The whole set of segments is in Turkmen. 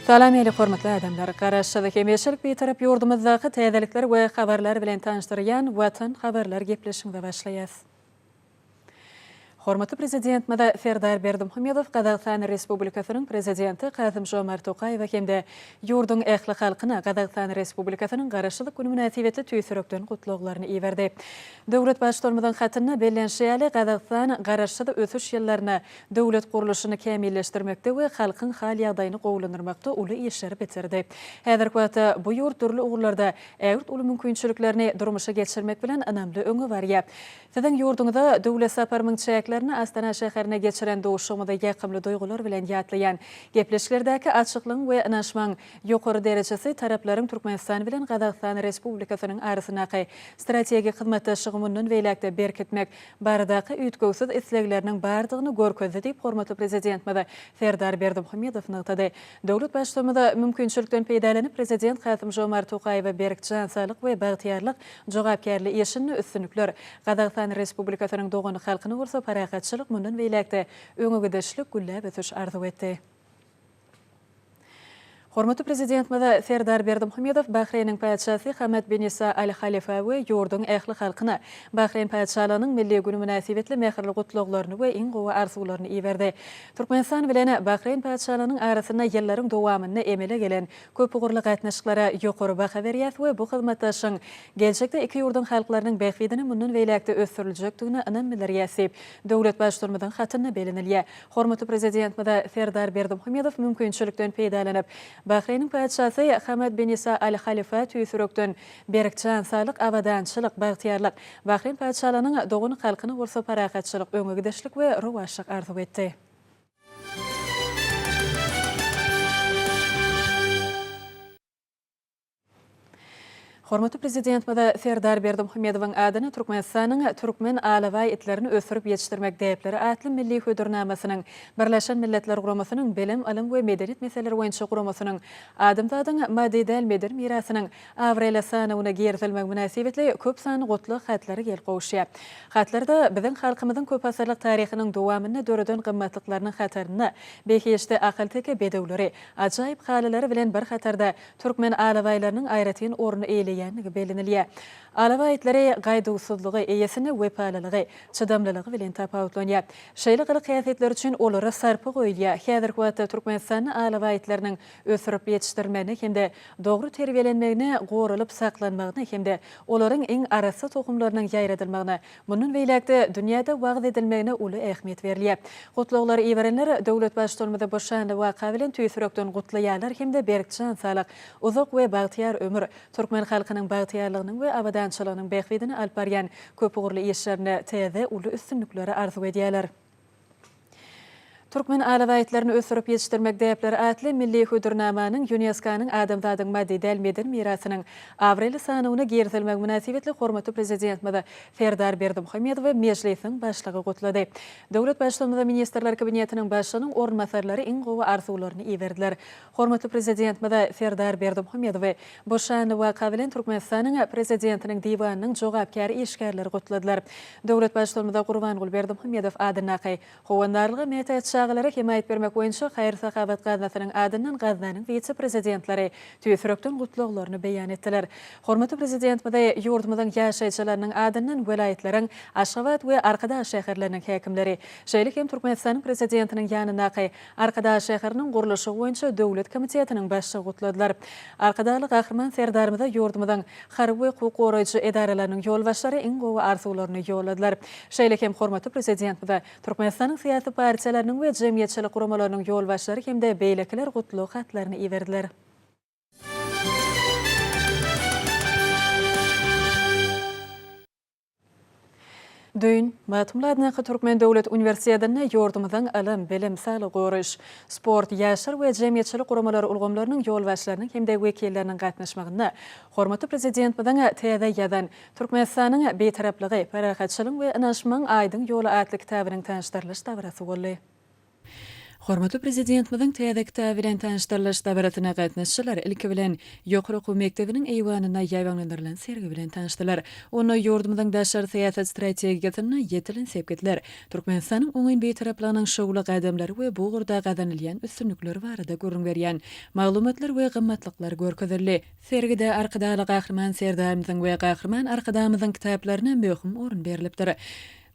Salam ähli hormatly adamlar! Garaşsyz, hemişelik Bitarap ýurdumyzdaky täzelikler we habarlar bilen tanyşdyrýan Watan habarlar gepleşigimize başlaýas. Hormatly Prezidentimiz Serdar Berdimuhamedow Gazagystan Respublikasynyň Prezidenti Kasym-Žomart Tokaýewe hem-de ýurduň ähli halkyna Gazagystan Respublikasynyň Garaşsyzlyk güni mynasybetli tüýs ýürekden gutlaglaryny iberdi. Döwlet Baştutanymyzyň hatynda bellenişi ýaly, Gazagystan Garaşsyz ösüş ýyllarynda döwlet gurluşyny kämilleşdirmekde we halkyň hal-ýagdaýyny gowulandyrmakda uly işleri bitirdi. Häzirki wagtda bu ýurt dürli ugurlarda ägirt uly mümkinçiliklerini durmuşa geçirmek bilen ynamly öňe barýar. Siziň ýurduňyza döwlet saparymyň çäklerinde Astana şäherinde geçiren duşuşygymyzy ýakymly duýgular bilen ýatlaýan. Gepleşiklerdäki açyklygyň we ynanyşmagyň ýokary derejesi taraplaryň Türkmenistan bilen Gazagystan Respublikasynyň arasyndaky strategik hyzmatdaşlygy mundan beýläk-de berkitmek baradaky üýtgewsiz islegleriniň bardygyny görkezdi diýip, hormatly Prezidentimiz Serdar Berdimuhamedow nygtady. Döwlet Baştutanymyz mümkinçilikden peýdalanyp, Prezident Kasym-Žomart Tokaýewe berk jan saglyk we bagtyýarlyk, jogapkärli işinde üstünlikler, Gazagystan Respublikasynyň doganlyk halkyna bolsa parahatçylyk, mundan beýläk-de öňegidişlik, gülläp ösüş arzuw etdi. Hormatly Prezidentimiz Serdar Berdimuhamedow Bahreýniň Patyşasy Hamad bin Isa Al Halifa we ýurduň ähli halkyna Bahreýn Patyşalygynyň Milli güni mynasybetli mähirli gutlaglaryny we iň gowy arzuwlaryny iberdi. Türkmenistan bilen Bahreýn Patyşalygynyň arasynda ýyllaryň dowamynda emele gelen köpugurly gatnaşyklara ýokary baha berýäs we bu hyzmatdaşlygyň geljekde iki ýurduň halklarynyň bähbidine mundan beýläk-de ösdüriljekdigine ynam bildirýäs diýip, döwlet Baştutanymyzyň hatynda bellenilýär. Hormatly Prezidentimiz Serdar Berdimuhamedow mümkinçilikden peýdalanyp, Bahreýniň Patyşasy Hamad bin Isa Al Halifa tüýs ýürekden berk jan saglyk, abadançylyk, bagtyýarlyk, Bahreýn Patyşalygynyň doganlyk halkyna bolsa parahatçylyk, öňe gidişlik we rowaçlyk arzuw etdi. Hormatly Prezidentimiz Serdar Berdimuhamedowyň adyna Türkmenistanyň Türkmen alabaý itlerini ösdürip ýetişdirmek däpleri atly milli hödürnamasynyň Birleşen Milletler Guramasynyň Bilim, ylym we medeniýet meseleleri boýunça guramasynyň Adamzadyň maddy däl medeni mirasynyň abraýly sanawyna girizilmegi mynasybetli köp sanly gutlag hatlary gelip gowuşýar. Hatlarda biziň halkymyzyň köpasyrlyk taryhynyň dowamynda döreden gymmatlyklarynyň hatarynda behişdi ahalteke bedewleri, ajaýyp halylary bilen bir hatarda Türkmen alabaýlarynyň aýratyn orun eýeleýändigi bellenilýär. Alabaý itleri gaýduwsyzlygy, eýesine wepalylygy, çydamlylygy bilen tapawutlanýar. Şeýle gylyk-häsiýetleri üçin olara sarpa goýulýar. Häzirki wagtda Türkmenistanda alabaý itleriniň ösdürip ýetişdirilmegine hem-de dogry terbiýelenmegine, goralyp saklanmagyna hem-de olaryň iň arassa tohumlarynyň ýaýradylmagyna Mundan beýläk-de dünýäde wagyz edilmegine uly ähmiýet berilýär. Gutlaglary iberenler döwlet Baştutanymyzy bu şanly waka bilen tüýs ýürekden gutlaýarlar hem-de berk jan saglyk, uzak we bagtyýar ömür, türkmen halkynyň bagtyýarlygynyň we abadançylygynyň bähbidine alyp barýan köpugurly işlerinde täze uly üstünlikleri arzuw edýärler. Türkmen alabaýtlaryny ösdürip ýetişdirmek däpleri atly milli hödürnamanyň ÝUNESKO-nyň Adamzadyň maddy däl medeni mirasynyň abraýly sanawyna girizilmegi mynasybetli hormatly Prezidentimiz Serdar Berdimuhamedowy Mejlisiň Başlygy gutlady. Döwlet Baştutanymyza Ministrler Kabinetiniň Başlygynyň orunbasarlary iň gowy arzuwlaryny iberdiler. Hormatly Prezidentimiz Serdar Berdimuhamedowy bu şanly waka bilen Türkmenistanyň Prezidentiniň Diwanynyň jogapkär işgärleri gutladylar. Döwlet Baştutanymyza Gurbanguly Berdimuhamedow adyndaky Howandarlyga mätäç çagalara hemaýat bermek boýunça haýyr-sahawat gaznasynyň adyndan gaznanyň wise-prezidentleri tüýs ýürekden gutlaglaryny beýan etdiler. Hormatly Prezidentimizi ýurdumyzyň ýaşaýjylarynyň adyndan welaýatlaryň Aşgabat we Arkadag şäherleriniň häkimleri, şeýle hem Türkmenistanyň Prezidentiniň ýanyndaky Arkadag şäheriniň gurluşygy boýunça döwlet komitetiniň başlygy gutladylar. Arkadagly Gahryman Serdarymyza ýurdumyzyň harby we hukuk goraýjy edaralarynyň ýolbaşçylary iň gowy arzuwlaryny ýolladylar. Şeýle hem hormatly Prezidentimize Türkmenistanyň syýasy partiýalarynyň we jemgyýetçilik guramalarynyň ýolbaşçylary hem-de beýlekiler gutlag hatlaryny iberdiler. Düýn, Magtymguly adyndaky Türkmen döwlet uniwersitetinde ýurdumyzyň ylym, bilim, saglygy goraýyş, sport, ýaşlar we jemgyýetçilik guramalary ulgamlarynyň ýolbaşçylarynyň hem-de wekilleriniň gatnaşmagynda hormatly Prezidentimiziň täze ýazan Türkmenistanyň Bitaraplygy, parahatçylygyň we ynanyşmagyň aýdyň ýoly atly kitabynyň tanyşdyrylyş dabarasy boldy. Hormatly Prezidentimiziň täze kitaby bilen tanyşdyrylyş dabarasyna gatnaşyjylar, ilki bilen, ýokary okuw mekdebiniň eýwanynda ýaýbaňlandyrylan sergi bilen tanyşdylar. Onda ýurdumyzyň daşary syýasat strategiýasynda ýetilen sepgitler, Türkmenistanyň oňyn Bitaraplygynyň şowly gadamlary we bu ugurda gazanylýan üstünlikler barada gürrüň berýän maglumatlar we gymmatlyklar görkezildi. Sergide Arkadagly Gahryman Serdarymyzyň we Gahryman Arkadagymyzyň kitaplaryna möhüm orun berlipdir.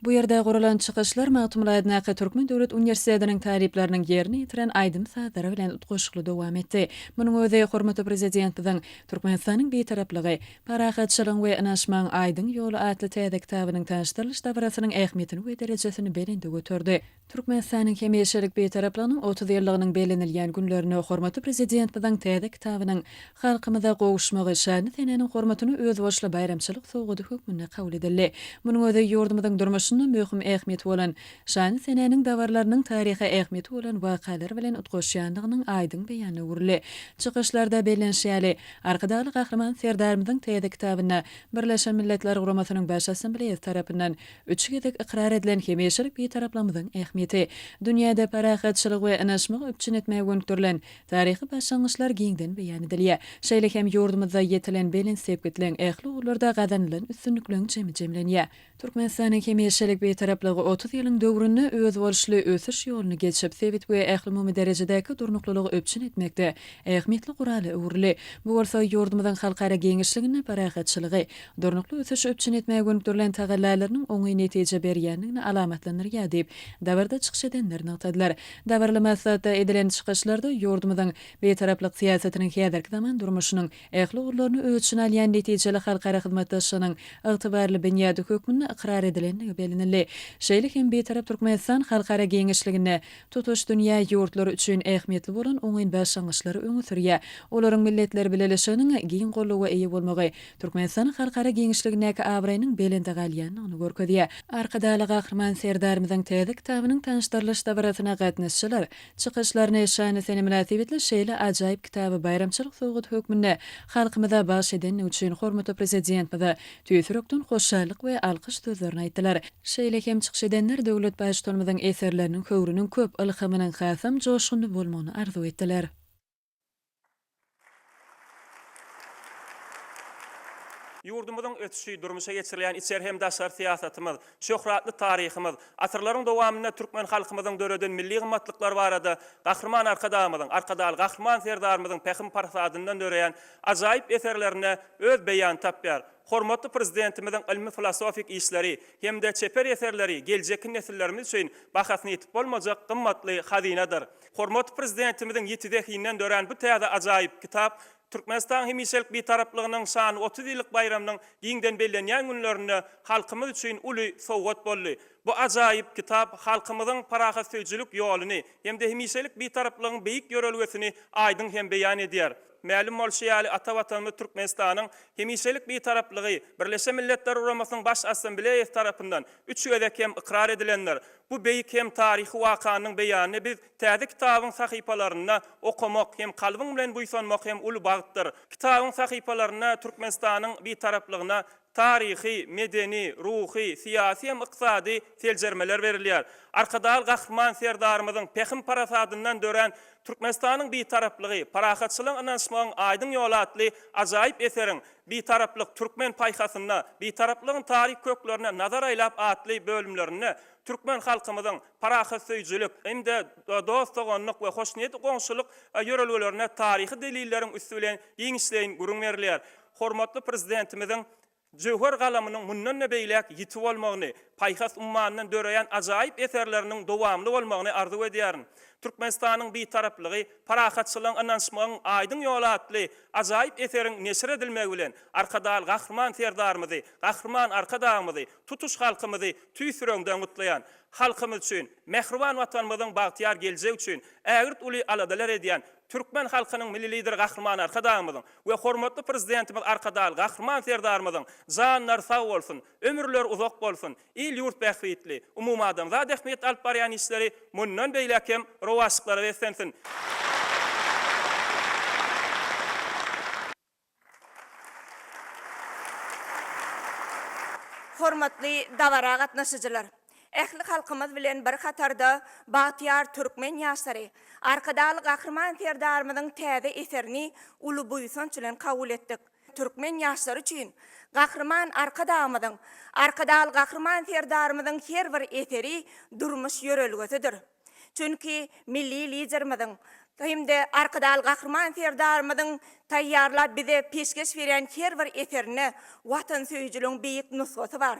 Bu ýerde guralan çykyşlar Magtymguly adyndaky Türkmen döwlet uniwersitetiniň talyplarynyň ýerine ýetiren aýdym-sazlary bilen utgaşykly dowam etdi. Munuň özi hormatly Prezidentimiziň Türkmenistanyň Bitaraplygy, parahatçylygyň we ynanyşmagyň aýdyň ýoly atly täze kitabynyň tanyşdyrylyş dabarasynyň ähmiýetini we derejesini belende göterdi. Türkmenistanyň hemişelik Bitaraplygynyň 30 ýyllygynyň bellenilýän günlerinde hormatly Prezidentimiziň täze kitabynyň halkymyza gowuşmagy şanly senäniň hormatyna özboluşly baýramçylyk sowgady hökmünde kabul edildi. Munuň özi ýurdumyzyň durmuşynda möhüm ähmiýeti bolan şanly senäniň dabaralarynyň taryhy ähmiýeti bolan wakalar bilen utgaşýandygynyň aýdyň beýanyna öwrüldi. Çykyşlarda bellenişi ýaly, Arkadagly Gahryman Serdarymyzyň täze kitabynda Birleşen Milletler Guramasynyň Baş Assambleýasy tarapyndan Üç gezek ykrar edilen hemişelik Bitaraplygymyzyň ähmiýeti, dünýäde parahatçylygy we ynanyşmagy üpjün etmäge gönükdirilen taryhy başlangyçlar giňden beýan edilýär. Şeýle hem ýurdumyzda ýetilen belent sepgitleň, ähli ugurlarda gazanylan üstünlikleň jemi jemlenýär. Türkmenistanyň hemişelik Bitaraplygy 30 ýylyň döwründe özboluşly ösüş ýoluny geçip, sebit we ählumumy derejedäki durnuklylygy üpjün etmekde ähmiýetli gurala öwrüldi. Bu bolsa ýurdumyzyň halkara giňişliginde parahatçylygy, durnukly ösüşi üpjün etmäge gönükdirilen tagallalarynyň oňyn netije berýändigini alamatlandyrýar diýip, dabarada çykyş edenler nygtadylar. Dabaraly maslahatda edilen çykyşlarda ýurdumyzyň Bitaraplyk syýasatynyň häzirki zaman durmuşynyň ähli ugurlaryny öz içine alýan netijeli halkara hyzmatdaşlygynyň ygtybarly binýady hökmünde ykrar edilendigi bellenildi. Şeýle hem Bitarap Türkmenistan halkara giňişliginde tutuş dünýä ýurtlary üçin ähmiýetli bolan oňyn başlangyçlary öňe sürýär. Olaryň Milletler Bileleşiginiň giň goldawa eýe bolmagy Türkmenistanyň halkara giňişligindäki abraýynyň belende galýandygyny görkezýär. Arkadagly Gahryman Serdarymyzyň täze kitabynyň tanyşdyrylyş dabarasyna gatnaşyjylar çykyşlaryny şanly sene mynasybetli şeýle ajaýyp kitaby baýramçylyk sowgady hökmünde halkymyza bagyş edendigi üçin hormatly Prezidentimize tüýs ýürekden hoşallyk we alkyş sözlerini aýtdylar. Şeýle hem çykyş edenler döwlet Baştutanymyzyň eserleriniň höwrüniň köp, ylhamynyň hasam joşgunly bolmagyny arzuw etdiler. Ýurdumyzyň ösüşi, durmuşa geçirilýän içeri hem daşary syýasatymyz, şöhratly taryhymyz, asyrlaryň dowamynda türkmen halkymyzyň döreden milli gymmatlyklary barada Gahryman Arkadagymyzyň, Arkadagly Gahryman Serdarymyzyň pähim-parasadyndan döreýän ajaýyp eserlerinde öz beýanyny tapýar. Hormatly Prezidentimiziň ylmy-filosofik işleri hem-de çeper eserleri geljekki nesillerimiz üçin bahasyna ýetip bolmajak gymmatly hazynadyr. Hormatly Prezidentimiziň ýiti zehinden dörän bu täze ajaýyp kitap Türkmenistanyň hemişelik Bitaraplygynyň şanly 30 ýyllyk baýramynyň giňden bellenýän günlerinde halkymyz üçin uly sowgat boldy. Bu ajaýyp kitap halkymyzyň parahatsöýüjilik ýoluny hem-de hemişelik Bitaraplygyň beýik ýörelgesini aýdyň hem beýan edýär. Mälim bolşy ýaly, ata Watanymyz Türkmenistanyň hemişelik Bitaraplygy Birleşen Milletler Guramasynyň Baş Assambleýasy tarapyndan üç gezek hem ykrar edilendir. Bu beýik hem taryhy wakanyň beýanyny biz täze kitabyň sahypalarynda okamak hem kalbyň bilen buýsanmak hem uly bagtdyr. Kitabyň sahypalarynda Türkmenistanyň Bitaraplygyna taryhy, medeni, ruhy, syýasy hem ykdysady seljermeler berilýär. Arkadagly Gahryman Serdarymyzyň pähim-parasadyndan dörän Türkmenistanyň Bitaraplygy, parahatçylygyň ynanyşmagyň aýdyň ýoly atly ajaýyp eseriň Bitaraplyk, türkmen paýhasynda, Bitaraplygyň taryh köklerine nazar aýlap atly bölümlerinde türkmen halkymyzyň parahatsöýüjilik hem-de dost-doganlyk we hoşniýetli goňşulyk ýörelgelerine taryhy delilleriň üsti bilen giňişleýin gürrüň berilýär. Hormatly Prezidentimiziň jöwher galamynyň mundan-da beýläk ýiti bolmagyny, paýhas ummanyndan döreýän ajaýyp eserleriniň dowamly bolmagyny arzuw edýärin. Türkmenistanyň Bitaraplygy, parahatçylygyň, ynanyşmagyň aýdyň ýoly atly ajaýyp eseriň neşir edilmegi bilen, Arkadagly Gahryman Serdarymyzy, Gahryman Arkadagymyzy, tutuş halkymyzy tüýs ýüregimden gutlaýan. Halkymyz üçin, mähriban Watanymyzyň bagtyýar geljegi üçin ägirt uly aladalar edýän türkmen halkynyň Milli Lideri Gahryman Arkadagymyzyň we hormatly Prezidentimiz Arkadagly Gahryman Serdarymyzyň janlary sag bolsun, ömürleri uzak bolsun, il-ýurt bähbitli, umumadamzat ähmiýetli alyp barýan işleri mundan beýläk hem rowaçlyklara beslensin! Hormatly dabara gatnaşyjylar! Ähli halkymyz bilen bir hatarda bagtyýar türkmen ýaşlary Arkadagly Gahryman Serdarymyzyň täze eserini uly buýsanç bilen kabul etdik. Türkmen ýaşlary üçin Gahryman Arkadagymyzyň, Arkadagly Gahryman Serdarymyzyň her bir eseri durmuş ýörelgesidir. Çünki milli Liderimiziň hem-de Arkadagly Gahryman Serdarymyzyň taýýarlap bize peşgeş berýän her bir eserinde watansöýüjiligiň beýik nusgasy bar.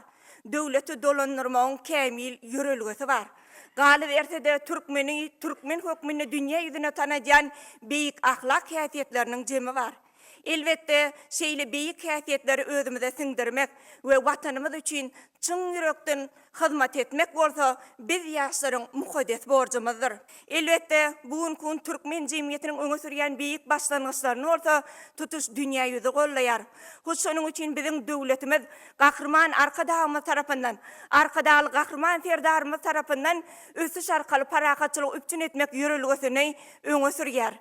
Döwleti dolandyrmagyň kämil ýörelgesi bar. Galyberse-de, türkmeni türkmen hökmünde dünýä ýüzüne tanadýan beýik ahlak häsiýetleriniň jemi bar. Elbetde, şeýle beýik häsiýetleri özümize siňdirmek we Watanymyz üçin çyn ýürekden hyzmat etmek bolsa biz ýaşlaryň mukaddes borjumyzdyr. Elbetde, bu günki gün türkmen jemgyýetiniň öňe sürýän beýik başlangyçlaryny bolsa tutuş dünýä ýüzi goldaýar. Hut şonuň üçin biziň döwletimiz Gahryman Arkadagymyz tarapyndan, Arkadagly Gahryman Serdarymyz tarapyndan ösüş arkaly parahatçylygy üpjün etmek ýörelgesini öňe sürýär.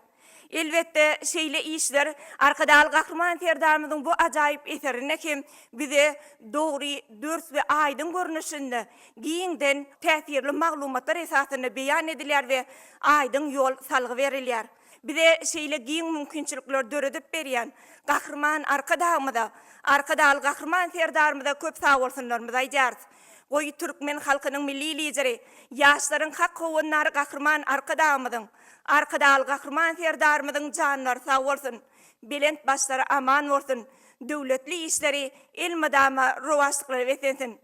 Elbetde, şeýle işler Arkadagly Gahryman Serdarymyzyň bu ajaýyp eserinde hem bize dogry, dürs we aýdyň görnüşinde giňden täsirli maglumatlar esasynda beýan edilýär we aýdyň ýol salgy berilýär. Bize şeýle giň mümkinçilikleri döredip berýän Gahryman Arkadagymyza, Arkadagly Gahryman Serdarymyza köp sagbolsunlarymyzy aýdýarys. Goý, türkmen halkynyň Milli Lideri, ýaşlaryň hak howandary Gahryman Arkadagymyzyň, Arkadagly Gahryman Serdarymyzyň janlary sag bolsun, belent başlary aman bolsun, döwletli işleri elmydama rowaçlyklara beslensin!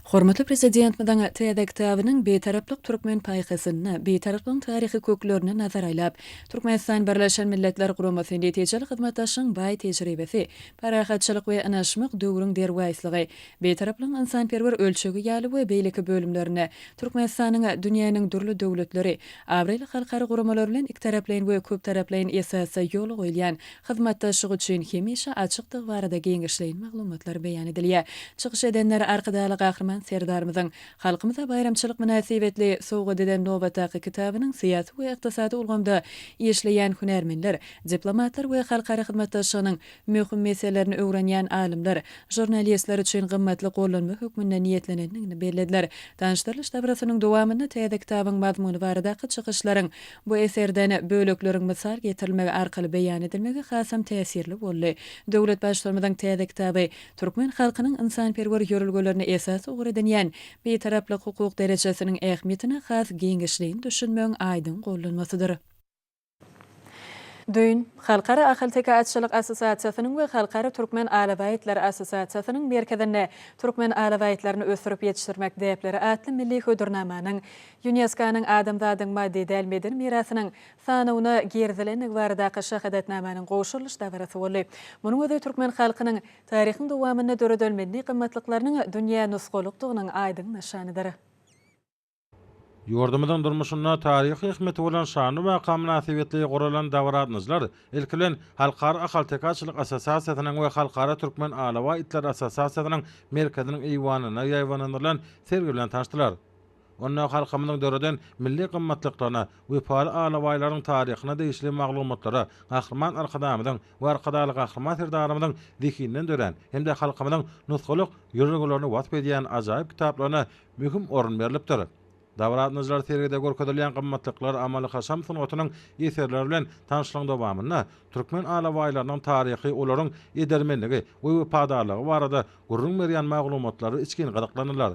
Hormatly Prezidentimiziň täze kitabynyň Bitaraplyk türkmen paýhasynda, Bitaraplygyň taryhy köklerine nazar aýlap, Türkmenistan Birleşen Milletler Guramasy netijeli hyzmatdaşlygyň baý tejribesi, parahatçylyk we ynaşmak döwrüň derwaýyslygy, Bitaraplygyň ynsanperwer ölçegi ýaly we beýleki bölümlerinde Türkmenistanyň dünýäniň dürli döwletleri, abraýly halkara guramalary bilen ikitaraplaýyn we köptaraplaýyn esasda ýola goýulýan hyzmatdaşlyk üçin hemişe açykdygy barada giňişleýin maglumatlar beýan edilýär. Çykyş edenler Arkadagly Gahryman Serdarymyzyň halkymyza baýramçylyk mynasybetli sowgat eden nobatdaky kitabynyň syýasy we ykdysady ulgamda işleýän hünärmenler, diplomatlar we halkara hyzmatdaşlygynyň möhüm meselelerini öwrenýän alymlar, žurnalistler üçin gymmatly gollanma hökmünde niýetlenendigini bellediler. Tanyşdyrylyş dabarasynyň dowamynda täze kitabyň mazmuny baradaky çykyşlaryň bu eserden bölekleriň mysal getirilmegi arkaly beýan edilmegi hasam täsirli boldy. Döwlet Baştutanymyzyň täze kitaby türkmen halkynyň ynsanperwer ýörelgelerini esas ugur edinýän Bitaraplyk hukuk derejesiniň ähmiýetine has giňişleýin düşünmegiň aýdyň gollanmasydyr. Düýn, Halkara ahalteke atçylyk assosiasiýasynyň we Halkara türkmen alabaý itleri assosiasiýasynyň merkezinde Türkmen alabaý itlerini ösdürip ýetişdirmek däpleri atly milli hödürnamanyň Ýunesko-nyň Adamzadyň maddy däl medeni mirasynyň sanawyna girizilendigi baradaky şahadatnamanyň gowşurylyş dabarasy boldy. Munuň özi türkmen halkynyň taryhyň dowamynda döreden milli gymmatlyklarynyň dünýä nusgalykdygynyň aýdyň nyşanydyr. Ýurdumyzyň durmuşynda taryhy ähmiýeti bolan şanly waka mynasybetli guralan dabara gatnaşyjylar, ilki bilen, Halkara ahalteke atçylyk assosiasiýasynyň we Halkara türkmen alabaý itleri assosiasiýasynyň merkeziniň eýwanynda ýaýbaňlandyrylan sergi bilen tanyşdylar. Onda halkymyzyň döreden milli gymmatlyklaryna, wepaly alabaýlaryň taryhyna degişli maglumatlara, Gahryman Arkadagymyzyň we Arkadagly Gahryman Serdarymyzyň zehininden dörän hem-de halkymyzyň nusgalyk ýörelgelerini wasp edýän ajaýyp kitaplaryna möhüm orun berlipdir. Dabara gatnaşyjylar sergide görkezilýän gymmatlyklar, amaly-haşam sungatynyň eserleri bilen tanyşlygyň dowamynda türkmen alabaýlarynyň taryhy, olaryň edermenligi we wepadarlygy barada gürrüň berýän maglumatlara içgin gyzyklandylar.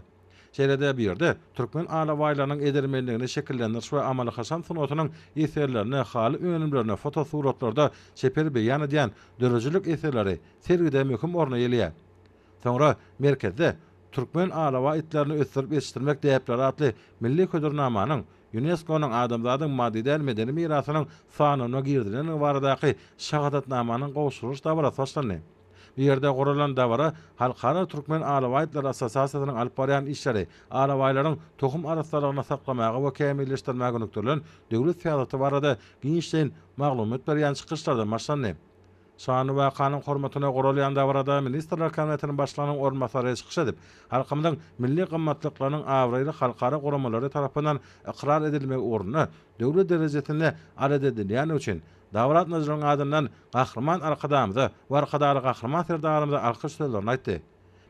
Şeýle-de bu ýerde türkmen alabaýlarynyň edermenligini şekillendiriş we amaly-haşam sungatynyň eserlerini, haly önümlerini fotosuratlarda çeper beýan edýän döredijilik eserleri sergide möhüm orny eýeleýär. Soňra merkezde Türkmen alabaý itlerini ösdürip ýetişdirmek däpleri atly milli hödürnamanyň Ýunesko-nyň Adamzadyň maddy däl medeni mirasynyň sanawyna girizilendigi baradaky şahadatnamanyň gowşurylyş dabarasy başlandy. Bu ýerde guralan dabara Halkara türkmen alabaý itleri assosiasiýasynyň alyp barýan işleri, alabaýlaryň tohum arassalygyny saklamaga we kämilleşdirmäge gönükdirilen döwlet syýasaty barada giňişleýin maglumat berýän çykyşlardan başlandy. Şanly wakanyň hormatyna guralýan dabarada Ministrler Kabinetiniň Başlygynyň orunbasary çykyş edip, halkymyzyň milli gymmatlyklarynyň abraýly halkara guramalary tarapyndan ykrar edilmegi ugrunda döwlet derejesinde alada edilýändigi üçin dabara gatnaşyjylaryň adyndan Gahryman Arkadagymyza we Arkadagly Gahryman Serdarymyza alkyş sözlerini aýtdy.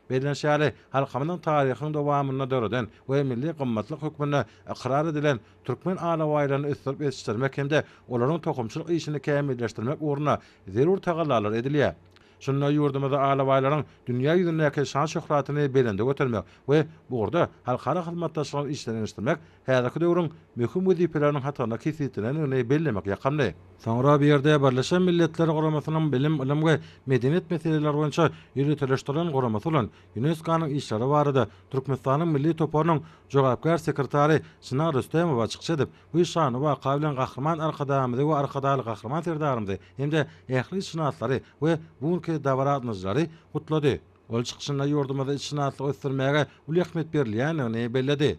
Bellenişi ýaly, halkymyzyň taryhyň dowamynda döreden we milli gymmatlyk hökmünde ykrar edilen türkmen alabaýlaryny ösdürip ýetişdirmek hem-de olaryň tohumçylyk işini kämilleşdirmek ugrunda zerur tagallalar edilýär. Şunda ýurdumyzda alabaýlaryň dünýä ýüzündäki şan-şöhratyny belende götermek we bu ugurda halkara hyzmatdaşlygyny işjeňleşdirmek häzirki döwrüň möhüm wezipeleriniň hatarynda kesgitlenendigini bellemek ýakymly. Soňra bu ýerde Birleşen Milletler Guramasynyň Bilim, ylym we medeniýet meseleleri boýunça ýöriteleşdirilen guramasy bolan ÝUNESKO-nyň işleri barada Türkmenistanyň milli toparynyň jogapkär sekretary Çynar Rüstemowa çykyş edip, bu şanly waka bilen Gahryman Arkadagymyzy we Arkadagly Gahryman Serdarymyzy hem-de ähli itşynaslary we bu günki dabara gatnaşyjylary gutlady. Ol çykyşynda ýurdumyzda itşynaslygy ösdürmäge uly ähmiýet berilýändigini belledi.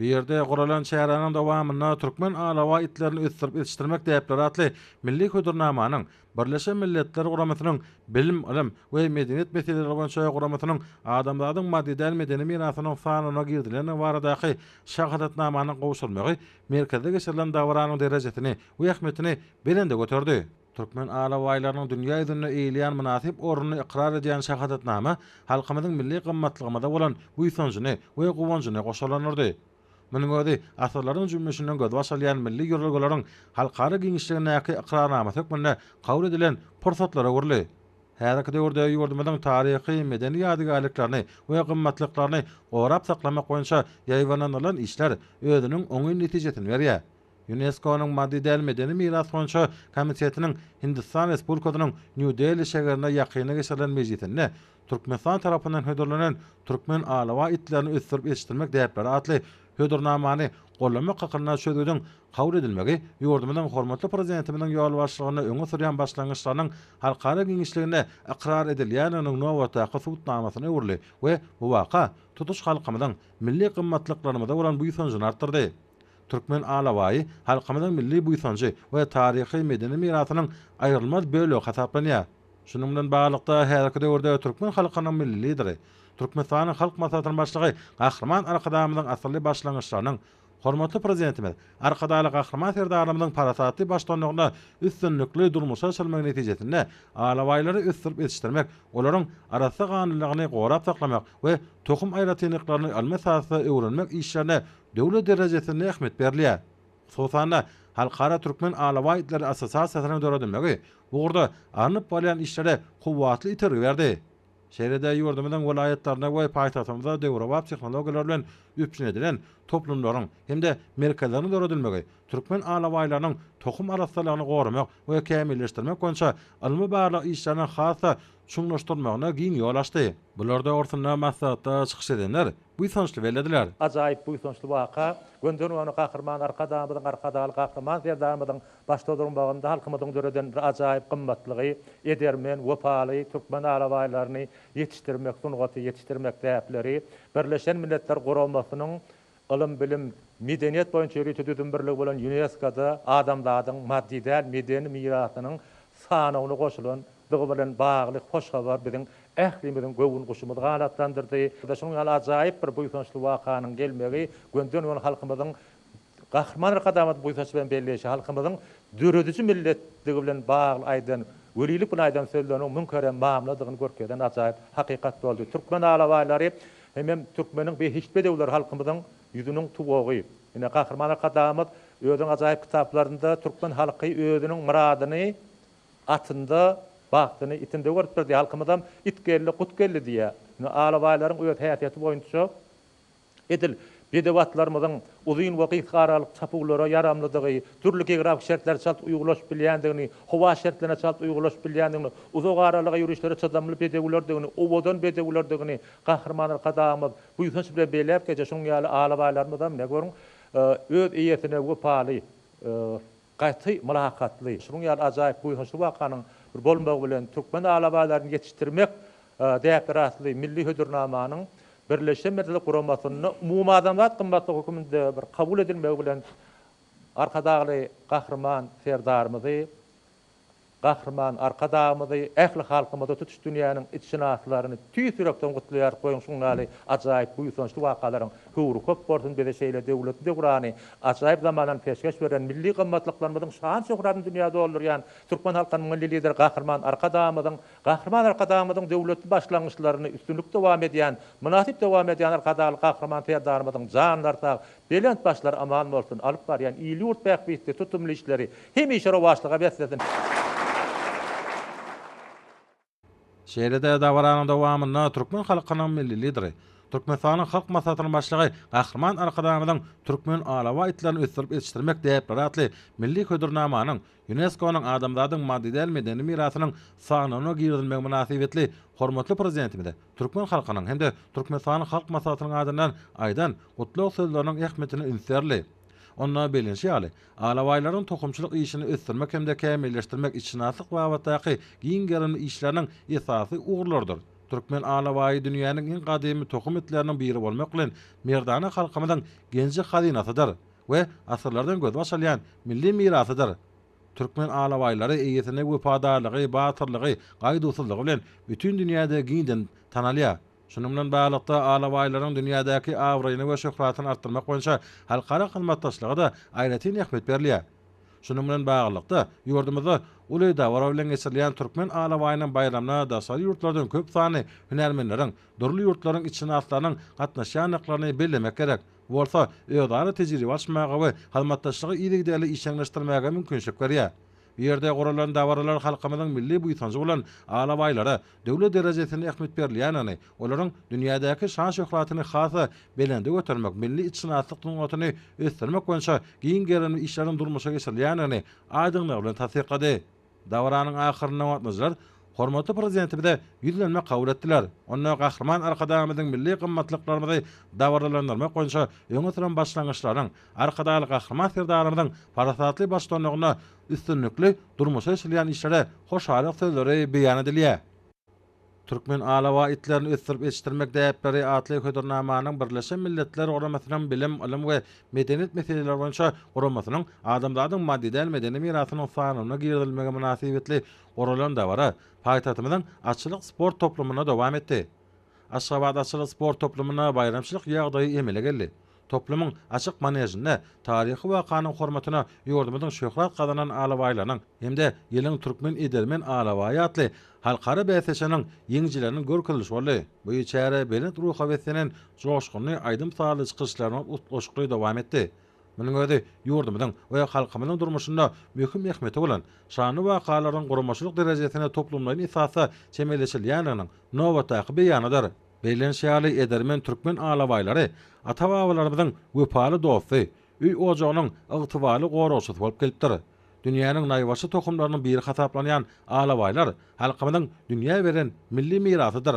Bu ýerde guralan çäräniň dowamynda Türkmen alabaý itlerini ösdürip ýetişdirmek däpleri atly milli hödürnamanyň Birleşen Milletler Guramasynyň Bilim, ylym we medeniýet meseleleri boýunça guramasynyň adamzadyň maddy däl medeni mirasynyň sanawyna girizilendigi baradaky şahadatnamanyň gowşurylmagy merkezde geçirilen dabaranyň derejesini we ähmiýetini belende göterdi. Türkmen alabaýlarynyň dünýä ýüzünde eýeleýän mynasyp ornuny ykrar edýän şahadatnama halkymyzyň milli gymmatlygymyza bolan buýsanjyny we guwanjyny goşalandyrdy. Munuň özi asyrlaryň jümmüşinden gözbaş alýan milli ýörelgeleriň halkara giňişligindäki ykrarnamasy hökmünde kabul edilen pursatlara öwrüldi. Häzirki döwürde ýurdumyzyň taryhy, medeni ýadygärliklerini we gymmatlyklaryny gorap saklamak boýunça ýaýbaňlandyrylan işler özüniň oňyn netijesini berýär. Ýunesko-nyň Maddy däl medeni miras boýunça komitetiniň Hindistan Respublikasynyň Nýu-Deli şägerinde ýakynda geçirilen mejlisinde Türkmenistan tarapyndan hödürlenen Türkmen alabaý itlerini ösdürip ýetişdirmek däpleri atly hödürnamany goldamak hakynda çözgüdiň kabul edilmegi ýurdumyzyň hormatly Prezidentimiziň ýolbaşçylygynda öňe sürýän başlangyçlarynyň halkara giňişliginde ykrar edilýändiginiň nobatdaky subutnamasyna öwrüldi we bu waka tutuş halkymyzyň milli gymmatlyklarymyza bolan buýsanjyny artdyrdy. Türkmen alabaýy halkymyzyň milli buýsanjy we taryhy-medeni mirasynyň aýrylmaz bölegi hasaplanýar. Şunuň bilen baglylykda, häzirki döwürde türkmen halkynyň Milli Lideri, Türkmenistanyň Halk Maslahatynyň Başlygy Gahryman Arkadagymyzyň asylly başlangyçlarynyň, hormatly Prezidentimiz Arkadagly Gahryman Serdarymyzyň parasatly baştutanlygynda üstünlikli durmuşa geçirilmegi netijesinde alabaýlary ösdürip ýetişdirmek, olaryň arassa ganlylygyny gorap saklamak we tohum aýratynlyklaryny ylmy esasda öwrenmek işlerine Döwlet derejesinde ähmiýet berilýär. Hususan-da, Halkara Türkmen alabaý itleri assosiasiýasynyň döredilmegi bu ugurda alnyp barylýan işlere kuwwatly itergi berdi. Şeýle-de ýurdumyzyň welaýatlarynda we paýtagtymyzda döwrebap tehnologiýalar bilen üpjün edilen toplumlaryň hem-de merkezleriň döredilmegi türkmen alabaýlarynyň tohum arassalygyny goramak we kämilleşdirmek boýunça ylmy-barlag işleriniň has-da çuňlaşdyrylmagyna giň ýol açdy. Bular dogrusynda maslahatda çykyş edenler buýsançly bellediler. Ajaýyp buýsançly waka, gönden-göni Gahryman Arkadagymyzyň, Arkadagly Gahryman Serdarymyzyň başda durmagynda halkymyzyň döreden bir ajaýyp gymmatlygy, edermen, wepaly türkmen alabaýlaryny ýetişdirmek sungaty, ýetişdirmek däpleri Birleşen Milletler Guramasynyň Ylym-bilim, medeniýet boýunça ýörite düzüm birligi bolan Ýunesko-da adamzadyň maddy däl medeni mirasynyň sanawyna goşulandygy bilen bagly hoş habar biziň ählimiziň göwün guşumyzy ganatlandyrdy. Şunuň ýaly ajaýyp bir buýsançly wakanyň gelmegi gönden-göni halkymyzyň Gahryman Arkadagymyzyň buýsanç bilen belleýşi, halkymyzyň dörediji milletdigi bilen bagly aýdan, welilik bilen aýdan sözleriniň müňkere mamladygyny görkezen ajaýyp hakykat boldy. Türkmen alabaýlary Hemem türkmeniň behişt bedewleri halkymyzyň ýüzüniň tuwagy. Ine, Gahryman Arkadagymyz özüniň ajaýyp kitaplarynda türkmen halky özüniň myradyny atynda, bagtyny itinde görüpdir diýýär. Halkymyzam It geldi, gut geldi diýýär. Ine, alabaýlaryň öz häsiýeti boýunça edil bedew atlarymyzyň uzyn we gysga aralyk çapuwlara ýaramlydygy, dürli geografik şertlere çalt uýgunlaşyp bilýändigini, howa şertlerine çalt uýgunlaşyp bilýändigini, uzak aralyga ýörişlere çydamly bedewlerdigini, owadan bedewlerdigini Gahryman Arkadagymyz buýsanç bilen belläp geçýär. Şunuň ýaly alabaýlarymyzam, ine, görüň, öz eýesine wepaly, gaty mylakatly. Şunuň ýaly ajaýyp buýsançly wakanyň bir bolmagy bilen türkmen alabaýlaryny ýetişdirmek däpleri atly milli hödürnamanyň Birleşen Milletler Guramasynda umumadamzat gymmatlygy hökmünde bir kabul edilmegi bilen Arkadagly Gahryman Serdarymyzy. Gahryman Arkadagymyzy, ähli halkymyzy, tutuş dünýäniň itşynaslaryny tüýs ýürekden gutlaýarys. Goýuň şuň ýaly ajaýyp, buýsançly wakalaryň höwri köp bolsun! Bize şeýle döwletli döwrany, ajaýyp zamanany peşgeş beren, milli gymmatlyklarymyzyň şan-şöhratyny dünýä doldurýan türkmen halkynyň Milli Lideri Gahryman Arkadagymyzyň Gahryman Arkadagymyzyň döwletli başlangyçlaryny üstünlikli dowam edýän, mynasyp dowam edýän Arkadagly Gahryman Serdarymyzyň janlary sag, belent başlary aman bolsun, alyp barýan il-ýurt bähbitli tutumly işleri hemişe rowaçlyga beslesin! Şeýle-de dabaranyň dowamynda türkmen halkynyň Milli Lideri, Türkmenistanyň Halk Maslahatynyň Başlygy Gahryman Arkadagymyzyň Türkmen alabaý itlerini ösdürip ýetişdirmek däpleri atly milli hödürnamanyň Ýunesko-nyň Adamzadyň maddy däl medeni mirasynyň sanawyna girizilmegi mynasybetli hormatly Prezidentimize türkmen halkynyň hem-de Türkmenistanyň Halk Maslahatynyň adyndan aýdan gutlag sözleriniň ähmiýetine üns berildi. Onda bellenişi ýaly, alabaýlaryň tohumçylyk işini ösdürmek hem-de kämilleşdirmek itşynaslyk babatdaky giň gerimli işleriniň esasy ugurlarydyr. Türkmen alabaýy dünýäniň iň gadymy tohum itleriniň biri bolmak bilen, merdana halkymyzyň genji-hazynasydyr. We asyrlardan gözbaş alýan milli mirasydyr. Türkmen alabaýlary eýesine wepadarlygy, batyrlygy, gaýduwsyzlygy bilen bütin dünýäde giňden tanalýar. Şunuň bilen baglylykda, alabaýlaryň dünýädäki abraýyny we şöhratyny artdyrmak boýunça halkara hyzmatdaşlyga-da aýratyn ähmiýet berilýär. Şunuň bilen baglylykda, ýurdumyzda uly dabara bilen geçirilýän Türkmen alabaýynyň baýramyna daşary ýurtlardan köp sanly hünärmenleriň, dürli ýurtlaryň itşynaslarynyň gatnaşýandyklaryny bellemek gerek. Bu bolsa özara tejribe alyşmaga we hyzmatdaşlygy yzygiderli işjeňleşdirmäge mümkinçilik berýär. Bu ýerde guralan dabaralar halkymyzyň milli buýsanjy bolan alabaýlara döwlet derejesinde ähmiýet berilýändigini, olaryň dünýädäki şan-şöhratyny has-da belende götermek, milli itşynaslyk sungatyny ösdürmek boýunça giň gerimli işleriň durmuşa geçirilýändigini aýdyňlygy bilen tassyklady. Dabaranyň ahyrynda gatnaşyjylar hormatly Prezidentimize ýüzlenme kabul etdiler. Onda Gahryman Arkadagymyzyň milli gymmatlyklarymyzy dabaralandyrmak boýunça öňe süren başlangyçlarynyň, Arkadagly Gahryman Serdarymyzyň parasatly baştutanlygynda üstünlikli durmuşa geçirilýän işlere hoşallyk sözleri beýan edilýär. Türkmen alabaý itlerini ösdürip ýetişdirmek däpleri atly hödürnamanyň Birleşen Milletler Guramasynyň Bilim, ylym we medeniýet meseleleri boýunça guramasynyň Adamzadyň maddy däl medeni mirasynyň sanawyna girizilmegi mynasybetli guralan dabara paýtagtymyzyň Atçylyk sport toplumynda dowam etdi. Aşgabat atçylyk sport toplumynda baýramçylyk ýagdaýy emele geldi. Toplumyň açyk manežinde taryhy wakanyň hormatyna ýurdumyzyň şöhrat gazanan alabaýlarynyň hem-de Ýylyň türkmen edermen alabaýy atly halkara bäsleşiginiň ýeňijileriniň görkezilişi boldy. Bu çäre belent ruha beslenen joşgunly aýdym-sazly çykyşlaryň utgaşykly dowam etdi. Munuň özi ýurdumyzyň we halkymyzyň durmuşynda möhüm ähmiýeti bolan şanly wakalaryň guramaçylyk derejesine toplumlaýyn esasda çemeleşilýändiginiň nobatdaky beýanydyr. Bellenişi ýaly, edermen türkmen alabaýlary ata-babalarymyzyň wepaly dosty, öý-ojagynyň ygtybarly goragçysy bolup gelipdir. Dünýäniň naýbaşy tohumlarynyň biri hasaplanýan alabaýlar halkymyzyň dünýä beren milli mirasydyr.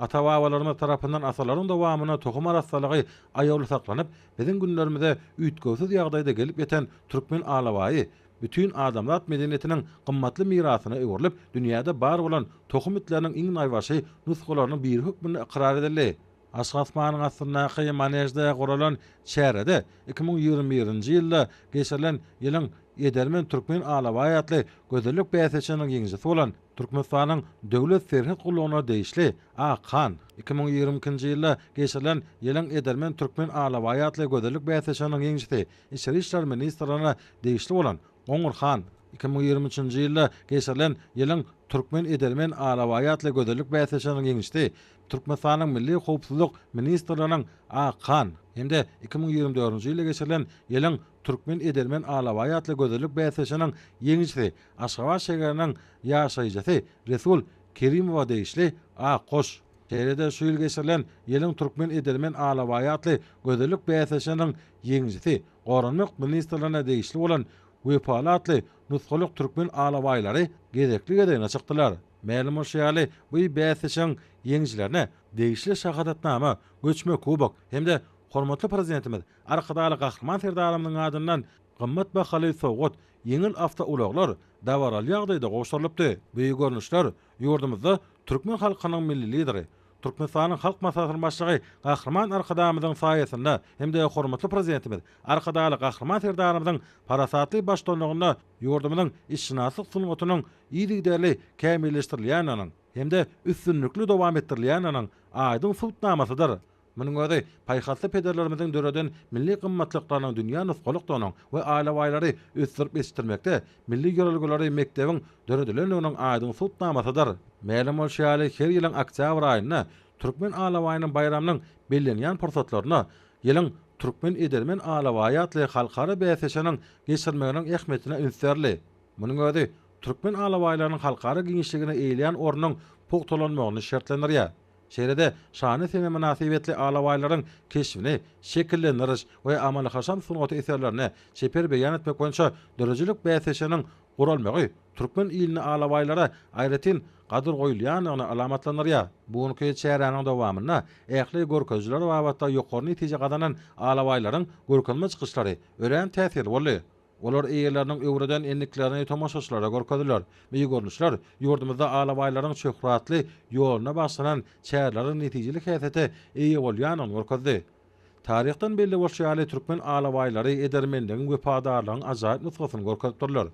Ata-babalarymyz tarapyndan asyrlaryň dowamynda tohum arassalygy aýawly saklanyp, biziň günlerimize üýtgewsiz ýagdaýda gelip ýeten türkmen alabaýy bütin adamzat medeniýetiniň gymmatly mirasyna öwrülip, dünýäde bar bolan tohum itleriniň iň naýbaşy nusgalarynyň biri hökmünde ykrar edildi. Açyk asmanyň astyndaky manežde guralan çärede 2021-nji ýylda geçirilen Ýylyň edermen türkmen alabaýy atly gözellik bäsleşiginiň ýeňijisi bolan Türkmenistanyň Döwlet serhet gullugyna degişli Ak han, 2022-nji ýylda geçirilen Ýylyň edermen türkmen alabaýy atly gözellik bäsleşiginiň ýeňijisi Içeri işler ministrligine degişli bolan Goňur han, 2023-nji ýylda geçirilen Ýylyň türkmen edermen alabaýy atly gözellik bäsleşiginiň ýeňijisi Türkmenistanyň Milli howpsuzlyk ministrliginiň Ak han hem-de 2024-nji ýylda geçirilen Ýylyň türkmen edermen alabaýy atly gözellik bäsleşiginiň ýeňijisi Aşgabat şägeriniň ýaşaýjysy Resul Kerimowa degişli Ak goş. Şeýle-de şu ýyl geçirilen Ýylyň türkmen edermen alabaýy atly gözellik bäsleşiginiň ýeňijisi Goranmak ministrligine degişli bolan Wepaly atly nusgalyk türkmen alabaýlary gezekli-gezegine çykdylar. Mälim bolşy ýaly, bu bäsleşigiň ýeňijilerine degişli şahadatnama, göçme kubok hem-de hormatly Prezidentimiz Arkadagly Gahryman Serdarymyzyň adyndan gymmat bahaly sowgat, ýeňil awtoulaglar dabaraly ýagdaýda gowşurylypdy. Bu görnüşler ýurdumyzda türkmen halkynyň Milli Lideri, Türkmenistanyň Halk Maslahatynyň Başlygy Gahryman Arkadagymyzyň saýasynda hem-de hormatly Prezidentimiz Arkadagly Gahryman Serdarymyzyň parasatly baştutanlygynda ýurdumyzyň itşynaslyk sungatynyň yzygiderli kämilleşdirilýändiginiň hem-de üstünlikli dowam etdirilýändiginiň aýdyň subutnamasydyr. Munuň özi paýhasly pederlerimiziň döreden milli gymmatlyklarynyň dünýä nusgalykdygynyň we alabaýlary ösdürip ýetişdirmekde milli ýörelgeleri mekdebiň döredilendiginiň aýdyň subutnamasydyr. Mälim bolşy ýaly, her ýylyň oktýabr aýynda Türkmen alabaýynyň baýramynyň bellenýän pursatlarynda Ýylyň türkmen edermen alabaýy atly halkara bäsleşiginiň geçirilmeginiň ähmiýetine üns berildi. Munuň özi türkmen alabaýlarynyň halkara giňişligine eýeleýän ornunyň pugtalanmagyny şertlendirýär. Şeýle-de şanly sene mynasybetli alabaýlaryň keşbini şekillendiriş we amaly-haşam sungaty eserlerinde çeper beýan etmek boýunça döredijilik bäsleşiginiň guralmagy türkmen ilinde alabaýlara aýratyn gadyr goýulýandygyny alamatlandyrýar. Bu günki çäräniň dowamynda ähli görkezijiler babatda ýokary netije gazanan alabaýlaryň görkezme çykyşlary örän täsirli boldy. Olar eýeleriniň öwreden endiklerini tomaşaçylara görkezdiler. Bu görnüşler ýurdumyzda alabaýlaryň şöhratly ýoluna başlanan çäreleriň netijeli häsiýete eýe bolýandygyny görkezdi. Taryhdan belli bolşy ýaly, türkmen alabaýlary edermenligiň, wepadarlygyň ajaýyp nusgasyny görkezipdirler.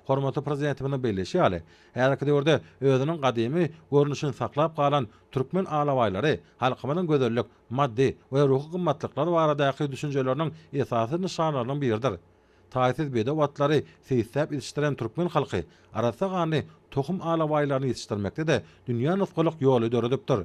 Hormatly Prezidentimiziň belleýşi ýaly, häzirki döwürde özüniň gadymy görnüşini saklap galan türkmen alabaýlary halkymyzyň gözellik, maddy we ruhy gymmatlyklar baradaky düşünjeleriniň esasy nyşanlarynyň biridir. Taýsyz bedew atlary seýisläp ýetişdiren türkmen halky arassa ganly tohum alabaýlaryny ýetişdirmekde-de dünýä nusgalyk ýoly döredipdir.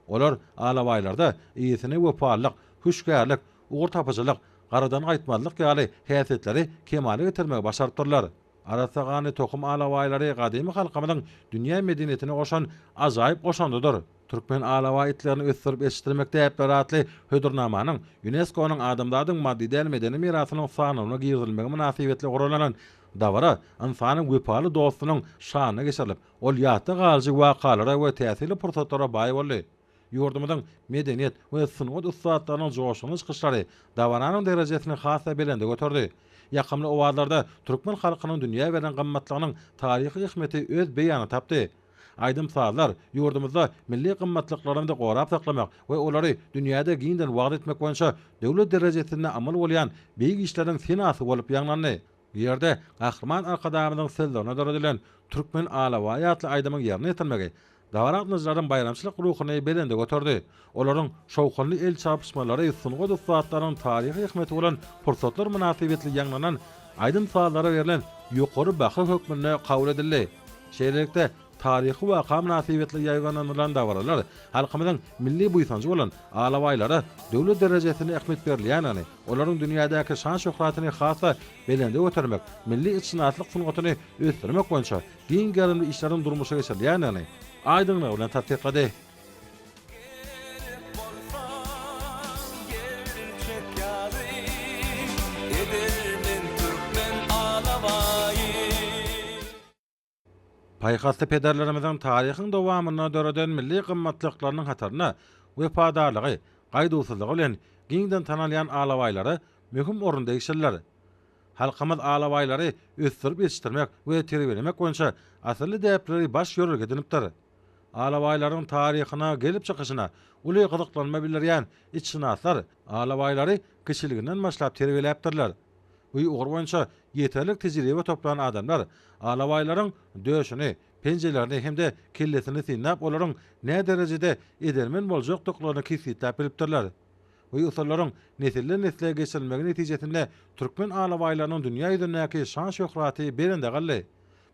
Olar alabaýlarda eýesine wepalylyk, hüşgärlik, ugurtapyjylyk, garadan gaýtmazlyk ýaly häsiýetleri kemala getirmegi başarypdyrlar. Arassa ganly tohum alabaýlary gadymy halkymyzyň dünýä medeniýetine goşan ajaýyp goşandydyr. Türkmen alabaý itlerini ösdürip ýetişdirmek däpleri atly hödürnamanyň ÝUNESKO-nyň Adamzadyň maddy däl medeni mirasynyň sanawyna girizilmegi mynasybetli guralan dabara ynsanyň wepaly dostunyň şanyna geçirilip, ol ýatda galyjy wakalara we täsirli pursatlara baý boldy. Ýurdumyzyň medeniýet we sungat ussatlarynyň joşgunly çykyşlary dabaranyň derejesini has-da belende göterdi. Ýakymly owazlarda türkmen halkynyň dünýä beren gymmatlygynyň taryhy ähmiýeti öz beýanyny tapdy. Aýdym-sazlar ýurdumyzda milli gymmatlyklarymyzy gorap saklamak we olary dünýäde giňden wagyz etmek boýunça döwlet derejesinde amal bolýan beýik işleriň senasy bolup ýaňlandy. Bu ýerde Gahryman Arkadagymyzyň sözlerine döredilen Türkmen alabaýy atly aýdymyň ýerine ýetirilmegi dabara gatnaşyjylaryň baýramçylyk ruhuny belende göterdi. Olaryň şowhunly el çarpyşmalary sungat ussatlarynyň taryhy ähmiýeti bolan pursatlar mynasybetli ýaňlanan aýdym-sazlara berlen ýokary baha hökmünde kabul edildi. Şeýlelikde, taryhy waka mynasybetli ýaýbaňlandyrylan dabaralar halkymyzyň milli buýsanjy bolan alabaýlara döwlet derejesinde ähmiýet berilýändigini, olaryň dünýädäki şan-şöhratyny has-da belende götermek, milli itşynaslyk sungatyny ösdürmek boýunça giň gerimli işleriň durmuşa geçirilýändigini aýdyňlygy bilen tassyklady. Gerek bolsa gerçek ýaly edermen türkmen alabaýy. Paýhasly pederlerimiziň taryhyň dowamynda döreden milli gymmatlyklarynyň hatarynda wepadarlygy, gaýduwsyzlygy bilen giňden tanalýan alabaýlara möhüm orun degişlidir. Halkymyz alabaýlary ösdürip ýetişdirmek we terbiýelemek boýunça asylly däpleri baş ýörelge edinipdir. Alabaýlaryň taryhyna, gelip çykyşyna uly gyzyklanma bildirýän itşynaslar alabaýlary kiçiliginden başlap terbiýeläpdirler. Bu ugur boýunça ýeterlik tejribe toplan adamlar alabaýlaryň döşüni, penjelerini hem-de kellesini synlap olaryň näderejede edermen boljakdyklaryny kesgitläp bilipdirler. Bu usullaryň nesilden-nesle geçirilmegi netijesinde türkmen alabaýlarynyň dünýä ýüzündäki şan-şöhraty belende galdy.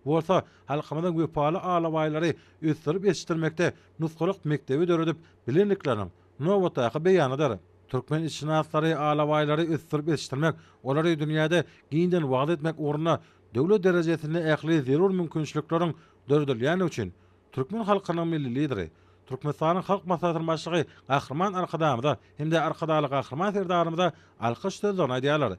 Bu bolsa halkymyzyň wepaly alabaýlary ösdürip ýetişdirmekde nusgalyk mekdebi döredip bilendikleriniň nobatdaky beýanydyr. Türkmen itşynaslary alabaýlary ösdürip ýetişdirmek, olary dünýäde giňden wagyz etmek ugrunda döwlet derejesinde ähli zerur mümkinçilikleriň döredilýändigi üçin türkmen halkynyň Milli Lideri, Türkmenistanyň Halk Maslahatynyň Başlygy Gahryman Arkadagymyza hem-de Arkadagly Gahryman Serdarymyza alkyş sözlerini aýdýarlar.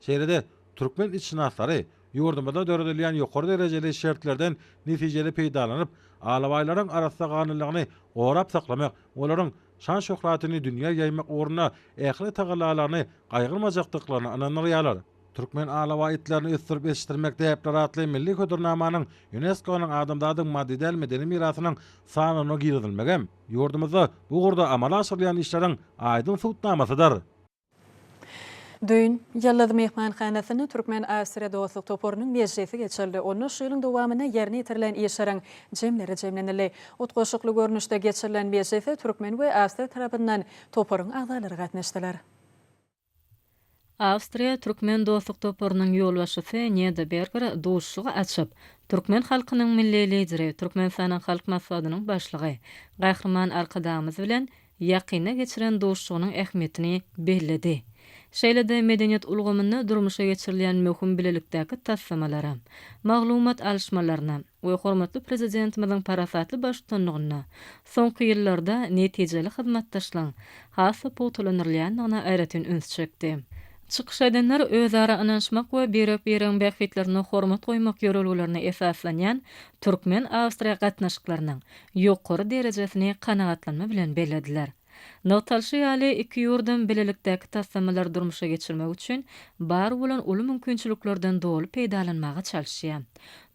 Şeýle-de türkmen itşynaslary ýurdumyzda döredilýän ýokary derejeli şertlerden netijeli peýdalanyp, alabaýlaryň arassa ganlylygyny gorap saklamak, olaryň şan-şöhratyny dünýä ýaýmak ugrunda ähli tagallalaryny gaýgyrmajakdyklaryna ynandyrýarlar. Türkmen alabaý itlerini ösdürip ýetişdirmek däpleri atly milli hödürnamanyň ÝUNESKO-nyň adamzadyň maddy däl medeni mirasynyň sanawyna girizilmegem ýurdumyzda bu ugurda amala aşyrylýan işleriň aýdyň subutnamasydyr. Düýn, Ýyldyz myhmanhanasynda Türkmen-Awstriýa dostluk toparynyň mejlisi geçirildi. Onda şu ýylyň dowamynda ýerine ýetirilen işleriň jemleri jemlenildi. Utgaşykly görnüşde geçirilen mejlise türkmen we awstriýa tarapyndan toparyň agzalary gatnaşdylar. Awstriýa türkmen dostluk toparynyň ýolbaşçysy Neda Berger duşuşygy açyp, türkmen halkynyň Milli Lideri, Türkmenistanyň Halk Maslahatynyň Başlygy Gahryman Arkadagymyz bilen ýakynda geçiren duşuşygynyň ähmiýetini belledi. Şeýle-de medeniýet ulgamynda durmuşa geçirilýän möhüm bilelikdäki taslamalara, maglumat alyşmalaryna we hormatly Prezidentimiziň parasatly baştutanlygynda soňky ýyllarda netijeli hyzmatdaşlygyň has-da pugtalandyrylýandygyna aýratyn üns çekdi. Çykyş edenler özara ynanyşmak we birek-biregiň bähbitlerine hormat goýmak ýörelgelerine esaslanýan türkmen-awstriýa gatnaşyklarynyň ýokary derejesini kanagatlanma bilen bellediler. Nygtalyşy ýaly, iki ýurdam bilelikdäki taslamalary durmuşa geçirmek üçin bar bolan uly mümkinçiliklerden doly peýdalanmaga çalyşýar.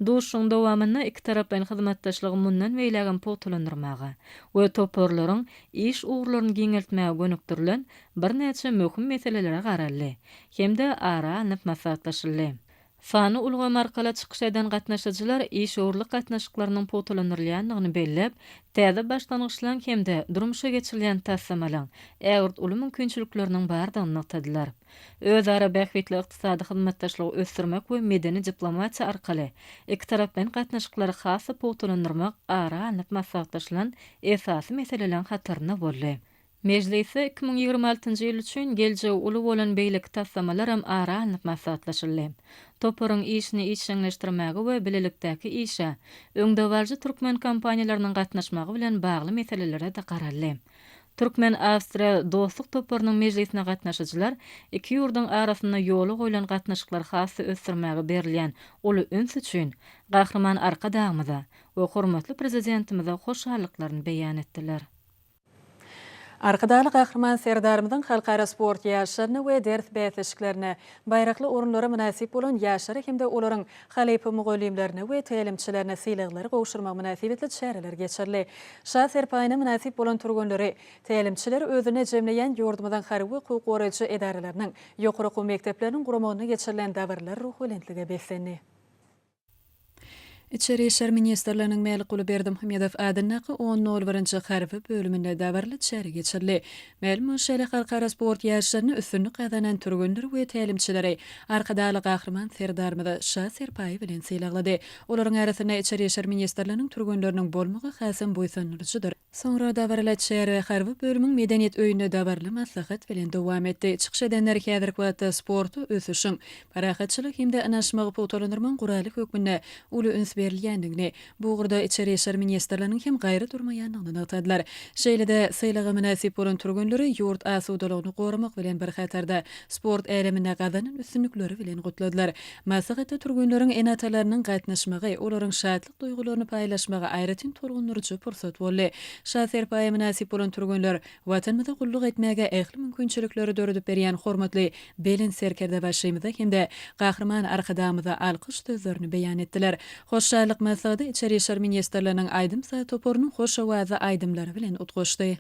Duşuşygyň dowamynda ikitaraplaýyn hyzmatdaşlygy mundan beýlägem pugtalandyrmaga we toparlaryň iş ugurlaryny giňeltmäge gönükdirilen birnäçe möhüm meselelere garaldy hem-de ara alnyp maslahatlaşyldy. Sanly ulgam arkaly çykyş eden gatnaşyjylar işewürlik gatnaşyklarynyň pugtalandyrylýandygyny belläp, täze başlangyçlaryň hem-de durmuşa geçirilýän taslamalaryň ägirt uly mümkinçilikleriniň bardygyny nygtadylar. Özara bähbitli ykdysady hyzmatdaşlygy ösdürmek we medeni diplomatiýa arkaly ikitaraplaýyn gatnaşyklary has-da pugtalandyrmak ara alnyp maslahatlaşylan esasy meseleleriň hatarynda boldy. Mejlisde 2026-njy ýyl üçin geljegi uly bolan beýleki taslamalaram ara alnyp maslahatlaşyldy. Toparyň işini işjeňleşdirmäge we bilelikdäki işe öňdebaryjy türkmen kompaniýalarynyň gatnaşmagy bilen bagly meselelere-de garaldy. Türkmen-awstriýa dostluk toparynyň mejlisine gatnaşyjylar iki ýurduň arasynda ýola goýlan gatnaşyklary has-da ösdürmäge berilýän uly üns üçin Gahryman Arkadagymyza we hormatly Prezidentimize hoşallyklaryny beýan etdiler. Arkadagly Gahryman Serdarymyzyň halkara sport ýaryşlarynda we ders bäsleşiklerinde baýrakly orunlara mynasyp bolan ýaşlara hem-de olaryň halypa mugallymlaryna we tälimçilerine sylaglary gowşurmagy mynasybetli çäreler geçirildi. Şa serpaýyna mynasyp bolan türgenleri, tälimçileri özünde jemleýän ýurdumyzyň harby we hukuk goraýjy edaralarynyň, ýokary okuw mekdepleriniň guramagynda geçirilen dabaralar ruhubelentlige beslendi. Içeri işler ministrliginiň Mälikguly Berdimuhamedow adyndaky on nol birinji harby bölüminde dabaraly çäre geçirildi. Mälim bolşy ýaly, halkara sport ýaryşlarynda üstünlik gazanan türgenleri we tälimçileri Arkadagly Gahryman Serdarymyz Şa serpaýy bilen sylaglady. Olaryň arasynda Içeri işler ministrliginiň türgenleriniň bolmagy hasam buýsandyryjydyr. Soňra dabaraly çäre harby bölümiň Medeniýet öýünde dabaraly maslahat bilen dowam etdi. Çykyş edenler häzirki wagtda sporty ösüşiň, parahatçylyk hem-de ynanyşmagy pugtalandyrmagyň guraly hökmünde uly üns berilýändigini, bu ugurda Içeri işler ministrliginiň hem gaýra durmaýandygyny nygtadylar. Şeýle-de, sylaga mynasyp bolan türgenleri ýurt asudalygyny goramak bilen bir hatarda, sport äleminde gazanan üstünlikleri bilen gutladylar. Maslahatda türgenleriň ene-atalarynyň gatnaşmagy, olaryň şatlyk duýgularyny paýlaşmagy aýratyn tolgundyryjy pursat boldy. Şa serpaýa mynasyp bolan türgenler Watanymyza gulluk etmäge ähli mümkinçilikleri döredip berýän hormatly Belent Serkerdebaşymyza hem-de Gahryman Arkadagymyza alkyş sözlerini beýan etdiler. Hoşallyk maslahaty Içeri işler ministrliginiň aýdym-saz toparynyň hoş owazly aýdymlary bilen utgaşdy.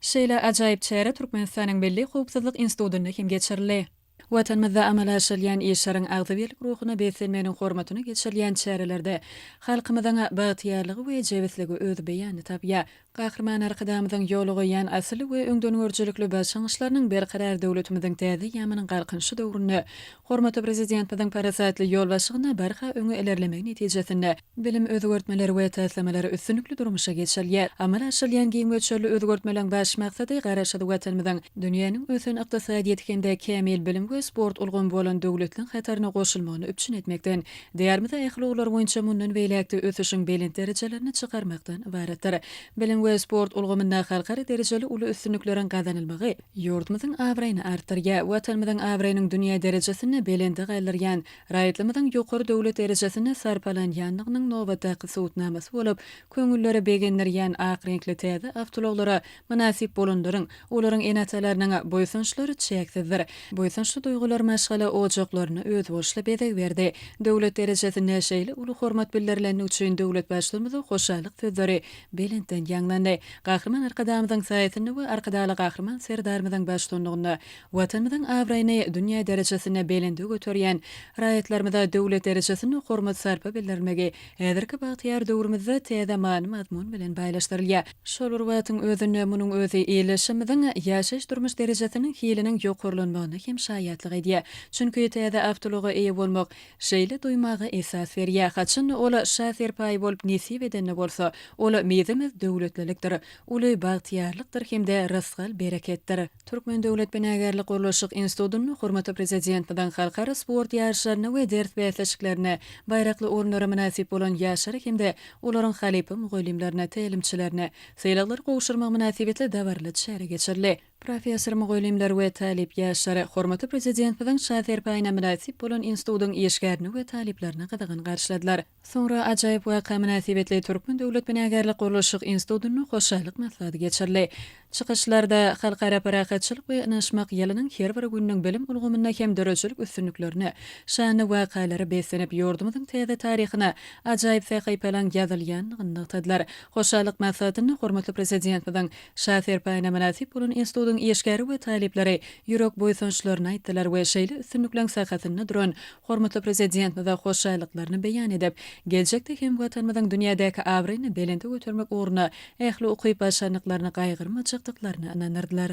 Şeýle ajaýyp çäre Türkmenistanyň Milli howpsuzlyk institutynda hem geçirildi. Watanymyzda amala aşyrylýan işleriň agzybirlik ruhuna beslenmeginiň hormatyna geçirilýän çärelerde halkymyzyň bagtyýarlygy we jebisligi öz beýanyny tapýar. Gahryman Arkadagymyzyň ýola goýýan asylly we öňdengörüjilikli başlangyçlarynyň Berkarar döwletimiziň täze eýýamynyň Galkynyşy döwründe hormatly Prezidentimiziň parasatly ýolbaşçylygynda barha öňe ilerlemegi netijesinde Bilim özgertmeleri we taslamalary üstünlikli durmuşa geçirilýär. Amala aşyrylýan giň möçberli özgertmeleriň baş maksady Garaşsyz Watanymyzyň dünýäniň ösen ykdysadyýeti hem-de kämil bilim we sport ulgamy bolan döwletleriň hataryna goşulmagyny üpjün etmekden, Diýarymyzy ähli ugurlar boýunça mundan beýläk-de ösüşiň belent derejelerine çykarmakdan ybaratdyr. Bilim we sport ulgamynda halkara derejeli uly üstünlikleriň gazanylmagy ýurdumyzyň abraýyny artdyrýar. Watanymyzyň abraýynyň dünýä derejesinde belende galdyrýan Raýatlarymyzyň ýokary döwlet derejesinde sarpalanýandygynyň nobatdaky subutnamasy bolup, köňülleri begendirýän ak reňkli täze awtoulaglara mynasyp bolanlaryň, olaryň ene-atalarynyň buýsançlary çäksizdir. Buýsançly. duýgular maşgala ojaklaryna özboluşly bezeg berdi. Döwlet derejesinde şeýle uly hormat bildirileni üçin döwlet Baştutanymyza hoşallyk sözleri belentden ýaňlandy. Gahryman Arkadagymyzyň saýasynda we Arkadagly Gahryman Serdarymyzyň baştutanlygynda Watanymyzyň abraýyny dünýä derejesinde belende göterýän raýatlarymyza döwlet derejesinde hormat-sarpa bildirilmegi häzirki bagtyýar döwrümizde täze many-mazmun bilen baýlaşdyrylýar. Şol bir wagtyň özünde munuň özi ildeşimiziň ýaşaýyş-durmuş derejesiniň hiliniň ýokarlanmagyna hem şaýatlyk edýär. Çünki täze awtoulaga eýe bolmak şeýle duýmaga esas berýär, haçan-da ol Şa serpaýy bolup nesip edende bolsa, ol mizemez döwletlilikdir, uly bagtyýarlykdyr hem-de rysgal-bereketdir. Türkmen döwlet binagärlik-gurluşyk institutynda hormatly Prezidentimiziň halkara sport ýaryşlarynda we ders bäsleşiklerinde baýrakly orunlara mynasyp bolan ýaşlara hem-de olaryň halypa mugallymlaryna, tälimçilerine sylaglar gowşurmak mynasybetli dabaraly çäre geçirildi. Professor-mugallymlar we talyp ýaşlar hormatly Prezidentimiziň Şa serpaýyna mynasyp bolan institutyň işgärini we talyplaryny gyzgyn garşyladylar. Soňra ajaýyp waka mynasybetli Türkmen döwlet binagärlik-gurluşyk institutynda hoşallyk maslahaty geçirildi. Çykyşlarda Halkara parahatçylyk we ynanyşmak ýylynyň her bir gününiň bilim ulgamynda hem döredijilik üstünliklerine, şanly wakalara beslenip, ýurdumyzyň täze taryhyna ajaýyp sahypalaryň ýazylýandygyny nygtadylar. Hoşallyk maslahatynda hormatly Prezidentimiziň Şa serpaýyna mynasyp bolan institutyň işgäri we talyplary ýürek buýsançlaryny aýtdylar we şeýle üstünlikleň sakasynda duran hormatly Prezidentimize hoşallyklaryny beýan edip, geljekde hem Watanymyzyň dünýädäki abraýyny belende götermek ugrunda ähli ukyp-başarnyklaryny gaýgyrmajakdyklaryna ynandyrdylar.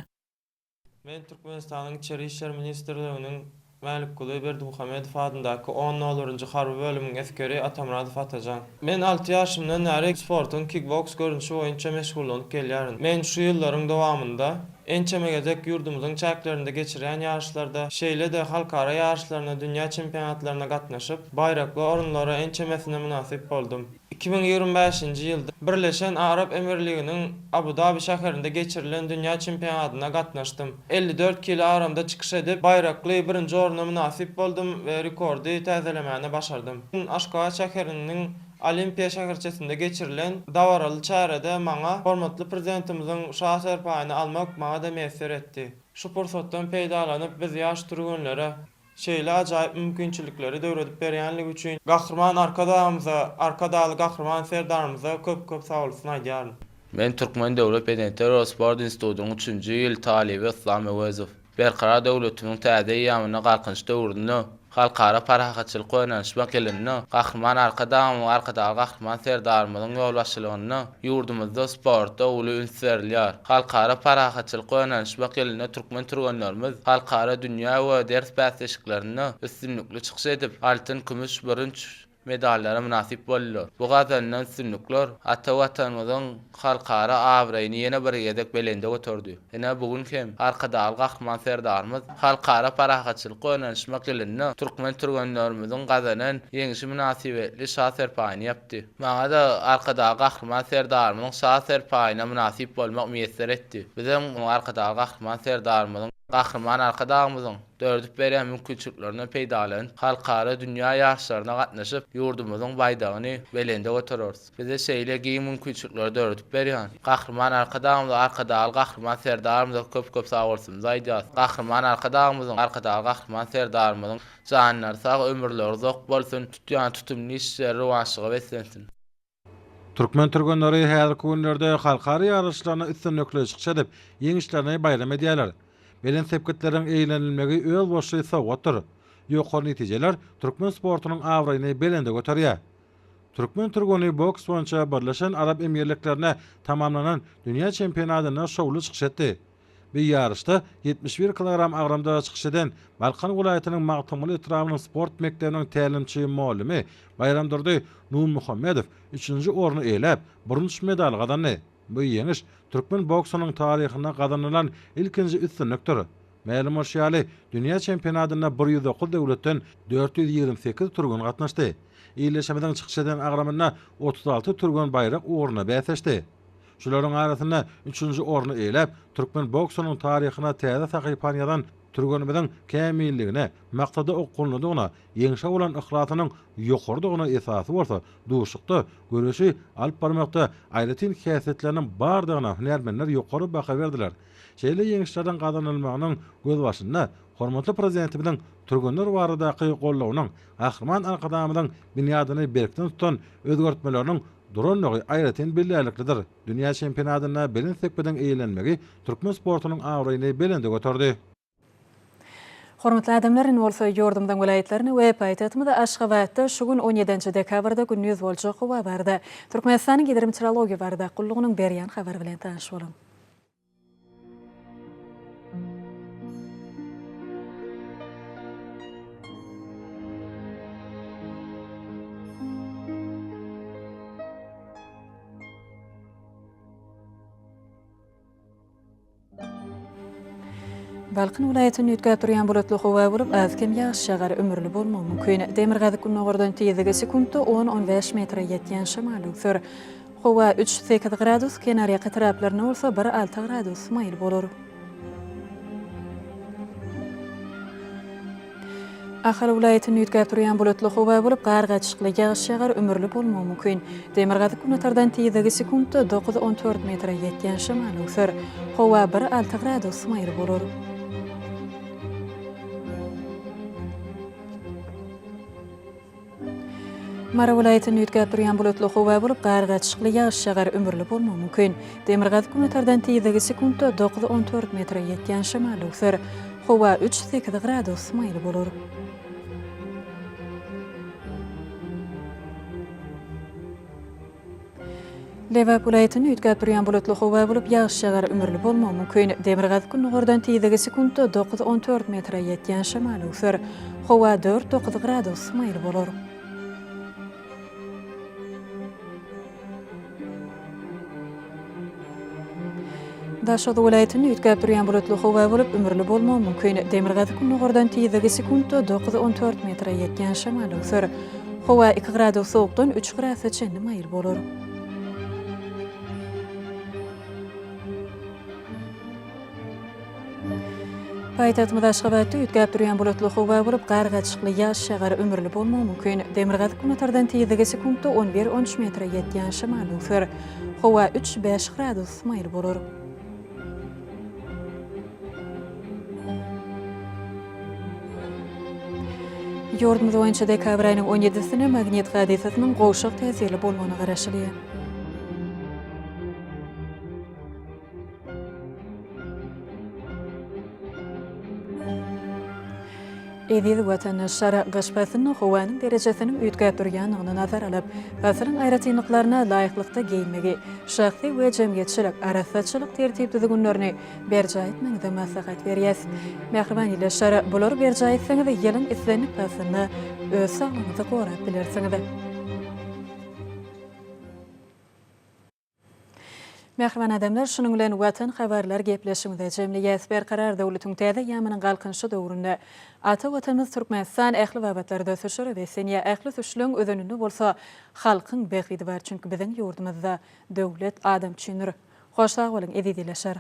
Men Türkmenistanyň Içeri işler ministrliginiň Mälikguly Berdimuhamedow adyndaky on nolbirinji harby bölümiň esgeri Atamyradow Atajan. Men alty ýaşymdan bäri sportuň kikboks görnüşi boýunça meşgullanyp gelýärin. Men şu ýyllaryň dowamynda ençeme gezek ýurdumyzyň çäklerinde geçirýän ýaryşlarda, şeýle-de halkara ýaryşlaryna, dünýä çempionatlaryna gatnaşyp, baýrakly orunlara ençemesine mynasyp boldum. 2025-nji ýylda Birleşen Arap Emirliginiň Abu-Dabi şäherinde geçirilen dünýä çempionatyna gatnaşdym. 54 kilo agramda çykyş edip, baýrakly birinji orna mynasyp boldum we rekordy täzelemäni başardym. Aşgabat şäheriniň Olimpiýa şäherçesinde geçirilen dabaraly çärede maňa hormatly Prezidentimiziň Şa serpaýyny almak maňa-da miýesser etdi. Şu pursatdan peýdalanyp, biz ýaş türgenlere Şeýle ajaýyp mümkinçilikleri döwredip berýänligi üçin Gahryman Arkadagymyza, Arkadagly Gahryman Serdarymyza köp-köp sagbolsun aýdýaryn. Men Türkmen döwlet bedenterbiýe sport institutynyň üçünji ýyl talyby Yslam Öwezow. Berkarar döwletimiziň täze eýýamynda Galkynyş döwründe Halkara parahatçylyk we ynanyşmak ýylynda Gahryman Arkadagymyzyň, Arkadagly Gahryman Serdarymyzyň ýolbaşçylygynda ýurdumyzda sporta uly üns berilýär. Halkara parahatçylyk we ynanyşmak ýylynda türkmen türgenlerimiz halkara, dünýä we ders bäsleşiklerinde üstünlikli çykyş edip, altyn, kümüş, bürünç medallara mynasyp boldular. Bu gazanylan üstünlikler ata Watanymyzyň halkara abraýyny ýene bir gezek belende göterdi. Ine, bu gün hem Arkadagly Gahryman Serdarymyz Halkara parahatçylyk we ynanyşmak ýylynda türkmen türgenlerimiziň gazanan ýeňşi mynasybetli Şa serpaýyny ýapdy. Maňa-da Arkadagly Gahryman Serdarymyzyň Şa serpaýyna mynasyp bolmak miýesser etdi. Bizem Arkadagly Gahryman Serdarymyzyň, Gahryman Arkadagymyzyň döredip berýän mümkinçiliklerinden peýdalanyp, halkara, dünýä ýaryşlaryna gatnaşyp, ýurdumyzyň baýdagyny belende götereris. Bize şeýle giň mümkinçilikleri döredip berýän Gahryman Arkadagymyza, Arkadagly Gahryman Serdarymyza köp-köp sagbolsunymyzy aýdýarys. Gahryman Arkadagymyzyň, Arkadagly Gahryman Serdarymyzyň Janlary sag, ömürleri uzak bolsun, tutýan tutumly işleri rowaçlyga beslensin! Türkmen türgenleri häzirki günlerde halkara ýaryşlarynda üstünlikli çykyş edip, ýeňişlerini baýram edýärler. Belent sepgitleriň eýlenilmegi özboluşly sowgatdyr. Ýokary netijeler türkmen sportunyň abraýyny belende göterýär. Türkmen türgeni boks boýunça Birleşen Arap Emirliklerinde tamamlanan dünýä çempionatynda şowly çykyş etdi. Bu ýaryşda 71 kilogram agramda çykyş eden Balkan welaýatynyň Magtymguly etrabynyň sport mekdebiniň tälimçi mugallymy Baýramdurdy Nurmuhammedow üçünji orny eýeläp, bürünç medaly gazandy. Bu ýeňiş türkmen boksunyň taryhynda gazanylan ilkinji üstünlikdir. Mälim bolşy ýaly, dünýä çempionatynda 109 döwletden 428 türgen gatnaşdy. Ildeşimiziň çykyş eden agramynda 36 türgen baýrak ugrunda bäsleşdi. Şularyň arasynda üçünji orny eýeläp, türkmen boksunyň taryhyna täze sahypany ýazan türgenimiziň kämilligine, maksada okgunlydygyna, ýeňşe bolan yhlasynyň ýokarydygyna esasy bolsa duşuşykda göreşi alyp barmakda aýratyn häsiýetleriniň bardygyna hünärmenler ýokary baha berdiler. Şeýle ýeňişleriň gazanylmagynyň gözbaşynda. Hormatly Prezidentimiziň türgenler baradaky goldawynyň, Gahryman Arkadagymyzyň binýadyny berkden tutan özgertmeleriniň durandygy aýratyn bellärliklidir. Dünýä çempionatynda belent sepgidiň eýelenmegi türkmen sportunyň abraýyny belende göterdi. Hormatly adamlar, indi bolsa ýurdumyzyň welaýatlarynda we paýtagtymyz Aşgabatda şu gün on ýedinji dekabrda gündiz boljak howa barada Türkmenistanyň Gidrometeorologiýa barada gullugynyň berýän habary bilen tanyş boluň. Balkan welaýatynda üýtgäp durýan bulutly howa bolup, az-kem ýagyş ýagar, ümürli bolmagy mümkin. Demirgazyk-gündogardan tizligi sekuntda on-on bäş metre ýetýän şemal öwser. Howa üç, sekiz gradus, kenarýaka etraplarynda bolsa bir, alty gradus maýyl bolar. Ahal welaýatynda üýtgäp durýan bulutly howa bolup, gar gatyşykly ýagyş ýagar, ümürli bolmagy mümkin. Demirgazyk-günortadan tizligi sekuntda dokuz-on dört metre ýetýän şemal öwser. Howa bir, alty gradus maýyl bolar. Mary welaýatynda üýtgäp durýan bulutly howa bolup, gar gatyşykly ýagyş ýagar, ümürli bolmagy mümkin. Demirgazyk-günortadan tizligi sekuntda dokuz-on dört metre ýetýän şemal öwser. Howa üç-sekiz gradus maýyl bolar. Lebap welaýatynda üýtgäp durýan bulutly howa bolup, ýagyş ýagar, ümürli bolmagy mümkin. Demirgazyk-gündogardan tizligi sekuntda dokuz-on dört metre ýetýän şemal öwser. Howa dört-dokuz gradus maýyl bolar. Daşoguz welaýatynda üýtgäp durýan bulutly howa bolup, ümürli bolmagy mümkin. Demirgazyk-gündogardan tizligi sekuntda dokuz-on dört metre ýetýän şemal öwser. Howa iki gradus sowukdan üç grasa çenli maýyl bolar. Paýtagtymyz Aşgabatda üýtgäp durýan bulutly howa bolup, gar gatyşykly ýagyş ýagar, ümürli bolmagy mümkin. Demirgazyk-günortadan tizligi sekuntda on bir-on üç metre ýetýän şemal öwser. Howa üç-bäş gradus maýyl bolar. Ýurdumyz boýunça dekabr aýynyň on ýedisine magnit hadysasynyň gowşak täsirli bolmagyna garaşylýar. Eziz watandaşlar, gyş paslynda howanyň derejesiniň üýtgäp durýandygyny nazara alyp, pasylyň aýratynlyklaryna laýyklykda geýinmegi, şahsy we jemgyýetçilik arassaçylyk tertip-düzgünlerini berjaý etmegiňizi maslahat berýäs. Mähriban ildeşler, bulary berjaý etseňiz, ýylyň islendik paslynda öz saglygyňyzy gorap bilersiňiz. Mähriban adamlar, şunuň bilen Watan habarlar gepleşigimizi jemleýäs. Berkarar döwletiň täze eýýamynyň Galkynyşy döwründe ata Watanymyz Türkmenistan ähli babatlarda ösüşlere beslenýär. Ähli ösüşleň özeninde bolsa halkyň bähbidi bar. Çünki biziň ýurdumyzda döwlet adam üçindir. Hoş sag boluň eziz ildeşler!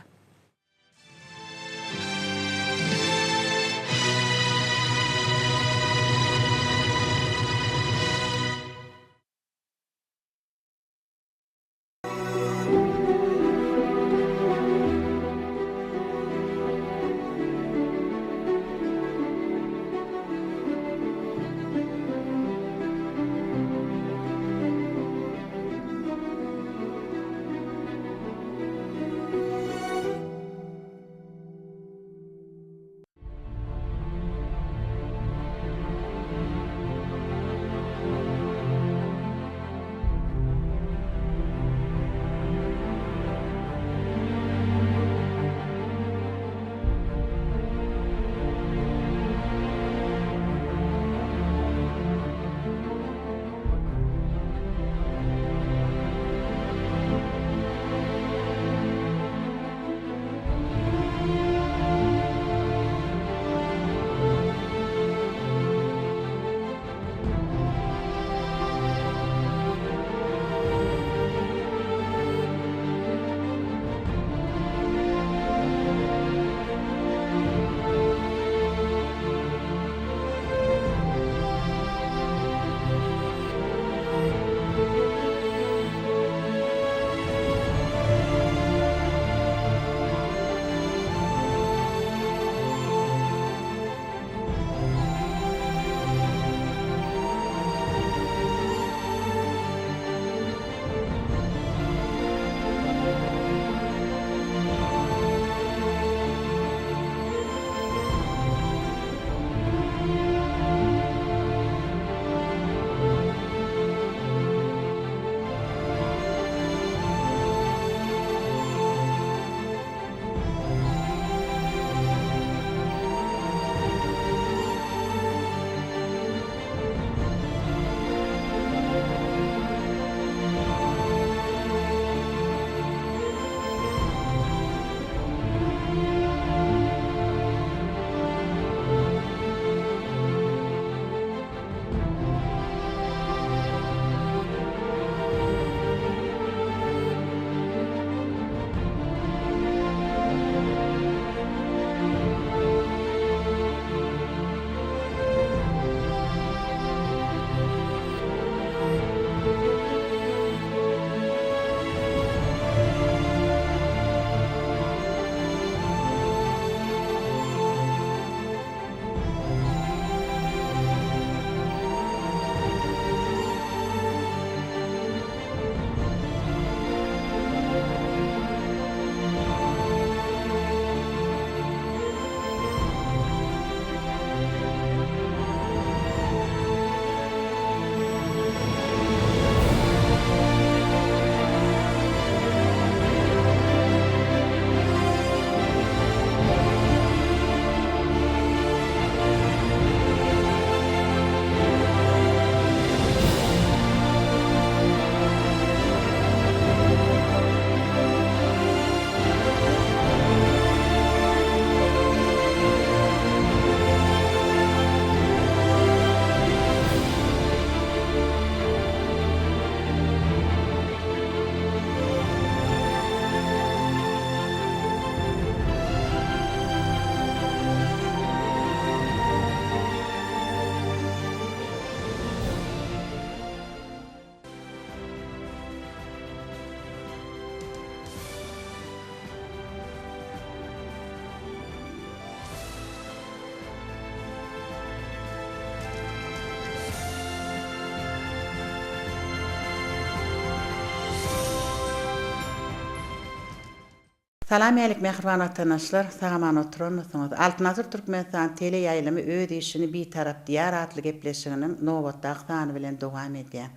Salam älik mähriban watandaşlar, sag-aman oturanmysyňyz? Altyn Asyr Türkmenistan tele ýaýlymy öz işini Bitarap Diýar atly gepleşiginiň nobatdaky sany bilen dowam edýär.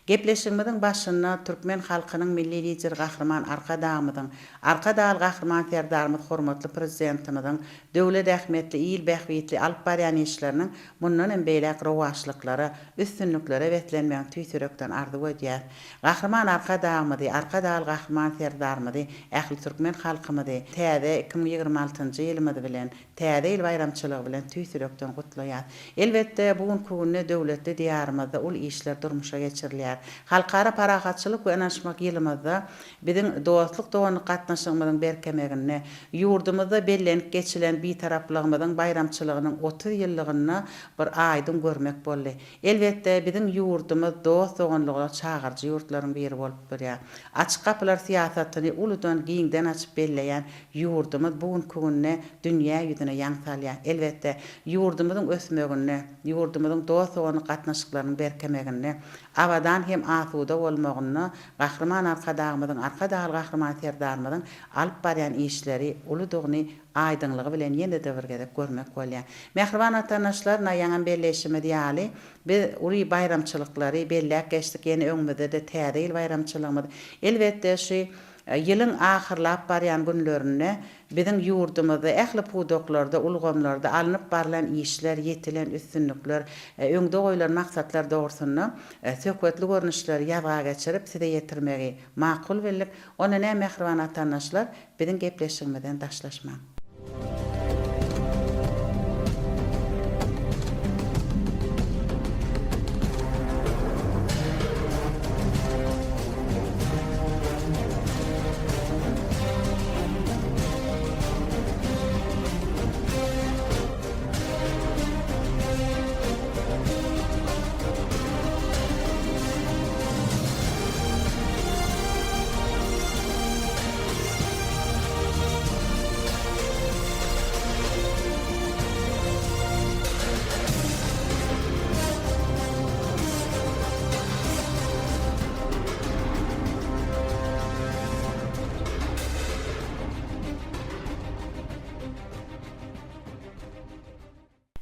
Gepleşigimiziň başynda türkmen halkynyň Milli Lideri Gahryman Arkadagymyzyň, Arkadagly Gahryman Serdarymyz hormatly Prezidentimiziň döwlet ähmiýetli, il bähbitli alyp barýan işleriniň mundan hem beýläk rowaçlyklara, üstünliklere beslenmegini tüýs ýürekden arzuw edýäs. Gahryman Arkadagymyzy, Arkadagly Gahryman Serdarymyzy, ähli türkmen halkymyzy täze 2026-njy ýylymyz bilen, Täze ýyl baýramçylygy bilen tüýs ýürekden gutlaýas. Elbetde, bu günki günde döwletli Diýarymyzda uly işler durmuşa geçirilýär. Halkara parahatçylyk we ynanyşmak ýylymyzda biziň dostluk-doganlyk gatnaşygymyzyň berkemeginde, ýurdumyzda bellenip geçilen Bitaraplygymyzyň baýramçylygynyň 30 ýyllygynda bir aýdyň görmek boldy. Elbetde, biziň ýurdumyz dost-doganlyga çagyryjy ýurtlaryň biri bolup durýar. Açyk gapylar syýasatyny uludan, giňden açyp belleýän ýurdumyz bu günki günde dünýä ýüzüne ýaň salýar. Elbetde, ýurdumyzyň ösmeginde, ýurdumyzyň dost-doganlyk gatnaşyklarynyň berkemeginde, abadan hem asuda bolmagynda Gahryman Arkadagymyzyň, Arkadagly Gahryman Serdarymyzyň alyp barýan işleri uludygyny aýdyňlygy bilen ýene-de bir gezek görmek bolýar. Mähriban watandaşlar, na ýaňam belleýşimiz ýaly, biz uly baýramçylyklary belläp geçdik, ýene öňümizde-de Täze ýyl baýramçylygymyz. Elbetde, şu ýylyň ahyrlap barýan günlerinde biziň ýurdumyzda ähli pudaklarda, ulgamlarda alnyp barlan işler, ýetilen üstünlikler, öňde goýlan maksatlar dogrusynda söhbetli görnüşleri ýazga geçirip, size ýetirmegi makul bildik. Onda näme mähriban watandaşlar, Biziň gepleşigimizden daşlaşmaň.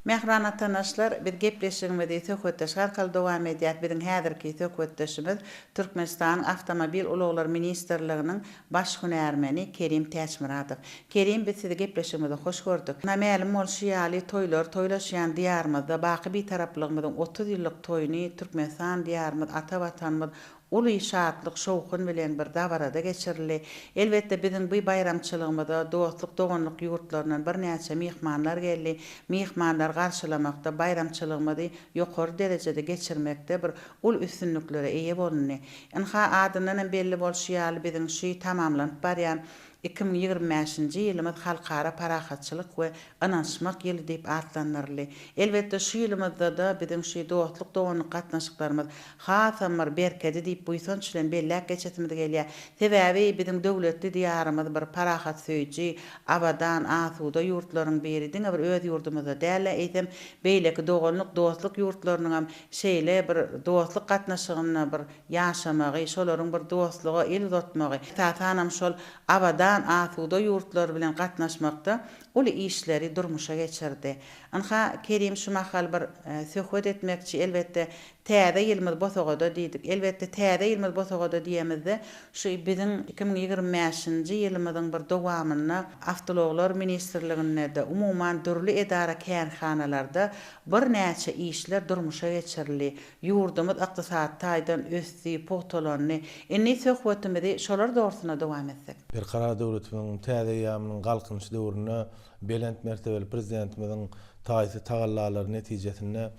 Mähriban atanaşlar, biz gepleşigimizi söhbetdeşlik arkaly dowam edýäs. Biziň häzirki söhbetdeşimiz Türkmenistanyň Awtomobil ulaglary ministrliginiň baş hünärmeni Kerim Täçmyradow. Kerim, biz sizi gepleşigimizde hoş gördük. Mälim bolşy ýaly, toýlar toýlaşýan Diýarymyzda baky Bitaraplygymyzyň 30 ýyllyk toýuny Türkmenistan Diýarymyz, ata Watanymyz uly şatlyk, şowhun bilen bir dabarada geçirildi. Elbetde, biziň bu baýramçylygymyza dostluk-doganlyk ýurtlaryndan birnäçe myhmanlar geldi. Myhmanlary garşylamakda, baýramçylygymyzy ýokary derejede geçirmekde bir uly üstünliklere eýe bolundy. Ynha, adyndan hem belli bolşy ýaly, biziň şu tamamlanyp barýan 2025-nji ýylymyz Halkara parahatçylyk we ynanyşmak ýyly diýip atlandyryldy. Elbetde, şu ýylymyzda-da biziň şu dostluk-doganlyk gatnaşyklarymyz hasam bir berkedi diýip buýsanç bilen belläp geçesimiz gelýär. Sebäbi biziň döwletli Diýarymyz bir parahatsöýüji, abadan, asuda ýurtlaryň biri. Diňe bir öz ýurdumyzda däl-de, eýsem, beýleki doganlyk, dostluk ýurtlarynyňam şeýle bir dostluk gatnaşygynda bir ýaşamagy, şolaryň bir dostluga el uzatmagy, esasanam şol abadan, asuda ýurtlar bilen gatnaşmakda uly işleri durmuşa geçirdi. Ynha, Kerim şu mahal bir söhbet etmekçi, elbetde, Täze ýylymyz bosagada diýdik. Elbetde, Täze ýylymyz bosagada diýemizde, şu biziň 2025-nji ýylymyzyň bir dowamynda Awtoulaglar ministrliginde-de, umuman, dürli edara-kärhanalarda birnäçe işler durmuşa geçirildi. Ýurdumyz ykdysady taýdan ösdi, pugtalandy. Indi söhbetimizi şolar dogrusynda dowam etsek. Berkarar döwletimiziň täze eýýamynyň Galkynyşy döwründe belent mertebeli Prezidentimiziň taýsyz tagallalary netijesinde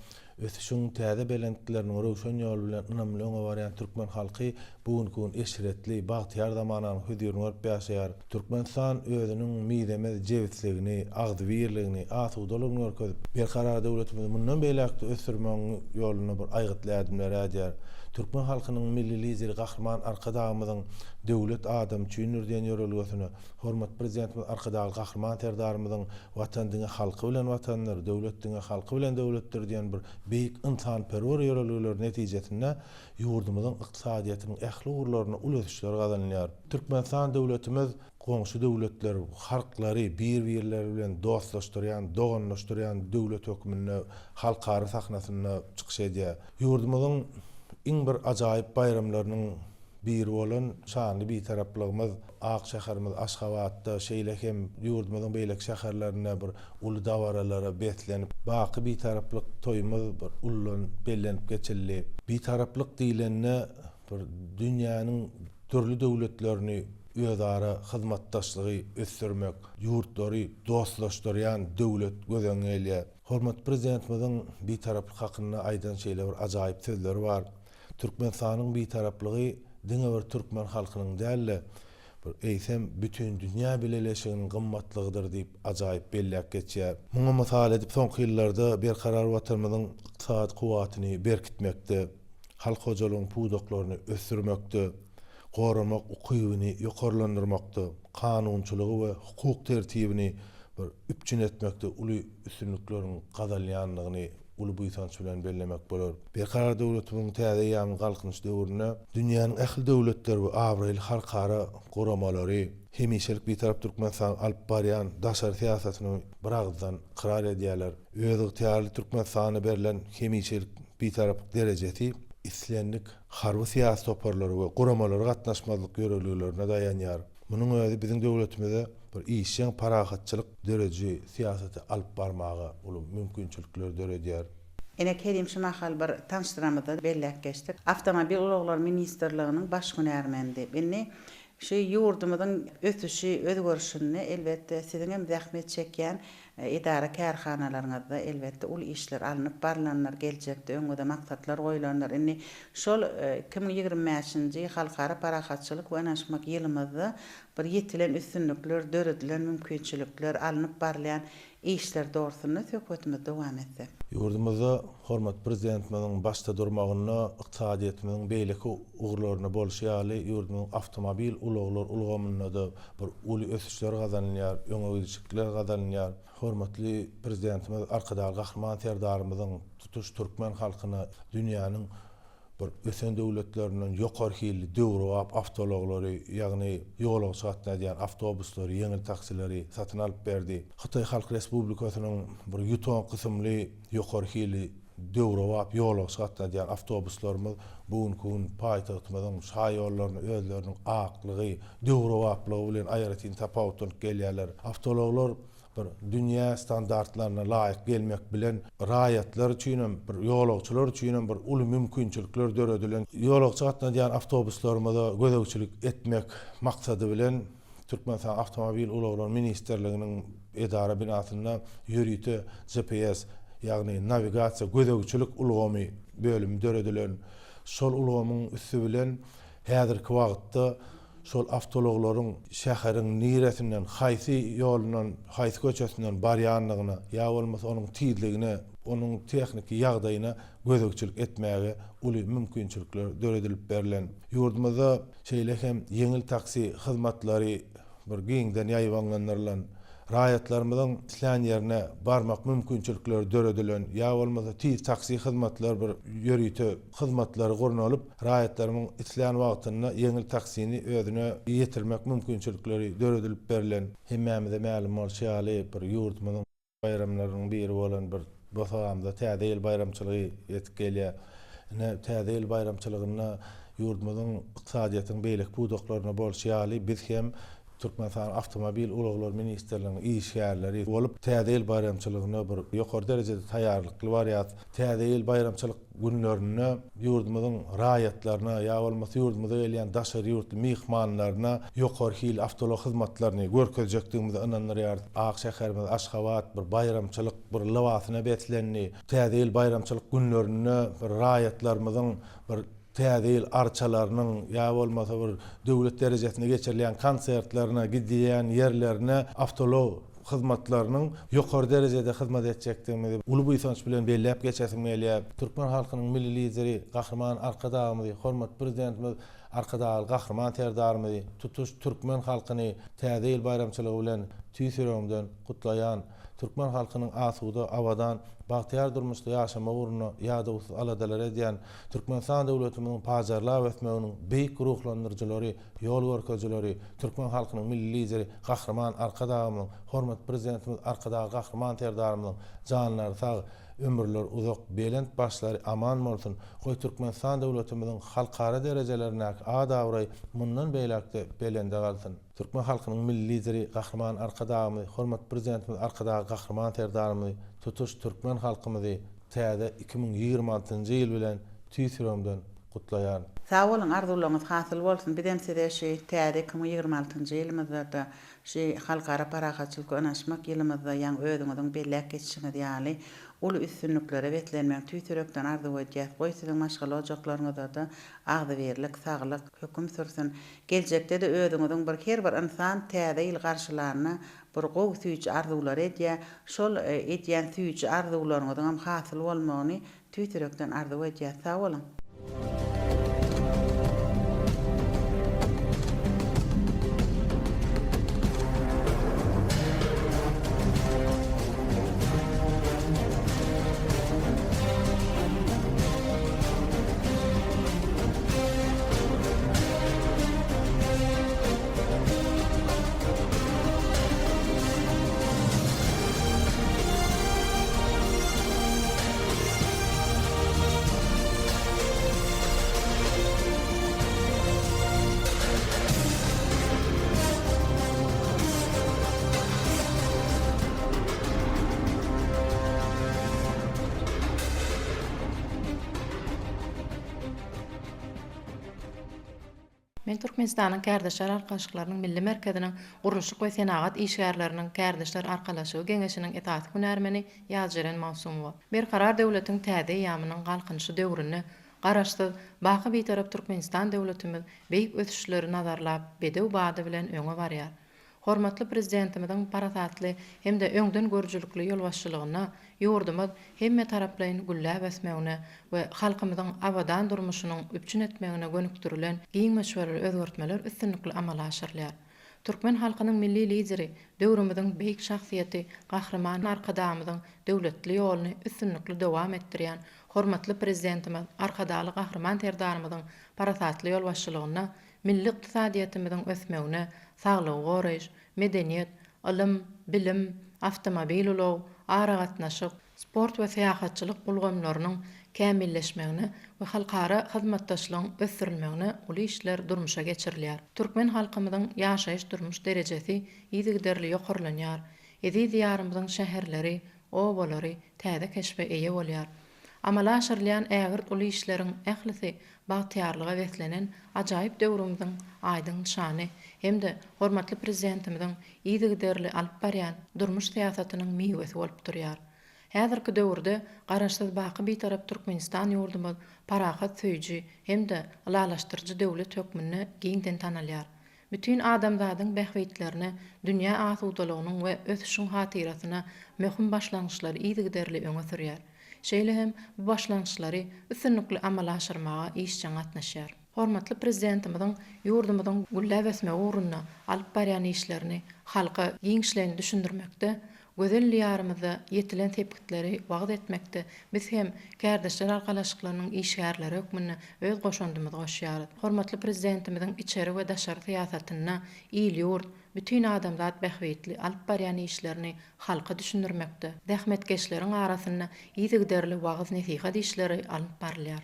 ösüşiň täze belentlikleriniň röwşen ýoly bilen ynamly öňe barýan türkmen halky bu günki gün eşretli, bagtyýar zamananyň hözirini görüp ýaşaýar. Türkmenistan özüniň mizemez jebisligini, agzybirligini, asudalygyny görkezip, berkarar döwletimizi mundan beýläk-de ösdürmegiň ýolunda bir aýgytly ädimleri ädýär. Türkmen halkynyň Milli Lideri Gahryman Arkadagymyzyň Döwlet adam üçindir diýen ýörelgesine, hormatly Prezidentimiz Arkadagly Gahryman Serdarymyzyň Watan diňe halky bilen Watandyr, döwlet diňe halky bilen döwletdir diýen bir. beýik ynsanperwer ýörelgeleri netijesinde ýurdumyzyň ykdysadyýetiniň ähli ugurlarynda uly ösüşler gazanylýar. Türkmenistan döwletimiz goňşy döwletler, halklary bir-birleri bilen dostlaşdyrýan, doganlaşdyrýan döwlet hökmünde halkara sahnasynda çykyş edýär. Ýurdumyzyň iň bir ajaýyp baýramlarynyň biri bolan şanly Bitaraplygymyz ak şäherimiz Aşgabatda, şeýle hem ýurdumyzyň beýleki şäherlerinde bir uly dabaralara beslenip, baky Bitaraplyk toýumyz bir uludan bellenip geçildi. Bitaraplyk diýlende bir dünýäniň dürli döwletlerini özara hyzmatdaşlygy ösdürmek, ýurtlary dostlaşdyrýan döwlet göz öňüňe gelýär. Hormatly Prezidentimiziň Bitaraplyk hakynda aýdan şeýle bir ajaýyp sözleri bar, Türkmenistanyň Bitaraplygy diňe bir türkmen halkynyň däl-de, bir eýsem, bütindünýä bileleşiginiň gymmatlygydyr diýip ajaýyp belläp geçýär. Muňa mysal edip soňky ýyllarda Berkarar Watanymyzyň ykdysady kuwwatyny berkitmekde, halk hojalygyň pudaklaryny ösdürmekde, goramak ukybyny ýokarlandyrmakda, kanunçylygy we hukuk tertibini bir üpjün etmekde uly üstünlikleriň gazalýandygyny uly buýsanç bilen bellemek bolar. Berkarar döwletimiziň täze eýýamyň Galkynyş döwründe dünýäniň ähli döwletleri we abraýly halkara guramalary hemişelik Bitarap Türkmenistanyň alyp barýan daşary syýasatyny biragyzdan ykrar edýärler. Özygtyýarly Türkmenistana berlen hemişelik Bitaraplyk derejesi islendik harby-syýasy toparlara we guramalara gatnaşmazlyk ýörelgelerine daýanýar. Munuň özi biziň döwletimize bir işjeň parahatçylyk dörediji syýasaty alyp barmaga uly mümkinçilikleri döredýär. Ene Kerim şu mahal bir tanyşdyramyzda belläp geçdik. Awtomobil ulaglary ministrliginiň baş hünärmeni diýip. Indi şu ýurdumyzyň ösüşi, özgerişinde elbetde siziň hem zähmet çekýän Edara-kärhanalaryňyzda, elbetde, uly işler alnyp barlandyr, geljekde öňüňize maksatlar goýlandyr. Indi şol 2025-nji Halkara parahatçylyk we ynanyşmak ýylymyzda bir ýetilen üstünlikler, döredilen mümkinçilikler, alnyp barylýan işler dogrusynda söhbetimizi dowam etsek. Ýurdumyzda hormatly Prezidentimiziň başda durmagynda ykdysadyýetimiziň beýleki ugurlarynda bolşy ýaly, ýurdumyzyň awtomobil ulaglar ulgamynda-da bir uly ösüşler gazanylýar, öňe gidişlikler gazanylýar. Hormatly Prezidentimiz Arkadagly Gahryman Serdarymyzyň tutuş türkmen halkyna dünýäniň bir ösen döwletlerinden ýokary hilli döwrebap awtoulaglary, ýagny ýolagçy gatnadýan awtobuslary, ýeňil taksileri satyn alyp berdi. Hytaý Halk Respublikasynyň bir Ýutong kysymly ýokary hilli Döwrebap ýolagçy gatnadýan awtobuslarymyz bu günki gün paýtagtymyzyň şaýollaryny özleriniň aklygy, döwrebaplygy bilen aýratyn tapawutlanyp gelýärler. Awtoulaglar bir dünýä standartlaryna laýyk gelmek bilen, raýatlar üçinem, bir ýolagçylar üçinem bir uly mümkinçilikler döredilen. Ýolagçy gatnadýan awtobuslarymyza gözegçilik etmek maksady bilen, Türkmenistanyň Awtomobil ulaglary ministrliginiň edara binasynda ýörite GPS, ýagny nawigasiýa gözegçilik ulgamy bölümi döredilen. Şol ulgamyň üsti bilen häzirki wagtda şol awtoulaglaryň şäheriň niresinden, haýsy ýolundan, haýsy köçesinden barýandygyna ýa bolmasa onuň tizligine, onuň tehniki ýagdaýyna gözegçilik etmäge uly mümkinçilikler döredilip berlen. Ýurdumyzda Şeýle hem ýeňil taksi hyzmatlary bir giňden ýaýbaňlandyrylan, raýatlarymyzyň islän ýerine barmak mümkinçilikleri döredilen ýa bolmasa tiz taksi hyzmatlar bir ýörite hyzmatlary gurnalyp, raýatlarymyň islän wagtynda ýeňil taksini özüne ýetirmek mümkinçilikleri döredilip berlen. Hemmämize mälim bolşy ýaly, bir ýurdumyzyň. Baýramlarynyň biri bolan bir bosagamyza Täze ýyl baýramçylygy ýetip gelýär. Ine, Täze ýyl baýramçylygynda ýurdumyzyň ykdysadyýetiň beýleki pudaklarynda bolşy ýaly, biz hem Türkmenistanyň Awtomobil ulaglary ministrliginiň işgärleri bolup, Täze ýyl baýramçylygyna bir ýokary derejede taýýarlykly barýarys. Täze ýyl baýramçylyk günlerinde ýurdumyzyň raýatlaryna ýa bolmasa ýurdumyza gelýän daşary ýurtly myhmanlaryna ýokary hil awtoulag hyzmatlaryny görkezjekdigimize ynandyrýarys. Ak şäherimiz Aşgabat bir baýramçylyk bir lybasyna beslendi. Täze ýyl baýramçylyk günlerinde bir raýatlarymyzyň bir Täze ýyl arçalarynyň ýa bolmasa bir döwlet derejesinde geçirilýän konsertlerine gidýän ýerlerine awtoulag hyzmatlarynyň ýokary derejede hyzmat etjekdigimizi uly buýsanç bilen belläp geçesim gelýär. Türkmen halkynyň Milli Lideri Gahryman Arkadagymyzy, hormatly Prezidentimiz Arkadagly Gahryman Serdarymyzy, tutuş türkmen halkyny Täze ýyl baýramçylygy bilen tüýs ýüregimden gutlaýan. Türkmen halkynyň asuda, abadan, bagtyýar durmuşda ýaşamagy ugrunda ýadawsyz aladalar edýän Türkmenistan döwletimiziň pajarlap ösmeginiň beýik ruhlandyryjylary, ýol görkezijileri, türkmen halkynyň Milli Lideri Gahryman Arkadagymyzyň, hormatly Prezidentimiz Arkadagly Gahryman Serdarymyzyň janlary sag, ömürleri uzak, belent başlary aman bolsun! Goý, Türkmenistan döwletimiziň halkara derejelerindäki at-abraýy mundan beýläk-de belende galsyn! Türkmen halkynyň Milli Lideri Gahryman Arkadagymyzy, hormatly Prezidentimiz Arkadagly Gahryman Serdarymyzy, tutuş türkmen halkymyzy täze 2026-njy ýyl bilen tüýs ýüregimden gutlaýaryn. Sag boluň arzuwlaryňyz hasyl bolsun bizem size şu täze 2026-njy ýylymyzda-da şu Halkara parahatçylyk we ynanyşmak ýylymyzda ýaňy özüňiziň belläp geçişiňiz ýaly uly üstünliklere beslenmegini tüýs ýürekden arzuw edýäs goý siziň maşgala ojaklaryňyzda-da agzybirlik saglyk höküm sürsün Geljekde-de özüňiziň bir her bir ynsan täze ýyl garşylanda bir gowy süýji arzuwlary edýär. Şol edýän süýji arzuwlaryňyzyňam hasyl bolmagyny tüýs ýürekden arzuw edýäs. Sag boluň! Men Türkmenistanyň Kärdeşler arkalaşyklarynyň Milli merkeziniň Gurluşyk we senagat işgärleriniň Kärdeşler arkalaşygy geňeşiniň esasy hünärmeni Ýazjeren Mawsumowa. Berkarar döwletiň täze eýýamynyň Galkynyşy döwründe Garaşsyz, baky Bitarap Türkmenistan döwletimiz beýik ösüşleri nazarlap, bedew bady bilen öňe barýar. Hormatly Prezidentimiziň parasatly hem-de öňdengörüjilikli ýolbaşçylygynda ýurdumyz hemmetaraplaýyn gülläp ösmegine we halkymyzyň abadan durmuşynyň üpjün etmegine gönükdirilen giň möçberli özgertmeler üstünlikli amala aşyrylýar. Türkmen halkynyň Milli Lideri, döwrümiziň beýik şahsyýeti Gahryman Arkadagymyzyň döwletli ýoluny üstünlikli dowam etdirýän hormatly Prezidentimiz Arkadagly Gahryman Serdarymyzyň parasatly ýolbaşçylygynda milli ykdysadyýetimiziň ösmegine, saglygy goraýyş, medeniýet, ylym, bilim, awtomobil ulag, aragatnaşyk, sport we syýahatçylyk ulgamlarynyň kämilleşmegine we halkara hyzmatdaşlygyň ösdürilmegine uly işler durmuşa geçirilýär. Türkmen halkymyzyň ýaşaýyş-durmuş derejesi yzygiderli ýokarlanýar, eziz Diýarymyzyň şäherleri, obalary täze keşbe eýe bolýar. Amala aşyrylýan ägirt uly işleriň ählisi bagtyýarlyga beslenen ajaýyp döwrümiziň aýdyň nyşany hem-de hormatly Prezidentimiziň yzygiderli alyp barýan durmuş syýasatynyň miwesi bolup durýar. Häzirki döwürde Garaşsyz baky Bitarap Türkmenistan ýurdumyz parahat söýüji hem-de ylalaşdyryjy döwlet hökmünde giňden tanalýar. Bütin adamzadyň bähbitlerine, dünýä asudalygynyň we ösüşiň hatyrasyna möhüm başlangyçlary yzygiderli öňe sürýär. Şeýle hem bu başlangyçlary üstünlikli amala aşyrmaga işjeň gatnaşýar. Hormatly Prezidentimiziň ýurdumyzyň gülläp ösmegi ugrunda alyp barýan işlerini halka giňişleýin düşündirmekde Gözel Diýarymyzda ýetilen sepgitleri wagyz etmekde biz hem kärdeşler arkalaşyklarynyň işgärleri hökmünde öz goşandymyzy goşýarys. Hormatly Prezidentimiziň içeri we daşary syýasatynda il-ýurt, bütin adamzat bähbitli alyp barýan işlerini halka düşündirmekde, zähmetkeşleriň arasynda yzygiderli wagyz-nesihat işleri alnyp barylýar.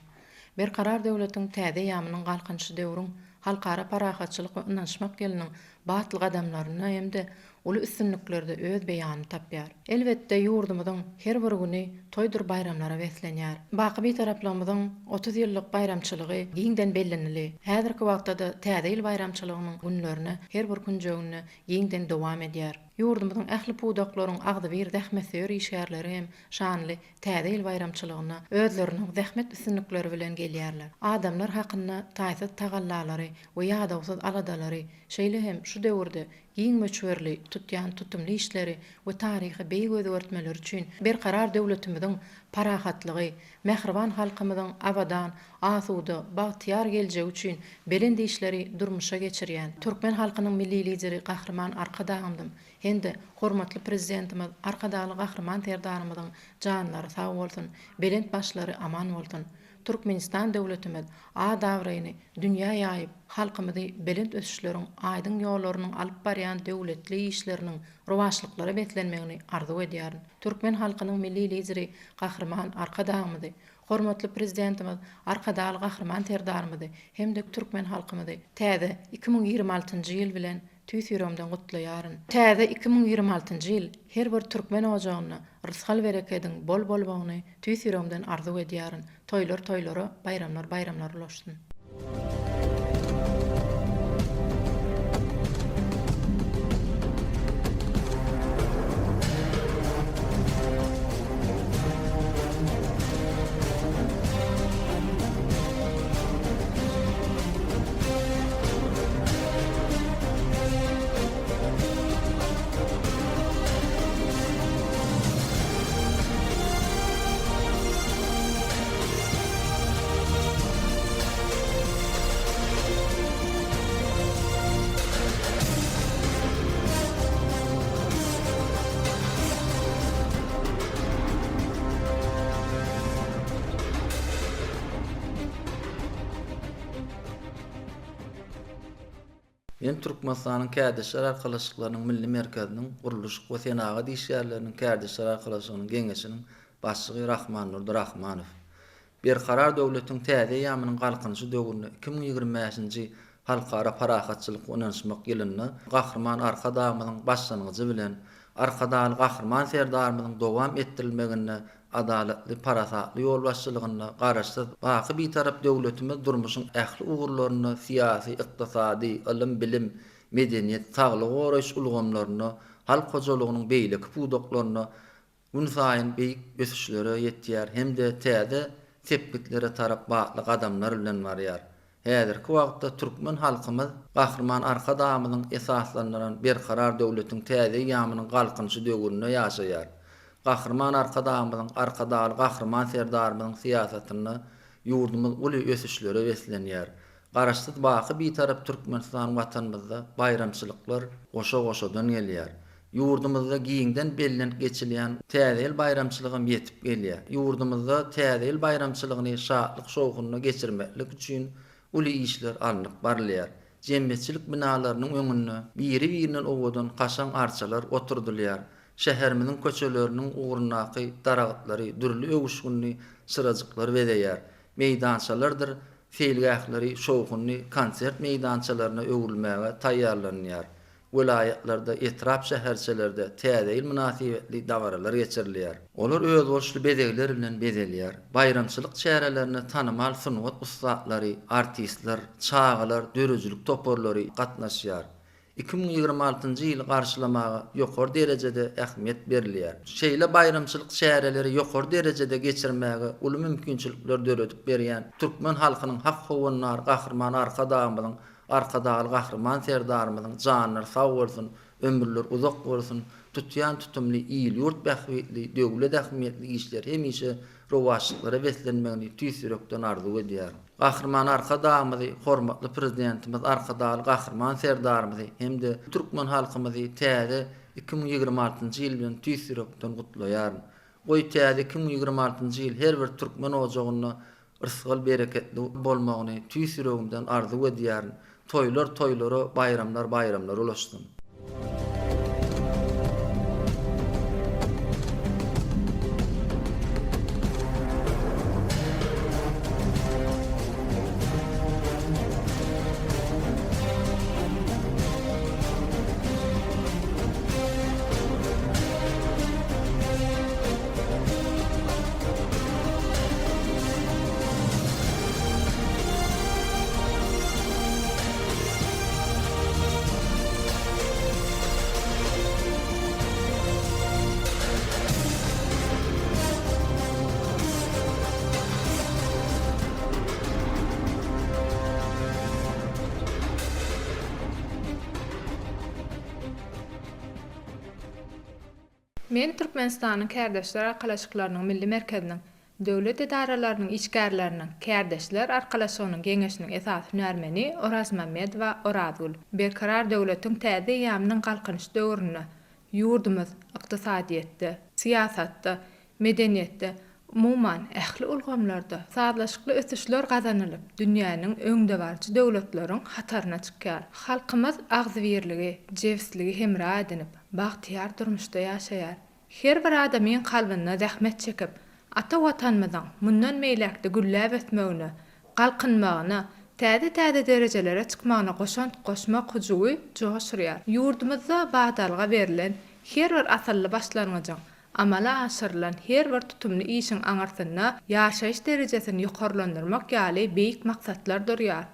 Berkarar döwletiň täze eýýamynyň Galkynyşy döwrüň Halkara parahatçylyk we ynanyşmak ýylynyň batly gadamlarynda hem-de uly üstünliklerde öz beýanyny tapýar. Elbetde, ýurdumyzyň her bir güni toýdur baýramlara beslenýär. Baky Bitaraplygymyzyň 30 ýyllyk baýramçylygy giňden bellenildi. Häzirki wagtda-da Täze ýyl baýramçylygynyň günlerine her bir künjeginde giňden dowam edýär. Ýurdumyzyň ähli pudaklaryň agzybir zähmetsöýer işgärleri hem şanly Täze ýyl baýramçylygyna özleriniň zähmet üstünlikleri bilen gelýärler. Adamlar hakynda taýsyz tagallalary we ýadawsyz aladalary, şeýle hem şu döwürde giň möçberli tutýan tutumly işleri we taryhy beýik özgertmeleri üçin Berkarar döwletimiziň parahatlygy, mähriban halkymyzyň abadan, asuda, bagtyýar geljegi üçin belent işleri durmuşa geçirýän türkmen halkynyň Milli Lideri Gahryman Arkadagymyzyň hem-de hormatly Prezidentimiz Arkadagly Gahryman Serdarymyzyň janlary sag bolsun, belent başlary aman bolsun! Türkmenistan döwletimiz at-abraýyny dünýä ýaýyp, halkymyzy belent ösüşleriň aýdyň ýollarynyň alyp barýan döwletli işleriniň rowaçlyklara beslenmegini arzuw edýärin. Türkmen halkynyň Milli Lideri Gahryman Arkadagymyzy, hormatly Prezidentimiz Arkadagly Gahryman Serdarymyzy hem-de türkmen halkymyzy täze 2026-njy ýyl bilen Tüýs ýüregimden gutlaýaryn. Täze 2026-njy ýyl her bir türkmen ojagynda rysgal-berekediň bol bolmagyny tüýs ýüregimden arzuw edýärin. Toýlar toýlara, baýramlar baýramlara ulaşsyn. Men Türkmenistanyň Kärdeşler arkalaşyklarynyň Milli merkeziniň Gurluşyk we senagat işgärleriniň kärdeşler arkalaşygynyň Geňeşiniň başlygy Rahmandurdy Rahmanow. Berkarar döwletiň täze eýýamynyň Galkynyşy döwründe 2025-nji Halkara parahatçylyk we ynanyşmak ýylynda Gahryman Arkadagymyzyň başlangyjy bilen Arkadagly Gahryman Serdarymyzyň dowam etdirilmeginde adalatly, parasatly ýolbaşçylygynda Garaşsyz, baky Bitarap döwletimiz durmuşyň ähli ugurlarynda syýasy, ykdysady, ylym-bilim, medeniýet, saglygy goraýyş ulgamlarynda, halk hojalygynyň beýleki pudaklarynda günsaýyn beýik ösüşlere ýetýär hem-de täze sepgitlere tarap batly gadamlar bilen barýar. Häzirki wagtda türkmen halkymyz Gahryman Arkadagymyzyň esaslandyran Berkarar döwletiň täze eýýamynyň Galkynyşy döwründe ýaşaýar. Gahryman Arkadagymyzyň, Arkadagly Gahryman Serdarymyzyň syýasatynda ýurdumyz uly ösüşlere beslenýär. Garaşsyz baky Bitarap Türkmenistan Watanymyzda baýramçylyklar goşa-goşadan gelýär. Ýurdumyzda giňden bellenip geçilýän Täze ýyl baýramçylygam ýetip gelýär. Ýurdumyzda Täze ýyl baýramçylygyny şatlyk-şowhunda geçirmeklik üçin uly işler alnyp barylýar. Jemgyýetçilik binalarynyň öňünde biri-birinden owadan kaşaň arçalar oturdylýar. Şäherimiziň köçeleriniň ugrundaky daragytlary dürli öwüşginli çyrajyklar bezeýär. Meýdançalardyr seýilgähleri şowhunly konsert meýdançalaryna öwrülmäge taýýarlanylýar. Welaýatlarda, etrap-şäherçelerde Täze ýyl mynasybetli dabaralar geçirilýär. Olar özboluşly bezegler bilen bezelýär. Baýramçylyk çärelerine tanymal sungat ussatlary, artistler, çagalar döredijilik toparlary gatnaşýar. 2026-njy ýyly garşylamaga ýokary derejede ähmiýet berilýär. Şeýle baýramçylyk çäreleri ýokary derejede geçirmäge uly mümkinçilikler döredip berýän türkmen halkynyň hak howandary Gahryman Arkadagymyzyň Arkadagly Gahryman Serdarymyzyň janlary sag bolsun, ömürleri uzak bolsun, tutýan tutumly, il-ýurt bähbitli, döwlet ähmiýetli işleri hemişe rowaçlyklara beslenmegini tüýs ýürekden arzuw edýärin. Gahryman Arkadagymyzy, hormatly Prezidentimiz Arkadagly Gahryman Serdarymyzy hem-de türkmen halkymyzy täze 2026-njy ýyl bilen tüýs ýürekden gutlaýaryn. Goý, täze 2026-njy ýyl her bir türkmen ojagynda rysgal-bereketli bolmagyny tüýs ýüregimden arzuw edýärin. Toýlar toýlara, baýramlar baýramlara ulaşsyn! Men Türkmenistanyň Kärdeşler arkalaşyklarynyň Milli merkeziniň Döwlet edaralarynyň işgärleriniň Kärdeşler arkalaşygynyň Geňeşiniň esasy hünärmeni Orazmammedowa Orazgül. Berkarar döwletiň täze eýýamynyň Galkynyş döwründe ýurdumyz ykdysadyýetde, syýasatda, medeniýetde, umuman, ähli ulgamlarda sazlaşykly ösüşler gazanylyp, dünýäniň öňdebaryjy döwletleriň hataryna çykýar. Halkymyz agzybirligi, jebisligi hemra edinip, bagtyýar durmuşda ýaşaýar. Her bir adamyň kalbynda zähmet çekip, ata Watanymyzyň mundan beýläk-de gülläp ösmegine, galkynmagyna, täze-täze derejelere çykmagyna goşant goşmak hyjuwy joş urýar. Ýurdumyzda badalga berlen her bir asylly başlangyjyň, amala aşyrylan her bir tutumly işiň aňyrsynda ýaşaýyş derejesini ýokarlandyrmak ýaly beýik maksatlar durýar.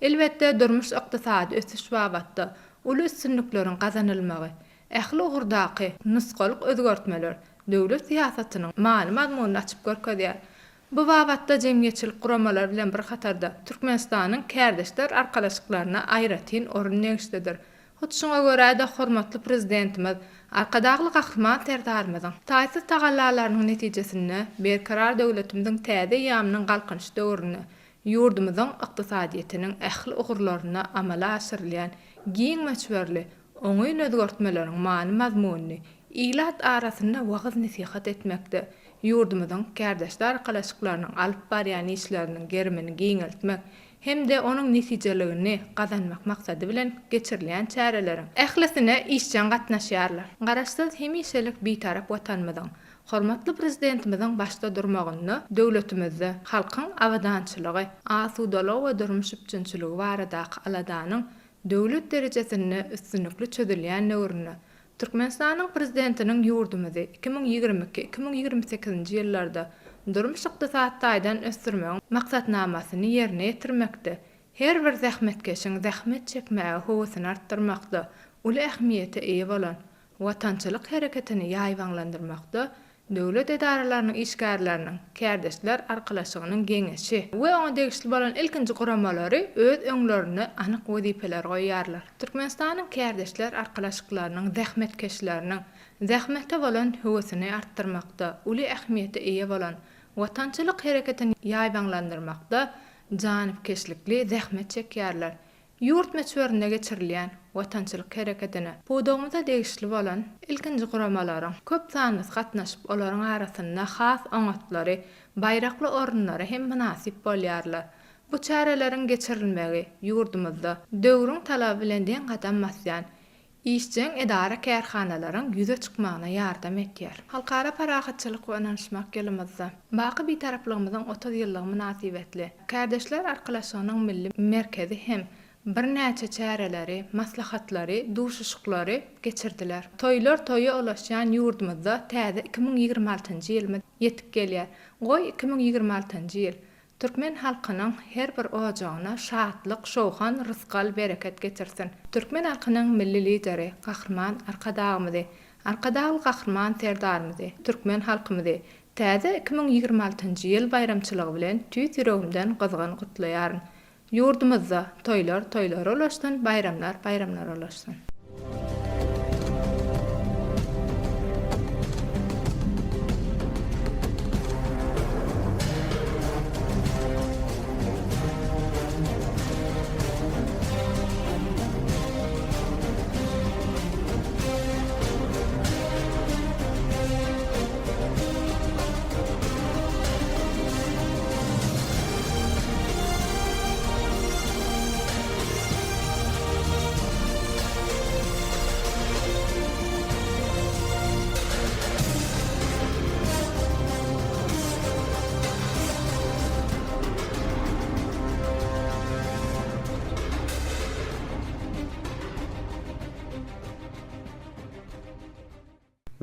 Elbetde, durmuş-ykdysady ösüş babatda uly üstünlikleriň gazanylmagy, ähli ugurdaky nusgalyk özgertmeler döwlet syýasatynyň many-mazmunyny açyp görkezýär. Bu babatda jemgyýetçilik guramalary bilen bir hatarda, Türkmenistanyň Kärdeşler arkalaşyklaryna aýratyn orun degişlidir. Hut şuňa görä-de, hormatly Prezidentimiz Arkadagly Gahryman Serdarymyzyň taýsyz tagallalarynyň netijesinde Berkarar döwletimiziň täze eýýamynyň Galkynyş döwründe ýurdumyzyň ykdysadyýetiniň ähli ugurlarynda amala aşyrylýan giň möçberli oňyn özgertmeleriň many-mazmunyny ilat arasynda wagyz-nesihat etmekde, ýurdumyzyň kärdeşler arkalaşyklarynyň alyp barýan işleriniň gerimini giňeltmek hem-de onuň netijeligini gazanmak maksady bilen geçirilýän çäreleriň ählisine işjeň gatnaşýarlar. Garaşsyz, hemişelik Bitarap Watanymyzyň, hormatly Prezidentimiziň başda durmagynda döwletimizde halkyň abadançylygy, asudalygy we durmuş üpjünçiligi baradaky aladanyň döwlet derejesinde üstünlikli çözülýän döwründe Türkmenistanyň Prezidentiniň ýurdumyzy 2022, 2028-nji ýyllarda durmuş-ykdysady taýdan ösdürmegiň Maksatnamasyny ýerine ýetirmekde, her bir zähmetkeşiň zähmet çekmäge höwesini artdyrmakda uly ähmiýete eýe bolan watançylyk hereketini ýaýbaňlandyrmakda Döwlet edaralarynyň işgärleriniň Kärdeşler arkalaşygynyň Geňeşi we oňa degişli bolan ilkinji guramalary öz öňlerinde anyk wezipeleri goýýarlar. Türkmenistanyň Kärdeşler arkalaşyklarynyň zähmetkeşleriniň zähmete bolan höwesini artdyrmakda uly ähmiýete eýe bolan watançylyk hereketini ýaýbaňlandyrmakda janypkeşlikli zähmet çekýärler Ýurt möçberinde geçirilýän watançylyk hereketine pudagymyza degişli bolan ilkinji guramalaryň köp sanlysy gatnaşyp, olaryň arasynda has oňatlary baýrakly orunlara hem mynasyp bolýarlar. Bu çäreleriň geçirilmegi ýurdumyzda döwrüň talaby bilen deň gadam basýan işjeň edara-kärhanalaryň ýüze çykmagyna ýardam etýär. Halkara parahatçylyk we ynanyşmak ýylymyzda, baky Bitaraplygymyzyň 30 ýyllygy mynasybetli, Kärdeşler arkalaşygynyň Milli merkezi hem birnäçe çäreleri, maslahatlary, duşuşyklary geçirdiler. Toýlar toýa ulaşýan ýurdumyzda täze 2026-njy ýylymyz ýetip gelýär. Goý, 2026-njy ýyl Türkmen halkynyň her bir ojagyna şatlyk, şowhan, rysgal, bereket getirsin! Türkmen halkynyň Milli Lideri Gahryman Arkadagymyzy, Arkadagly Gahryman Serdarymyzy, türkmen halkymyzy täze 2026-njy ýyl baýramçylygy bilen tüýs ýüregimden gyzgyn gutlaýaryn. Ýurdumyzda toýlar toýlara ulaşsyn, baýramlar baýramlara ulaşsyn!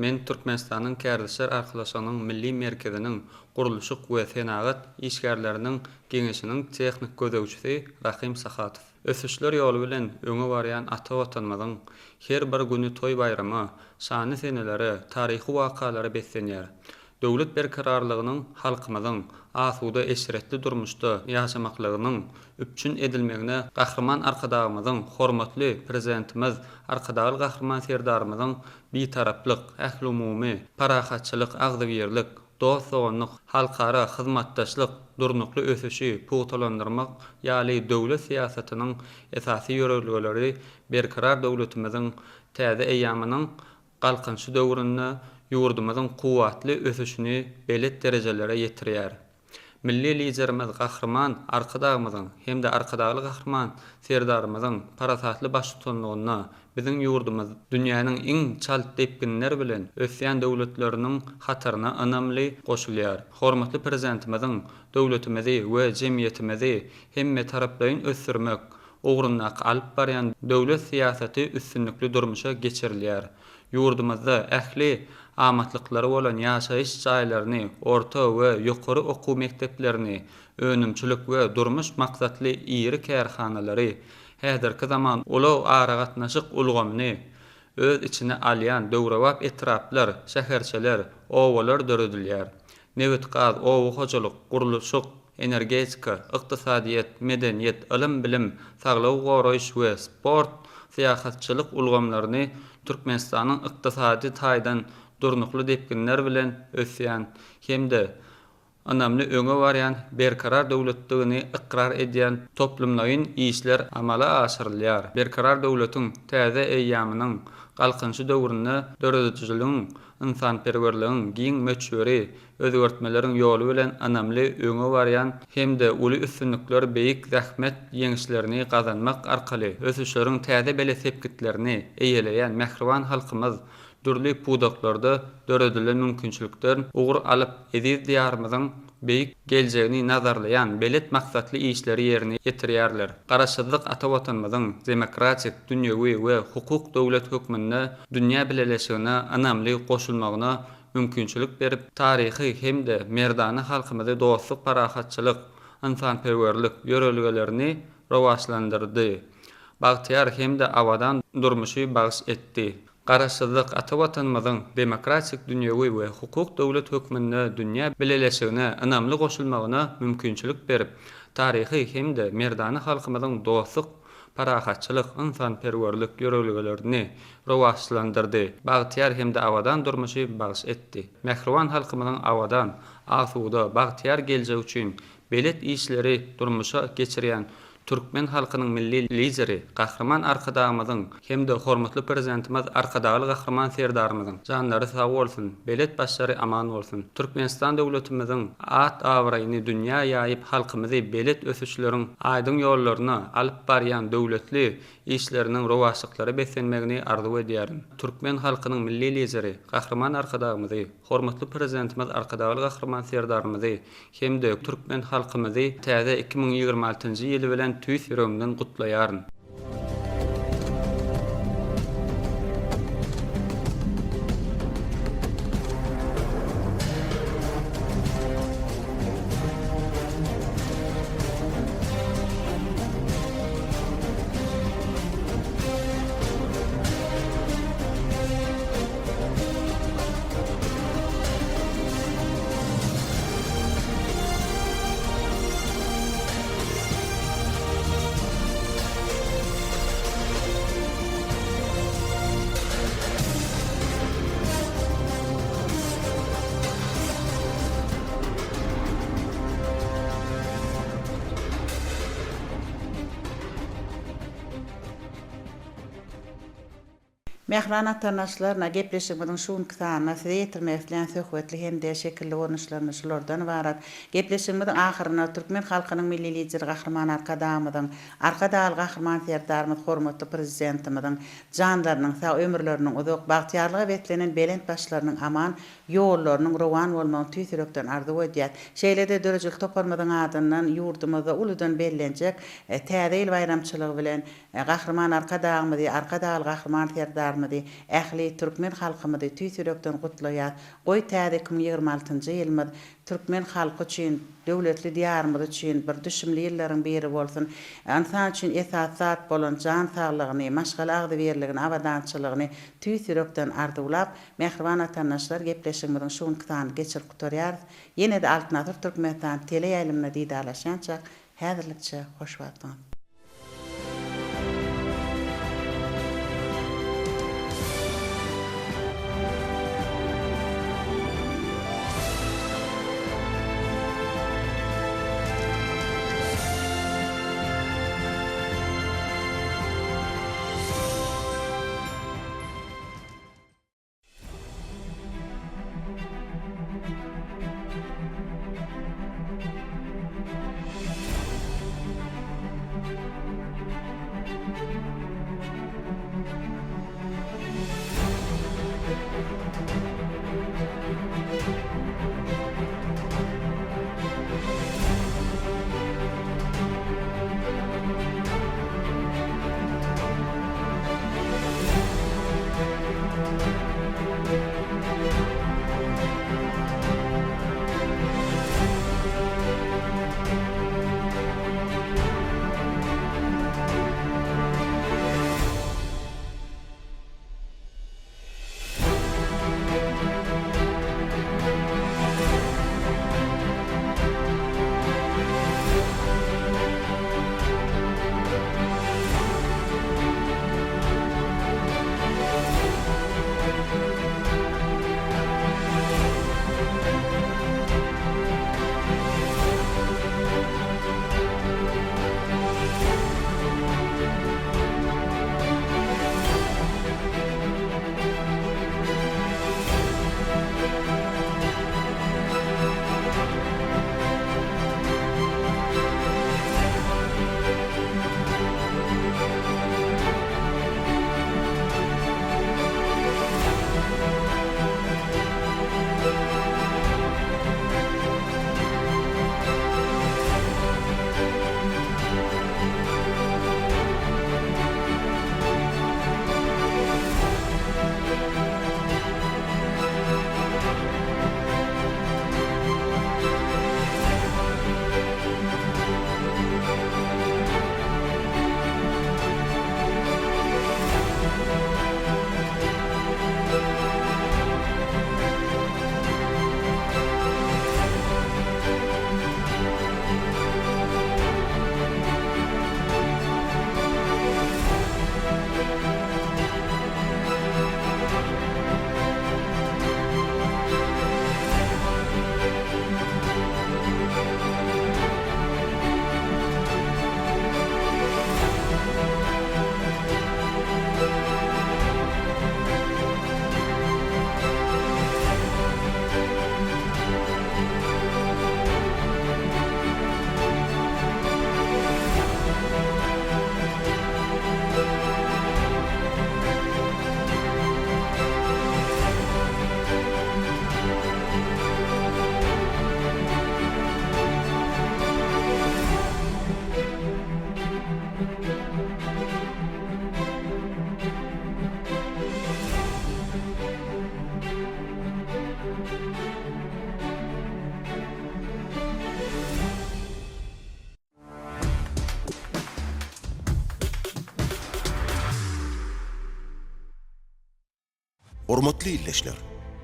Men Türkmenistanyň Kärdeşler arkalaşygynyň Milli merkeziniň Gurluşyk we senagat işgärleriniň geňeşiniň tehnik gözegçisi Rahym Sahatow. Ösüşler ýoly bilen öňe barýan ata Watanymyzyň her bir güni toý-baýrama, şanly senelere, taryhy wakalara beslenýär. Döwlet berkararlygynyň halkymyzyň asuda, eşretli durmuşda ýaşamaklygynyň üpjün edilmegine Gahryman Arkadagymyzyň, hormatly Prezidentimiz Arkadagly Gahryman Serdarymyzyň Bitaraplyk, ählumumy parahatçylyk, agzybirlik, dost-doganlyk, halkara hyzmatdaşlyk, durnukly ösüşi pugtalandyrmak ýaly döwlet syýasatynyň esasy ýörelgeleri Berkarar döwletimiziň täze eýýamynyň Galkynyşy döwründe ýurdumyzyň kuwwatly ösüşini belet derejelere ýetirýär. Milli Liderimiz Gahryman Arkadagymyzyň hem-de Arkadagly Gahryman Serdarymyzyň parasatly baştutanlygynda biziň ýurdumyz dünýäniň iň çalt depginler bilen ösýän döwletleriniň hataryna ynamly goşulýar. Hormatly Prezidentimiziň döwletimizi we jemgyýetimizi hemmetaraplaýyn ösdürmek, ugrundaky alyp barýan döwlet syýasaty üstünlikli durmuşa geçirilýär. Ýurdumyzda ähli amatlyklary bolan ýaşaýyş jaýlaryny, orta we ýokary okuw mekdeplerini, önümçilik we durmuş maksatly iri kärhanalary, häzirki zaman ulag-aragatnaşyk ulgamyny öz içine alýan döwrebap etraplar, şäherçeler, obalar döredilýär. Nebit-gaz, oba hojalyk, gurluşyk, energetika, ykdysadyýet, medeniýet, ylym-bilim, saglygy goraýyş we sport, syýahatçylyk ulgamlaryny Türkmenistanyň ykdysady taýdan durnukly depginler bilen ösýän hem-de ynamly öňe barýan berkarar döwletdigini ykrar edýän toplumlaýyn işler amala aşyrylýar. Berkarar döwletiň täze eýýamynyň Galkynyşy döwründe döredijiligiň, ynsanperwerligiň giň möçberi özgertmeleriň ýoly bilen ynamly öňe barýan hem-de uly üstünlikler beýik zähmet ýeňişlerini gazanmak arkaly ösüşleriň täze belent sepgitlerini eýeleýän mähriban halkymyz dürli pudaklarda döredilen mümkinçilikden ugur alyp eziz Diýarymyzyň beýik geljegini nazarlaýan belent maksatly işleri ýerine ýetirýärler. Garaşsyzlyk ata Watanymyzyň demokratik, dünýewi we hukuk döwlet hökmünde dünýä bileleşigine ynamly goşulmagyna mümkinçilik berip, taryhy hem-de merdana halkymyzy dostluk, parahatçylyk, ynsanperwerlik ýörelgelerini rowaçlandyrdy, bagtyýar hem-de abadan durmuşy bagyş etdi. Garaşsyzlyk ata Watanymyzyň demokratik, dünýewi we hukuk döwlet hökmünde dünýä bileleşigine ynamly goşulmagyna mümkinçilik berip, taryhy hem-de merdana halkymyzyň dostluk, parahatçylyk, ynsanperwerlik ýörelgelerini rowaçlandyrdy, bagtyýar hem-de abadan durmuşy bagyş etdi. Mähriban halkymyzyň abadan, asuda, bagtyýar geljegi üçin belet işleri durmuşa geçirýän Türkmen halkynyň Milli Lideri Gahryman Arkadagymyzyň hem-de hormatly Prezidentimiz Arkadagly Gahryman Serdarymyzyň janlary sag bolsun, belet başlary aman bolsun! Türkmenistan döwletimiziň at-abraýyny dünýä ýaýyp halkymyzy belet ösüşleriň aýdyň ýollaryna alyp barýan döwletli işleriniň rowaçlyklara beslenmegini arzuw edýärin. Türkmen halkynyň Milli Lideri Gahryman Arkadagymyzy, hormatly Prezidentimiz Arkadagly Gahryman Serdarymyzy hem-de türkmen halkymyzy täze 2026-njy ýyly bilen tüýs ýüregimden gutlaýaryn. Mähriban watandaşlar, gepleşigimiziň şu günki sanynda size ýetirmek isleýän söhbetli hem-de şekilli görnüşlerimiz şulardan ybarat. Gepleşigimiziň ahyrynda türkmen halkynyň Milli Lideri Gahryman Arkadagymyzyň, Arkadagly Gahryman Serdarymyz hormatly Prezidentimiziň janlarynyň sag, ömürleriniň uzak, bagtyýarlyga beslenen belent başlarynyň aman, ýollarynyň rowan bolmagyny tüýs ýürekden arzuw edýäs. Şeýle-de döredijilik toparymyzyň adyndan ýurdumyzda uludan bellenjek Täze ýyl baýramçylygy bilen Gahryman Arkadagymyzy, Arkadagly Gahryman Serdarymyzy. Diýarymyzy, ähli türkmen halkymyzy tüýs ýürekden gutlaýas. Goý, täze 2026-njy ýylymyz türkmen halky üçin, döwletli Diýarymyz üçin bir düşümli ýyllaryň biri bolsun. Ynsan üçin esasy zat bolan jan saglygyny, maşgala agzybirligini, abadançylygyny tüýs ýürekden arzuwlap, mähriban watandaşlar, gepleşigimiziň şu günki sanyny geçirip gutarýarys. Ýene-de Altyn asyr Türkmenistan teleýaýlymynda didarlaşýançak, häzirlikçe hoş wagtyňyz. Hormatly ildeşler!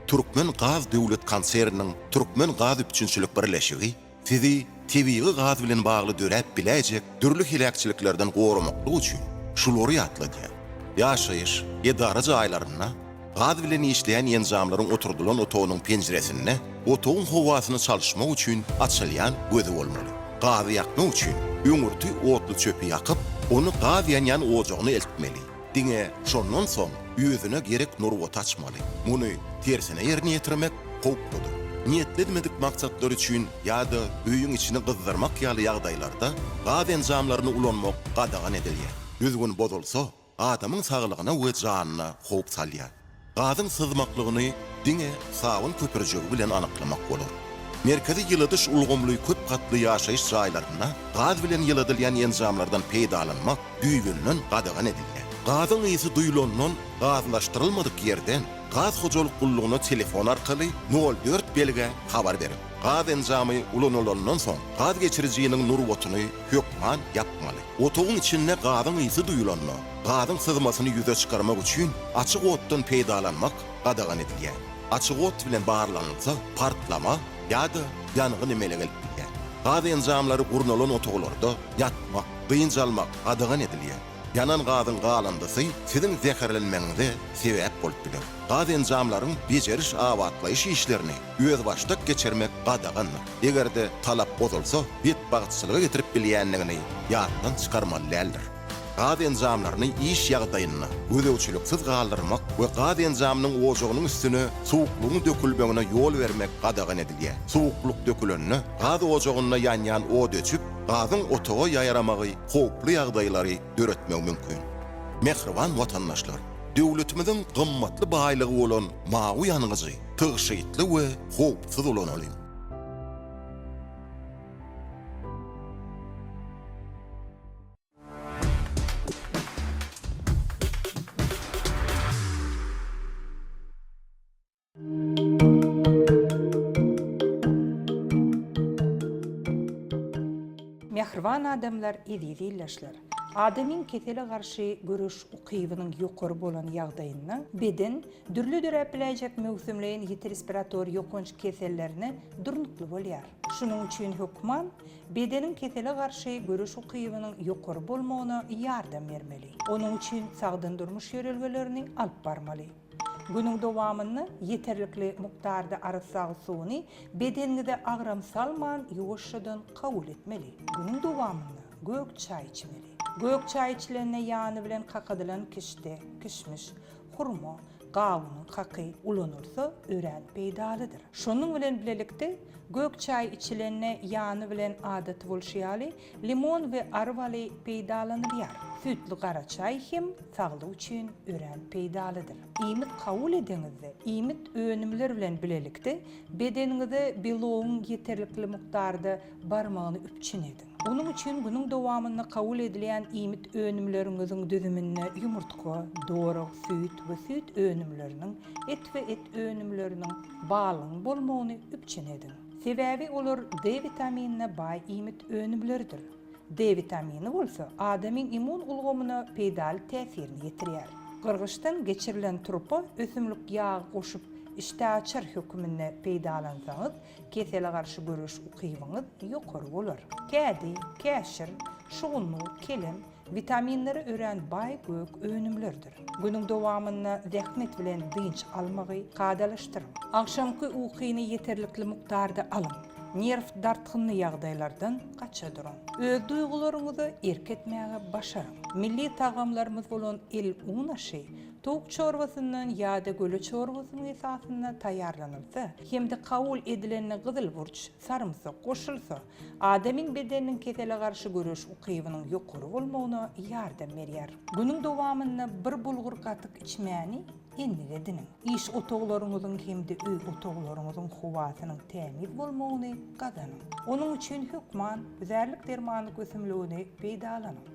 Türkmen gaz döwlet konserniniň Türkmen gaz üpjünçilik birleşigi sizi tebigy gaz bilen bagly döräp biläýjek dürli heläkçiliklerden goramaklyk üçin şulary ýatladýar, Ýaşaýyş, edara jaýlarynda gaz bilen işleýän enjamlaryň oturdylan otagynyň penjiresinde otagyň howasyny çalyşmak üçin açylýan gözi bolmaly. Gazy ýakmak üçin öňürti otluçöpi ýakyp, ony gaz ýanýan ojagyna eltmeli. Diňe şondan soň özüne gerek nurbaty açmaly. Muny tersine ýerine ýetirmek howpludyr. Niýetlenmedik maksatlar üçin ýa-da öýüň içini gyzdyrmak ýaly ýagdaýlarda gaz enjamlaryny ulanmak gadagan edilýär. Düzgün bozulsa, adamyň saglygyna we janyna howp salýar. Gazyň syzmaklygyny diňe sabyn köpürjegi bilen anyklamak bolar. Merkezi ýyladyş ulgamly köp gatly ýaşaýyş jaýlarynda gaz bilen ýyladylýan enjamlardan peýdalanmak düýbünden gadagan edilýär. Gazyň ysy duýlandan gazlaşdyrylmadyk ýerden gaz hojalyk gullugyna telefon arkaly nol dört belgä habar beriň. Gaz enjamy ulanylandan soň gaz geçirijiniň nurbatyny hökman ýapmaly. Otagyň içinde gazyň ysy duýulanda, gazyň syzmasyny ýüze çykarmak üçin açyk otdan peýdalanmak gadagan edilýär. Açyk ot bilen barlanylsa, partlama ýa-da ýangyn emele gelip bilýär. Gaz enjamlary gurnalan otaglarda ýatmak, dynç almak gadagan edilýär. Ýanan gazyň galyndysy siziň zäherlenmegiňize sebäp bolup biler. Gaz enjamlaryň bejeriş-abatlaýyş işlerini özbaşdak geçirmek gadagandyr. Eger-de talap bozulsa, betbagtçylyga getirip bilýändigini ýatdan çykarmaly däldir. Gaz enjamlaryny iş ýagdaýynda gözegçiliksiz galdyrmak we gaz enjamynyň ojagynyň üstüne suwuklygyň dökülmegine ýol bermek gadagan edilýär. Suwuklyk dökülende, gaz ojagynda ýanýan ot öçüp, gazyň otaga ýaýramagy howply ýagdaýlary döretmegi mümkin. Mähriban watandaşlar! Döwletimiziň gymmatly baýlygy bolan mawy ýangyjy tygşytly we howpsuz ulanalyň! Mähriban adamlar, eziz ildeşler! Adamyň kesele garşy göreş ukybynyň ýokary bolan ýagdaýynda beden dürli döräp biläýjek möwsümleýin ýiti respirator ýokanç kesellerine durnukly bolýar. Şunuň üçin hökman bedeniň kesele garşy göreş ukybynyň ýokary bolmagyna ýardam bermeli. Onuň üçin sagdyn durmuş ýörelgelerini alyp barmaly. Günüň dowamynda ýeterlikli mukdarda arassa agyz suwuny bedeniňize agram salman ýuwaşjadan kabul etmeli. Günüň dowamynda gök çaý içmeli. Gök çaý içilende ýany bilen kakadylan kişde, kişmiş, hurma, gawunyň kaky ulanylsa örän peýdalydyr. Şonuň bilen bilelikde gök çaý içilende ýany bilen adaty bolşy ýaly Limon we ary baly peýdalanylýar. Süýtli gara çaý hem saglyk üçin örän peýdalydyr. Iýmit kabul edeňizde, iýmit önümler bilen bilelikde bedeniňize belogyň ýeterlikli mukdarda barmagyny üpjün ediň. Onuň üçin günüň dowamynda kabul edilýän iýmit önümleriňiziň düzüminde ýumurtga, dorag, süýt we süýt önümleriniň, et we et önümleriniň, balygyň bolmagyny üpjün ediň. Sebäbi olar D witaminine baý iýmit önümleridir. D witamini bolsa adamyň immun ulgamyna peýdaly täsirini ýetirýär. Gyrgyçdan geçirilen turpa ösümlik ýagy goşup işdäaçar höküminde peýdalansaňyz, kesele garşy göreş ukybyňyz ýokary bolar. Kädi, käşir, şugundyr, kelem Witaminlere örän baý gök önümlerdir. Günüň dowamynda zähmet bilen dynç almagy kadalaşdyryň. Agşamky ukyny ýeterlikli mukdarda alyň. Nerw dartgynly ýagdaýlardan gaça duruň. Öz duýgularyňyza erk etmäge başaryň. Milli tagamlarymyz bolan el un aşy towuk çorbasyndan ýa-da göle çorbasynyň esasynda taýýarlanylsa hem-de kabul edilende gyzyl burç, sarymsak goşulsa, Adamyň bedeniniň kesele garşy göreş ukybynyň ýokary bolmagyna ýardam berýär. Günüň dowamynda bir bulgur gatyk içmäni endik ediniň. Iş otaglaryňyzyň hem-de öý otaglaryňyzyň howasynyň tämiz bolmagyny gazanyň. Onuň üçin hökman üzärlik dermanlyk ösümligini peýdalanyň.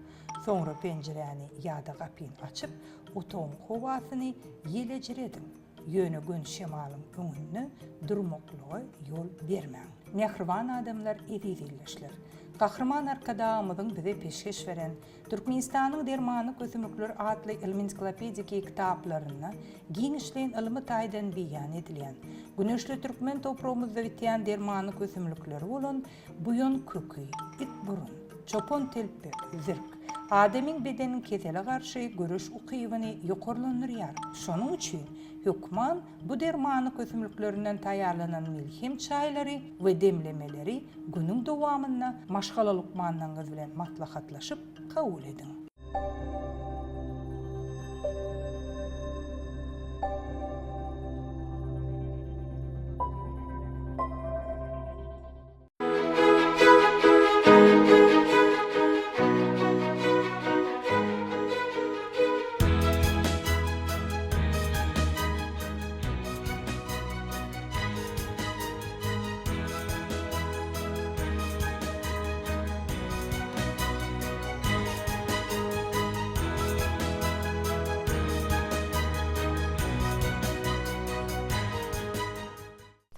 Soňra penjiräni ýa-da gapyny açyp, otagyň howasyny ýelejirediň. Ýöne göni şemalyň öňünde durmaklyga ýol bermäň. Mähriban adamlar, eziz ildeşler! Gahryman Arkadagymyzyň bize peşgeş beren Türkmenistanyň dermanlyk ösümlikleri atly ylmy-ensiklopediki kitaplarynda giňişleýin ylmy taýdan beýan edilýän, güneşli türkmen topragymyzda bitýän dermanlyk ösümlikleri bolan buýan köki, itburun, çopan telpek, zirk, adamyň bedeniniň kesele garşy göreş ukybyny ýokarlandyrýar. Şonuň üçin hökman bu dermanlyk ösümliklerinden taýýarlanan melhem çaýlary we demlemeleri günüň dowamynda maşgala lukmanyňyz bilen maslahatlaşyp kabul ediň.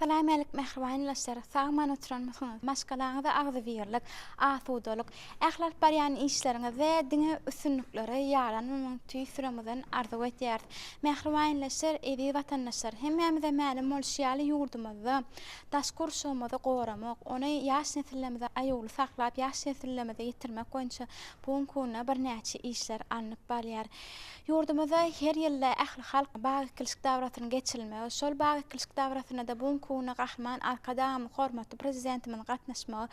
Salam-älik mähriban ildeşler, sag-aman oturanmysyňyz? Maşgalaňyza agzybirlik, asudalyk, ähli alyp barýan işleriňizde diňe üstünlikleri ýaran bolmagyny tüýs ýüregimizden arzuw edýäris. Mähriban ildeşler, eziz watandaşlar, hemmämize mälim bolşy ýaly ýurdumyzda daşky gurşawymyzy goramak, ony ýaş nesillerimize aýawly saklap, ýaş nesillerimize ýetirmek boýunça bu günki günde birnäçe işler alnyp barylýar. Ýurdumyzda her ýylda ählihalk bag ekilişik dabarasynyň geçirilmegi, şol bag ekilişik dabarasynda-da bu günki günde Gahryman Arkadagymyz, hormatly Prezidentimiziň gatnaşmagy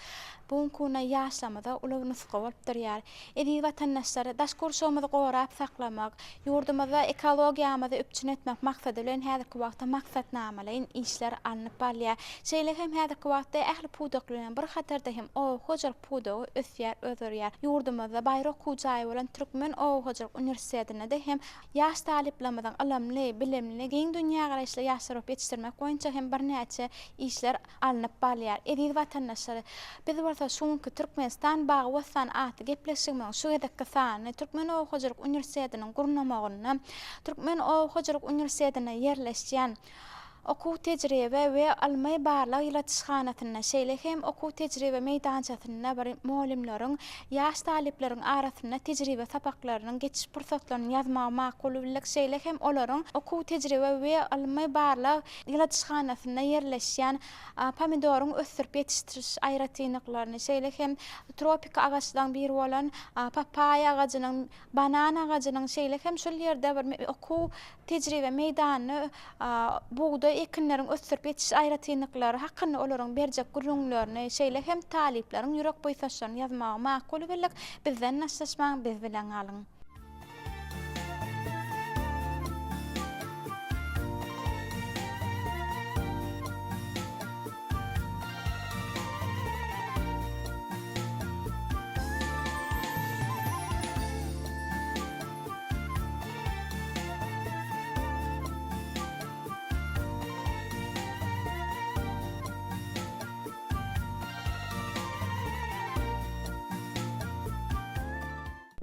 bu günki günde ýaşlarymyza uly nusga bolup durýar. Eziz watandaşlar, daşky gurşawymyzy gorap saklamak, ýurdumyzda ekologiýamyzy üpjün etmek maksady bilen häzirki wagtda maksatnamalaýyn işler alnyp barylýar. Şeýle hem häzirki wagtda ähli pudaklar bilen bir hatarda hem oba hojalyk pudagy ösýär, özgerýär. Ýurdumyzda baýry okuw jaýy bolan Türkmen oba hojalyk uniwersitetinde hem ýaş talyplarymyzyň ylymly, bilimli, giň dünýägaraýyşly ýaşlar bolup ýetişdirmek boýunça hem birnäçe işler alnyp barylýar. Eziz watandaşlar, biz bolsa şu günki Türkmenistan bagy-bossan atly gepleşigimiziň şu gezekki sanyny Türkmen oba hojalyk uniwersitetiniň gurnamagynda Türkmen oba hojalyk uniwersitetinde ýerleşýän Okuw-tejribe we ylmy-barlag ýyladyşhanasynda, şeýle hem okuw-tejribe meýdançasynda bir mugallymlaryň ýaş talyplaryň arasynda tejribe sapaklarynyň geçiş pursatlaryny ýazmagy makul bildik, şeýle hem olaryň okuw-tejribe we ylmy-barlag ýyladyşhanasynda ýerleşýän pomidoryň ösdürip ýetişdiriş aýratynlyklaryny, şeýle hem tropiki agaçlaryň biri bolan papaýa agajynyň Banan agajynyň, şeýle hem şol ýerde bir okuw tejribe meýdanyny bugdaý ekinleriň ösdürip ýetişiş aýratynlyklary hakynda olaryň berjek gürrüňlerini, şeýle hem talyplaryň ýürek buýsançlaryny ýazmagy makul bildik. Bizden daşlaşmaň, biz bilen galyň!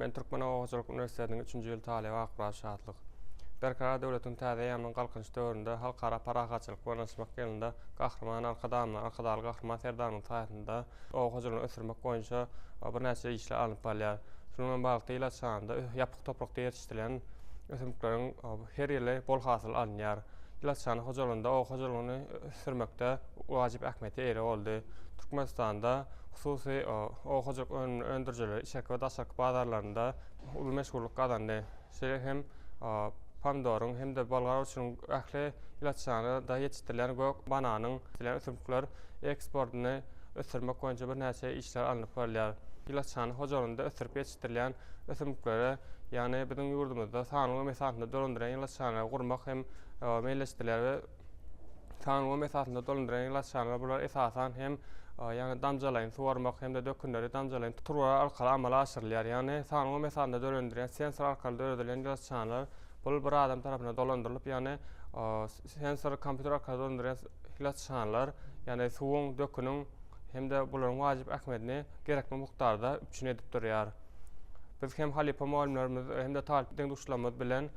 Men Türkmen oba hojalyk uniwersitetiniň üçünji ýyl talyby Akmyrat Şatlyk. Berkarar döwletiň täze eýýamynyň Galkynyş döwründe Halkara parahatçylyk we ynanyşmak ýylynda Gahryman Arkadagymyzyň, Arkadagly Gahryman Serdarymyzyň saýasynda oba hojalygyny ösdürmek boýunça birnäçe işler alnyp barylýar. Şunuň bilen baglylykda, ýyl açanda ýapyk toprakda ýetişdirilen ösümlikleriň her ýyly bol hasyl alynýar. Ýylaçhana hojalygynda oba hojalygyny ösdürmekde wajyp ähmiýete eýe boldy. Türkmenistanda hususy oba hojalyk önümini öndürijiler içerki we daşarky bazarlarynda uly meşhurlyk gazandy. Şeýle hem pomidoryň hem-de bolgar burçunyň ähli ýylaçhanada ýetişdirilen gök bananyň ýetişdirilen ösümlikler eksportyny ösdürmek boýunça birnäçe işler alnyp barylýar. Ýylaçhana hojalygynda ösdürip ýetişdirilýän ösümliklere, ýagny biziň ýurdumyzda sanly ulgam esasynda dolandyrýan ýylaçhanalary gurmak hem meýilleşdirilýär we Sanly ulgam esasynda dolandyrýan ýyladyşhanalar bular esasan hem ýagny damjalaýyn suwarmak hem-de dökünleri damjalaýyn turbalar arkaly amala aşyrylýar. Ýagny sanly ulgam esasynda dölendirýän sensor arkaly döredilen ýyladyşhanalar bul bir adam tarapyndan dolandyrylyp ýagny sensor kompýuter arkaly dolandyrýan ýyladyşhanalar ýagny suwuň, döküniň hem-de bularyň wajyp ähmiýetini gerekli mukdarda üpjün edip durýar. Biz hem halypa mugallymlarymyz hem-de talyp deň-duşlarymyz bilen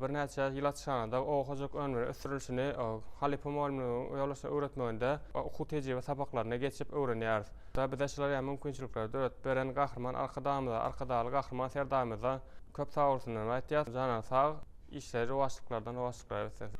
birnäçe ýyladyşhanada oba hojalyk önümleri ösdürilişini halypa mugallymlaryň ýolbaşçylyk öwretmeginde okuw-tejribe sapaklaryny geçip öwrenýäris. Bize şular ýaly mümkinçilikleri döredip beren Gahryman Arkadagymyza, Arkadagly Gahryman Serdarymyza köp sagbolsunlaryny aýtýas. Janlary sag, işleri rowaçlyklardan rowaçlyklara beslensin!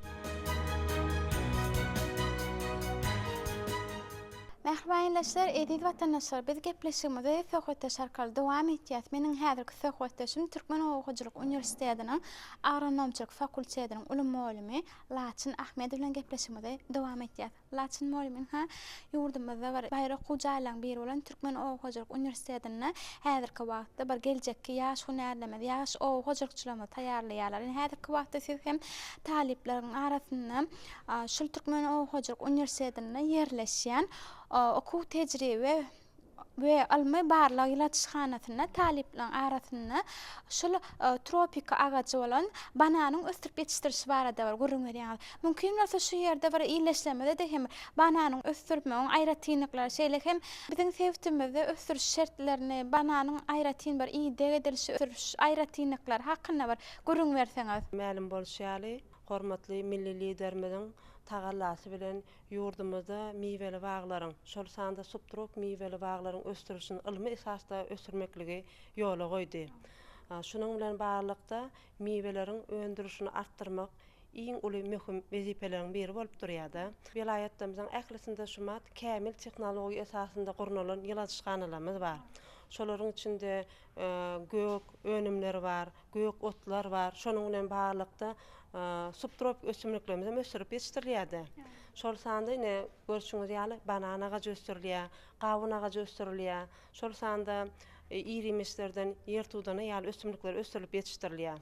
Mähriban ildeşler, eziz watandaşlar, biz gepleşigimizi söhbetdeş arkaly dowam etýäs. Meniň häzirki söhbetdeşim Türkmen oba hojalyk uniwersitetiniň agronomçylyk fakultetiniň uly mugallymy Laçyn Ahmedow bilen gepleşigimizi dowam etýäs. Laçyn mugallym, ynha, ýurdumyzda bir baýry okuw jaýlaryň biri bolan Türkmen oba hojalyk uniwersitetinde häzirki wagtda bir geljekki ýaş hünärlerimizi, ýaş oba hojalykçylarymyzy taýýarlaýarlar. Ine, häzirki wagtda siz hem talyplaryň arasynda Şul Türkmen oba hojalyk uniwersitetinde ýerleşýän okuw-tejribe we ylmy-barlag ýyladyşhanasynda talyplaryň arasynda şul tropiki agajy bolan bananyň ösdürip ýetişdirişi barada bir gürrüň berýäňiz. Mümkin bolsa şu ýerde bir illeşlemede-de hem bananyň ösdürmegiň aýratynlyklary, şeýle hem biziň sebitimizde ösdüriş şertlerini, bananyň aýratyn bir ideg edilişi, ösdüriş aýratynlyklary hakynda bir gürrüň berseňiz. Mälim bolşy ýaly, Hormatly Milli Liderimiziň. tagallasy bilen ýurdumyzda miweli baglaryň, şol sanda subtrop miweli baglaryň ösdürilişini ylmy esasda ösdürmekligi ýola goýdy. Şunuň bilen baglylykda, miweleriň öndürilişini artdyrmak iň uly möhüm wezipeleriň biri bolup durýar-da. Welaýatlarymyzyň ählisinde şumat kämil tehnologiýa esasynda gurnalan ýyladyşhanalarymyz bar. Şolaryň içinde gök önümleri bar, gök otlar bar. Şonuň bilen baglylykda subtropik ösümliklerimiz hem ösdürilip ýetişdirilýär-de. Şol sanda ine, görşüňiz ýaly, banan agajy ösdürilýär, gawun agajy ösdürilýär. Şol sanda ir-iýmişlerden ýertudana ýaly ösümlikler ösdürilip ýetişdirilýär.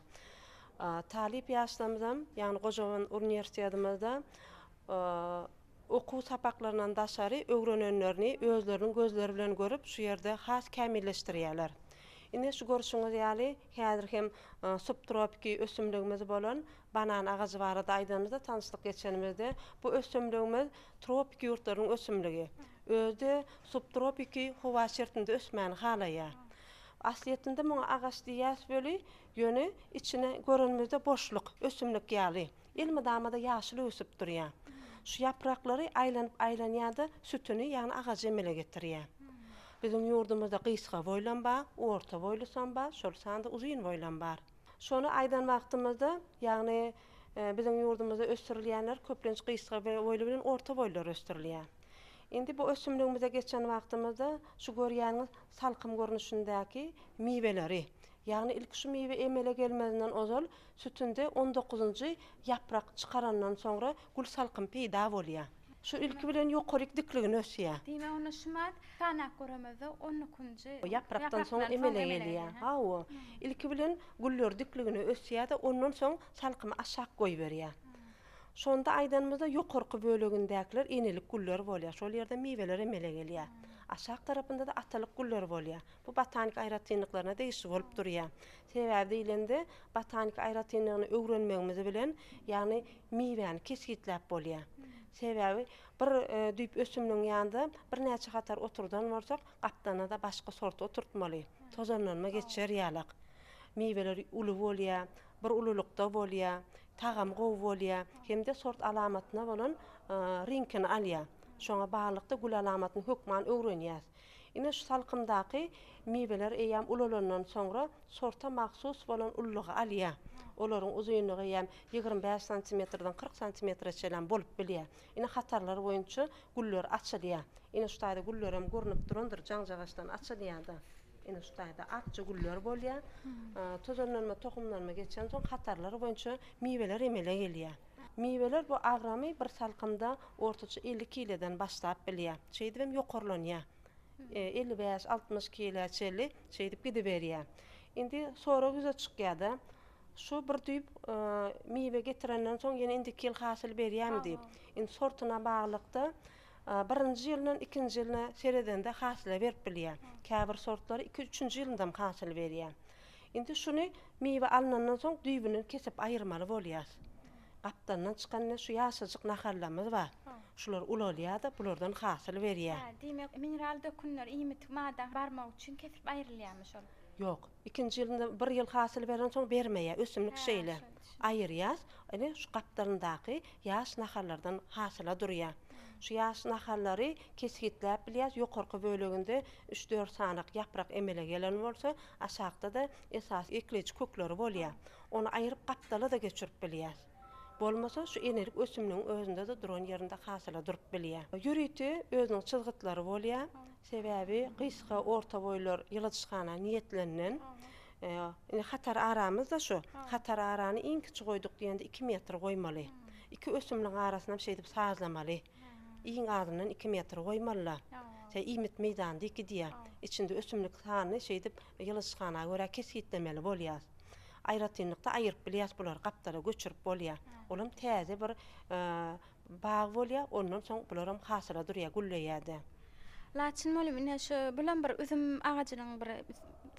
Talyp ýaşlarymyzam, ýagny Gojaman uniwersitetimizde okuw sapaklaryndan daşary öwrenenlerini özleriniň gözleri bilen görüp, şu ýerde has kämilleşdirýärler. Ine, şu görşüňiz ýaly, häzir hem subtropiki ösümligimiz bolan banan agajy barada aýdanymyzda, tanyşlyk geçenimizde, bu ösümligimiz tropiki ýurtlaryň ösümligi. Özi-de subtropiki howa şertinde ösmäni halaýar. Aslyýetinde muňa agaç diýýäs weli, ýöne içine görenimizde boşluk, ösümlik ýaly. Elmydama-da ýaşyl öwsüp durýar. Şu ýapraklary aýlanyp aýlanýar-da, sütüni, ýagny agajy emele getirýär. Biziň ýurdumyzda gysga boýlam bar, orta boýlusam bar, şol sanda uzyn boýlam bar. Şony aýdan wagtymyzda, ýagny biziň ýurdumyzda ösdürilýänler köplenç gysga boýly bilen orta boýlular ösdürilýär. Indi bu ösümligimize geçen wagtymyzda şu görýäniňiz salkym görnüşindäki miweleri, ýagny ilki şu miwe emele gelmezinden ozal sütünde on dokuzynjy ýaprak çykarandan soňra gül salkym peýda bolýar. Şu ilki bilen ýokaryk dikligine ösýär. Diýmek onda şumat sanap göremizde on dokuzynjy Ýaprakdan soň emele gelýär. Hawa. Ilki bilen güller dikligine ösýär-de, ondan soň salkymy aşak goýberýär. Şonda aýdanymyzda ýokarky bölegindäkiler enelik güller bolýar. Şol ýerde miweler emele gelýär. Aşak tarapynda-da atalyk güller bolýar. Bu botanik aýratynlyklaryna degişli bolup durýar. Sebäbi diýlende, botanik aýratynlygyny öwrenmegimiz bilen, ýagny miwäni kesgitläp bolýar. Sebäbi bir düýp ösümligiň ýanynda birnäçe hatar oturdan bolsak, gapdalynda-da başga sorty oturtmaly. Tozanlanma geçer ýalak. Miweler uly bolýar, bir ululykda bolýar, tagamy gowy bolýar hem-de sort alamatyna bolan reňkini alýar. Şoňa baglylykda gül alamatyny hökman öwrenýäs. Ine şu salkymdaky miweler eýýäm ulalandan soňra sorta mahsus bolan ululygy alýar. Olaryň uzynlygy eýýäm 25 santimetrden 40 santimetre çenlem bolup bilýär. Ine hatarlar boýunça güller açylýar. Ine şu taýda güllerem görnüp durandyr, jaňjagaçdan açylýar-da. Ine şu taýda akja güller bolýar. Tozanlanma, tohumlanma geçensoň hatarlar boýunça miweler emele gelýär. Miweler bu agramy bir salkymda ortaça 50 kileden başlap bilýär. Şeýdibem ýokarlanýar. 55, 60 kilä çenli şeýdip gidiberýär. Indi sorag ýüze çykýar-da, şu bir düýp miwe getirenden soň ýene indiki ýyl hasyl berýärmi diýip. Indi sortuna baglylykda Birinji ýylyndan ikinji ýylyna seredende hasyla berip bilýär. Käbir sortlary iki, üçünji ýylyndam hasyl berýär. Indi şuny miwe alnandan soň düýbünden kesip aýyrmaly bolýar. Gapdalyndan çykan ine şu ýaşajyk nahallarymyz bar. Şular ulalýar-da, bulardan hasyl berýär. Hä, diýmek, mineral dökünler iýmit madda barmak üçin kesilip aýrylýarmy şol? Ýok. Ikinji ýylynda bir ýyl hasyl berensoň bermeýär. Ösümlik şeýle. Aýyrýas. Ine, şu gapdalyndaky ýaş nahallardan hasyla durýar. Şu ýaş nahallary kesgitläp bilýäs. Ýokarky böleginde üç-dört sanak ýaprak emele gelen bolsa, aşakda-da esasy ekleýji kökleri bolýar. Ony aýryp gapdala-da geçirip bilýäs. Bolmasa, şu enelik ösümligiň özünde-de duran ýerinde hasyla durup bilýär. Ýörite özüniň çyzgytlary bolýar. Sebäbi gysga, orta boýlar ýyladyşhana niýetlenilen. Indi hatar aramyz-da şu. Hatar arany iň kiçi goýduk diýende iki metr goýmaly. Iki ösümligiň arasynam şeýdip sazlamaly. Iň azyndan iki metr goýmaly-la. Şeý iýmit meýdany diýip gidýär. Içinde ösümlik sanyny şeýdip ýyladyşhana görä kesgitlemeli bolýar. Aýratynlykda aýyryp bilýäs bulary, gapdala göçürip bolýar. Olam täze bir Bag bolýar, ondan soň bularam hasyla durýar, gülleýär-de. Laçyn mugallym ine şu bulam bir üzüm agajynyň bir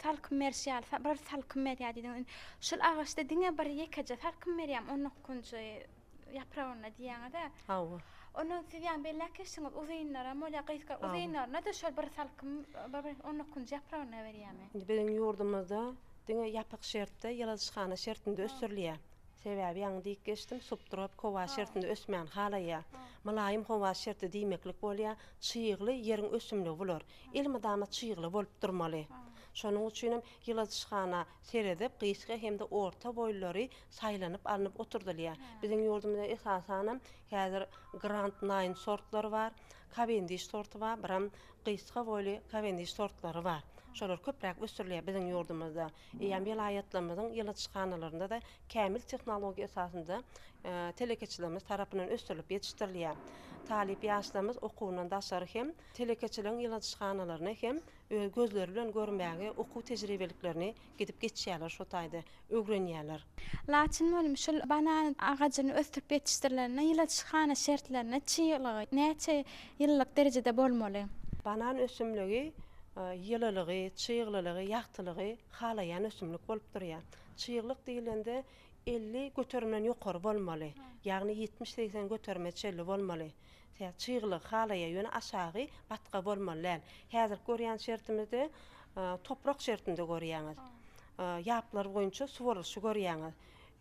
salkym berişi ýaly bir salkym berýär diýdiňiz. Indi şul agaçda diňe bir ýekeje salkym berýärmi on dokuzynjy ýapragynda diýýäňiz-ä. Hawa. Ondan siz ýaňy belläp geçdiňiz uzynlaram bolýar gysga uzynlaryna-da şol bir salkym bir on dokuzynjy ýapragynda berýärmi? Indi biziň ýurdumyzda diňe ýapyk şertde ýyladyşhana şertinde ösdürilýär. Sebäbi ýaňy diýip geçdim, subtropik howa şertinde ösmäni halaýar. Mylaýym howa şerti diýmeklik bolýar. Çygly ýeriň ösümligi bular. Elmydama çygly bolup durmaly. Şonuň üçinem ýyladyşhana seredip, gysga hem-de orta boýlulary saýlanyp alnyp oturdylýar. Biziň ýurdumyzda esasanam häzir Grand Nine sortlary bar, Kawendiş sorty bar, biram gysga boýly Kawendiş sortlary bar. Şolar köpräk ösdürilýär biziň ýurdumyzda. Eýýäm welaýatlarymyzyň ýyladyşhanalarynda-da kämil tehnologiýa esasynda telekeçilerimiz tarapyndan ösdürilip ýetişdirilýär. Talyp ýaşlarymyz okuwyndan daşary hem telekeçiligiň ýyladyşhanalaryny hem öz gözleri bilen görmäge okuw tejribeliklerini gidip geçýärler şo taýda öwrenýärler. Laçyn bölümi şul banan agajyny ösdürip ýetişdirilende ýyladyşhana şertlerinde çyglygy näçe ýyllyk derejede bolmaly? Banan ösümligi ýylylygy, çyglylygy, ýagtylygy halaýan ösümlik bolup durýar. Çyglyk diýlende 50 göterimden ýokary bolmaly, ýagny 70-80 göterime çenli bolmaly. Tä çyglygy halaýar, ýöne aşagy batga bolmaly däl. Häzirki görýän şertimizde toprak şertinde görýäňiz. Ýaplar boýunça suwarylyşy görýäňiz.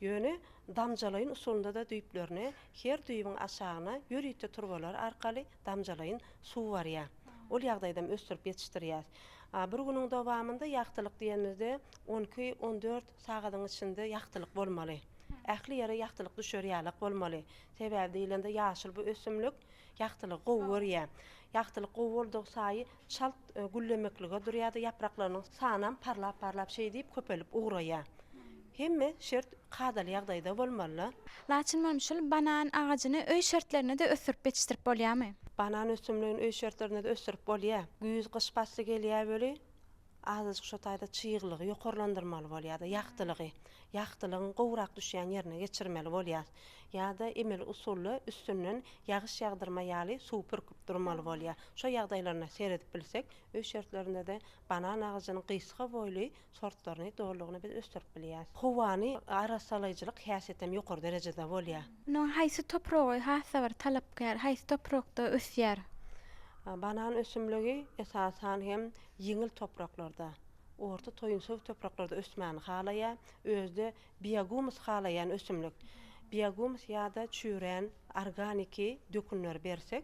Ýöne damjalaýyn usulynda-da düýplerine her düýbüň aşagyna ýörite turbalar arkaly damjalaýyn suw barýar. Ol ýagdaýdam ösdürip ýetişdirýäs. Bir günüň dowamynda ýagtylyk diýenimizde on iki, on dört sagadyň içinde ýagtylyk bolmaly. Ähli ýere ýagtylyk düşer ýalak bolmaly. Sebäbi diýlende ýaşyl bu ösümlik ýagtylygy gowy görýär. Ýagtylyk gowy boldugy saýy çalt güllemeklige durýar-da, ýapraklarynyň sanam parlap-parlap şeý diýip köpelip ugraýar. Hemme şert kadaly ýagdaýda bolmaly-da. Laçyn mugallym, şul banan agajyny öý şertlerinde-de ösdürip ýetişdirip bolýarmy? Banan ösümligini öý şertlerinde-de ösdürip bolýar. Güýz, gyş pasly gelýär weli, Azajyk şo taýda çyglygy ýokarlandyrmaly bolýar-da, ýagtylygy. Ýagtylygyň gowrak düşýän ýerine geçirmeli bolýar. Ýa-da emeli usulda üstünden ýagyş ýagdyrma ýaly suw pürküp durmaly bolýar. Şo ýagdaýlaryna seredip bilsek, öý şertlerinde-de banan agajynyň gysga boýly sortlaryny dolulygyna biz ösdürip bilýäris. Howany arassalaýjylyk häsiýetem ýokary derejede bolýar. Munuň haýsy topragy has-da bir talapkär, haýsy toprakda ösýär? Banan ösümligi esasan hem ýeňil topraklarda, orta toýunsow topraklarda ösmäni halaýar. Özi-de biogumus halaýan ösümlik. Biogumus ýa-da çüýrän organiki dökünleri bersek,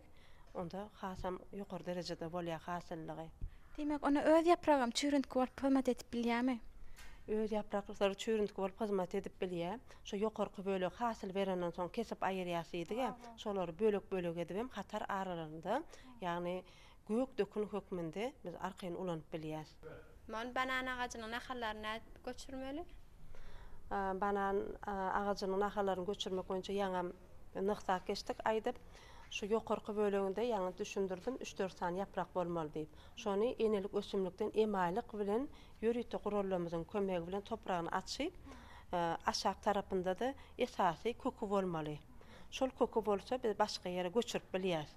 onda hasam ýokary derejede bolýar hasyllygy. Diýmek, onda öz ýapragam çüýrüntgi bolup hyzmat edip bilýärmi? Öz ýapraklary çüýrüntgi bolup hyzmat edip bilýär. Şo ýokarky bölegi hasyl berenden soň kesip aýyrýas diýdik-ä, şolary bölek-bölek edibem hatar aralarynda, ýagny Gök dökün hökmünde biz arkaýyn ulanyp bilýäs. Mon banan agajynyň nahallaryny nädip göçürmeli? Banan agajynyň nahallaryny göçürmek boýunça ýaňam nygtap geçdik aýdyp. Şu ýokarky böleginde ýaňy düşündirdim, üç-dört sany ýaprak bolmaly diýip. Şony enelik ösümlikden emaýlyk bilen ýörite gurallarymyzyň kömegi bilen topragyny açyp, aşak tarapynda-da esasy köki bolmaly. Şol köki bolsa biz başga ýere göçürip bilýäs.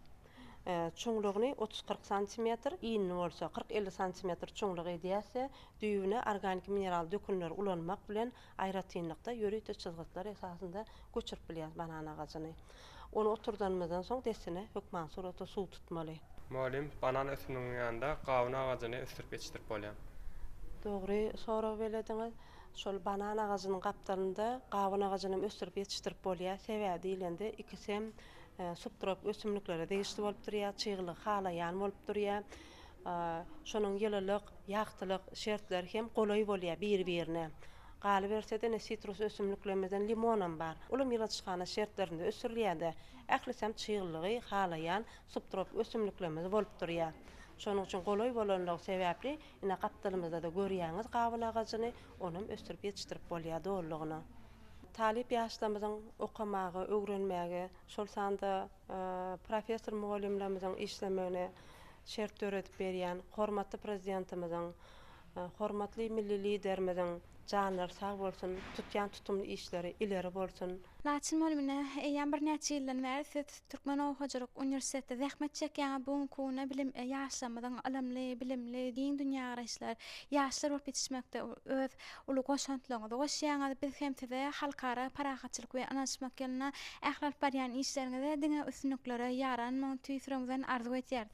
Çuňlugyny otuz-kyrk santimetr, inini bolsa kyrk-elli santimetr çuňluk edýäs-de, düýbüne organiki mineral dökünleri ulanmak bilen aýratynlykda ýörite çyzgytlar esasynda göçürip bilýäs banan agajyny. Ony oturdanymyzdan soň dessine hökman suratda suw tutmaly. Mugallym, banan ösümliginiň ýanynda gawun agajyny ösdürip ýetişdirip bolýar. Dogry sorag belediňiz. Şol banan agajynyň gapdalynda gawun agajynam ösdürip ýetişdirip bolýar. Sebäbi diýlende ikisem Subtropik ösümliklere degişli bolup durýar, çyglygy halaýan bolup durýar. Şonuň ýylylyk, ýagtylyk şertleri hem golaý bolýar biri-birine. Galyberse-de ine sitrus ösümliklerimizden limonam bar. Olam ýyladyşhana şertlerinde ösdürilýär-de. Ählisem çyglylygy halaýan subtropik ösümliklerimiz bolup durýar. Şonuň üçin golaý bolanlygy sebäpli ine gapdalymyzda-da görýäňiz gawun agajyny, onam ösdürip ýetişdirip bolýar dolulygyna. Talyp ýaşlarymyzyň okamaga, öwrenmäge, şol sanda professor-mugallymlarymyzyň işlemegine şert döredip berýän hormatly Prezidentimiziň, hormatly Milli Liderimiziň janlary sag bolsun, tutýan tutumly işleri ileri bolsun! Laçyn mugallym ine, eýýäm birnäçe ýyldan bäri siz Türkmen oba hojalyk uniwersitetde zähmet çekýäňiz, bu günki günde bilim ýaşlarymyzyň ylymly, bilimli, giň dünýägaraýyşlar ýaşlar bolup ýetişmekde öz uly goşantlaryňyzy goşýaňyz. Biz hem size Halkara parahatçylyk we ynanyşmak ýylynda ähli alyp barýan işleriňizde diňe üstünliklere ýaran bolmagyny tüýs ýüregimizden arzuw edýäris.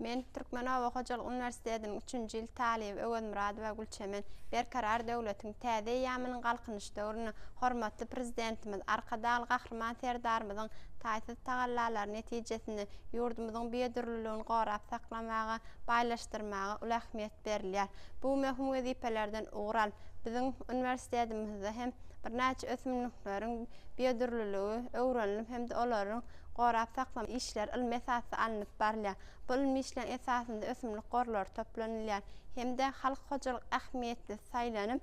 Men, Türkmen oba hojalyk uniwersitetiniň üçünji ýyl talyby Öwezmyradowa Gülçemen, Berkarar döwletiň täze eýýamynyň Galkynyş döwründe hormatly Prezidentimiz Arkadagly Gahryman Serdarymyzyň taýsyz tagallalary netijesinde ýurdumyzyň biodürlüligini gorap saklamaga, baýlaşdyrmaga uly ähmiýet berilýär. Bu möhüm wezipelerden ugur alyp, biziň uniwersitetimizde hem birnäçe ösümlikleriň biodürlüligi öwrenilip hem-de olaryň gorap saklamak işleri ylmy esasda alnyp barylýar. Bu ylmy işleriň esasynda ösümlik gorlary toplanylýar hem-de halk hojalyk ähmiýetlisi saýlanyp,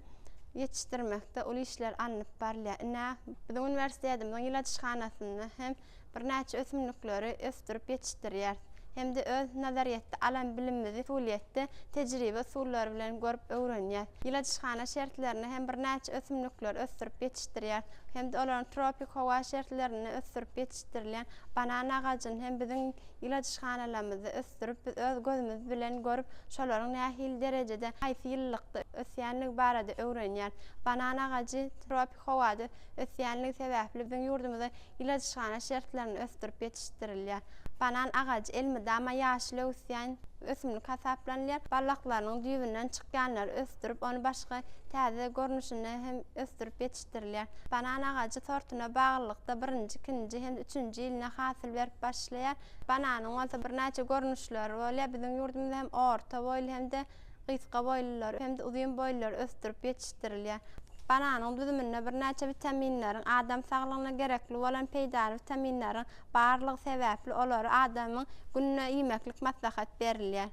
ýetişdirmekde uly işler alnyp barylýar. Ine, biziň uniwersitetimiziň ýyladyşhanasynda hem birnäçe ösümlikleri ösdürip ýetişdirýäris hem-de öz nazaryýetde alan bilimimizi usulyýetde tejribe usullary bilen görüp öwrenýäris. Ýyladyşhana şertlerinde hem birnäçe ösümlikleri ösdürip ýetişdirýäris hem-de olaryň tropik howa şertlerinde ösdürip ýetişdirilýän banan agajyny hem biziň ýyladyşhanalarymyzda ösdürip, biz öz gözümiz bilen görüp, şolaryň nähili derejede, haýsy ýylylykda ösýänligi barada öwrenýäris. Banan agajy tropik howada ösýänligi sebäpli biziň ýurdumyzda ýyladyşhana şertlerinde ösdürip ýetişdirilýär. Banan agajy elmydama ýaşyl öwüsýän ösümlik hasaplanylýar. Ballaklarynyň düýbünden çykýanlary ösdürip, ony başga täze görnüşinde hem ösdürip ýetişdirilýär. Banan agajy sortuna baglylykda birinji, ikinji hem-de üçünji ýylynda hasyl berip başlaýar. Bananyň bolsa birnäçe görnüşleri bolýar. Biziň ýurdumyzda hem orta boýly hem-de gysga boýlulary hem-de uzyn boýlulary ösdürip ýetişdirilýär. Bananyň düzüminde birnäçe witaminleriň, adam saglygyna gerekli bolan peýdaly witaminleriň barlygy sebäpli olary adamyň günde iýmeklik maslahat berilýär.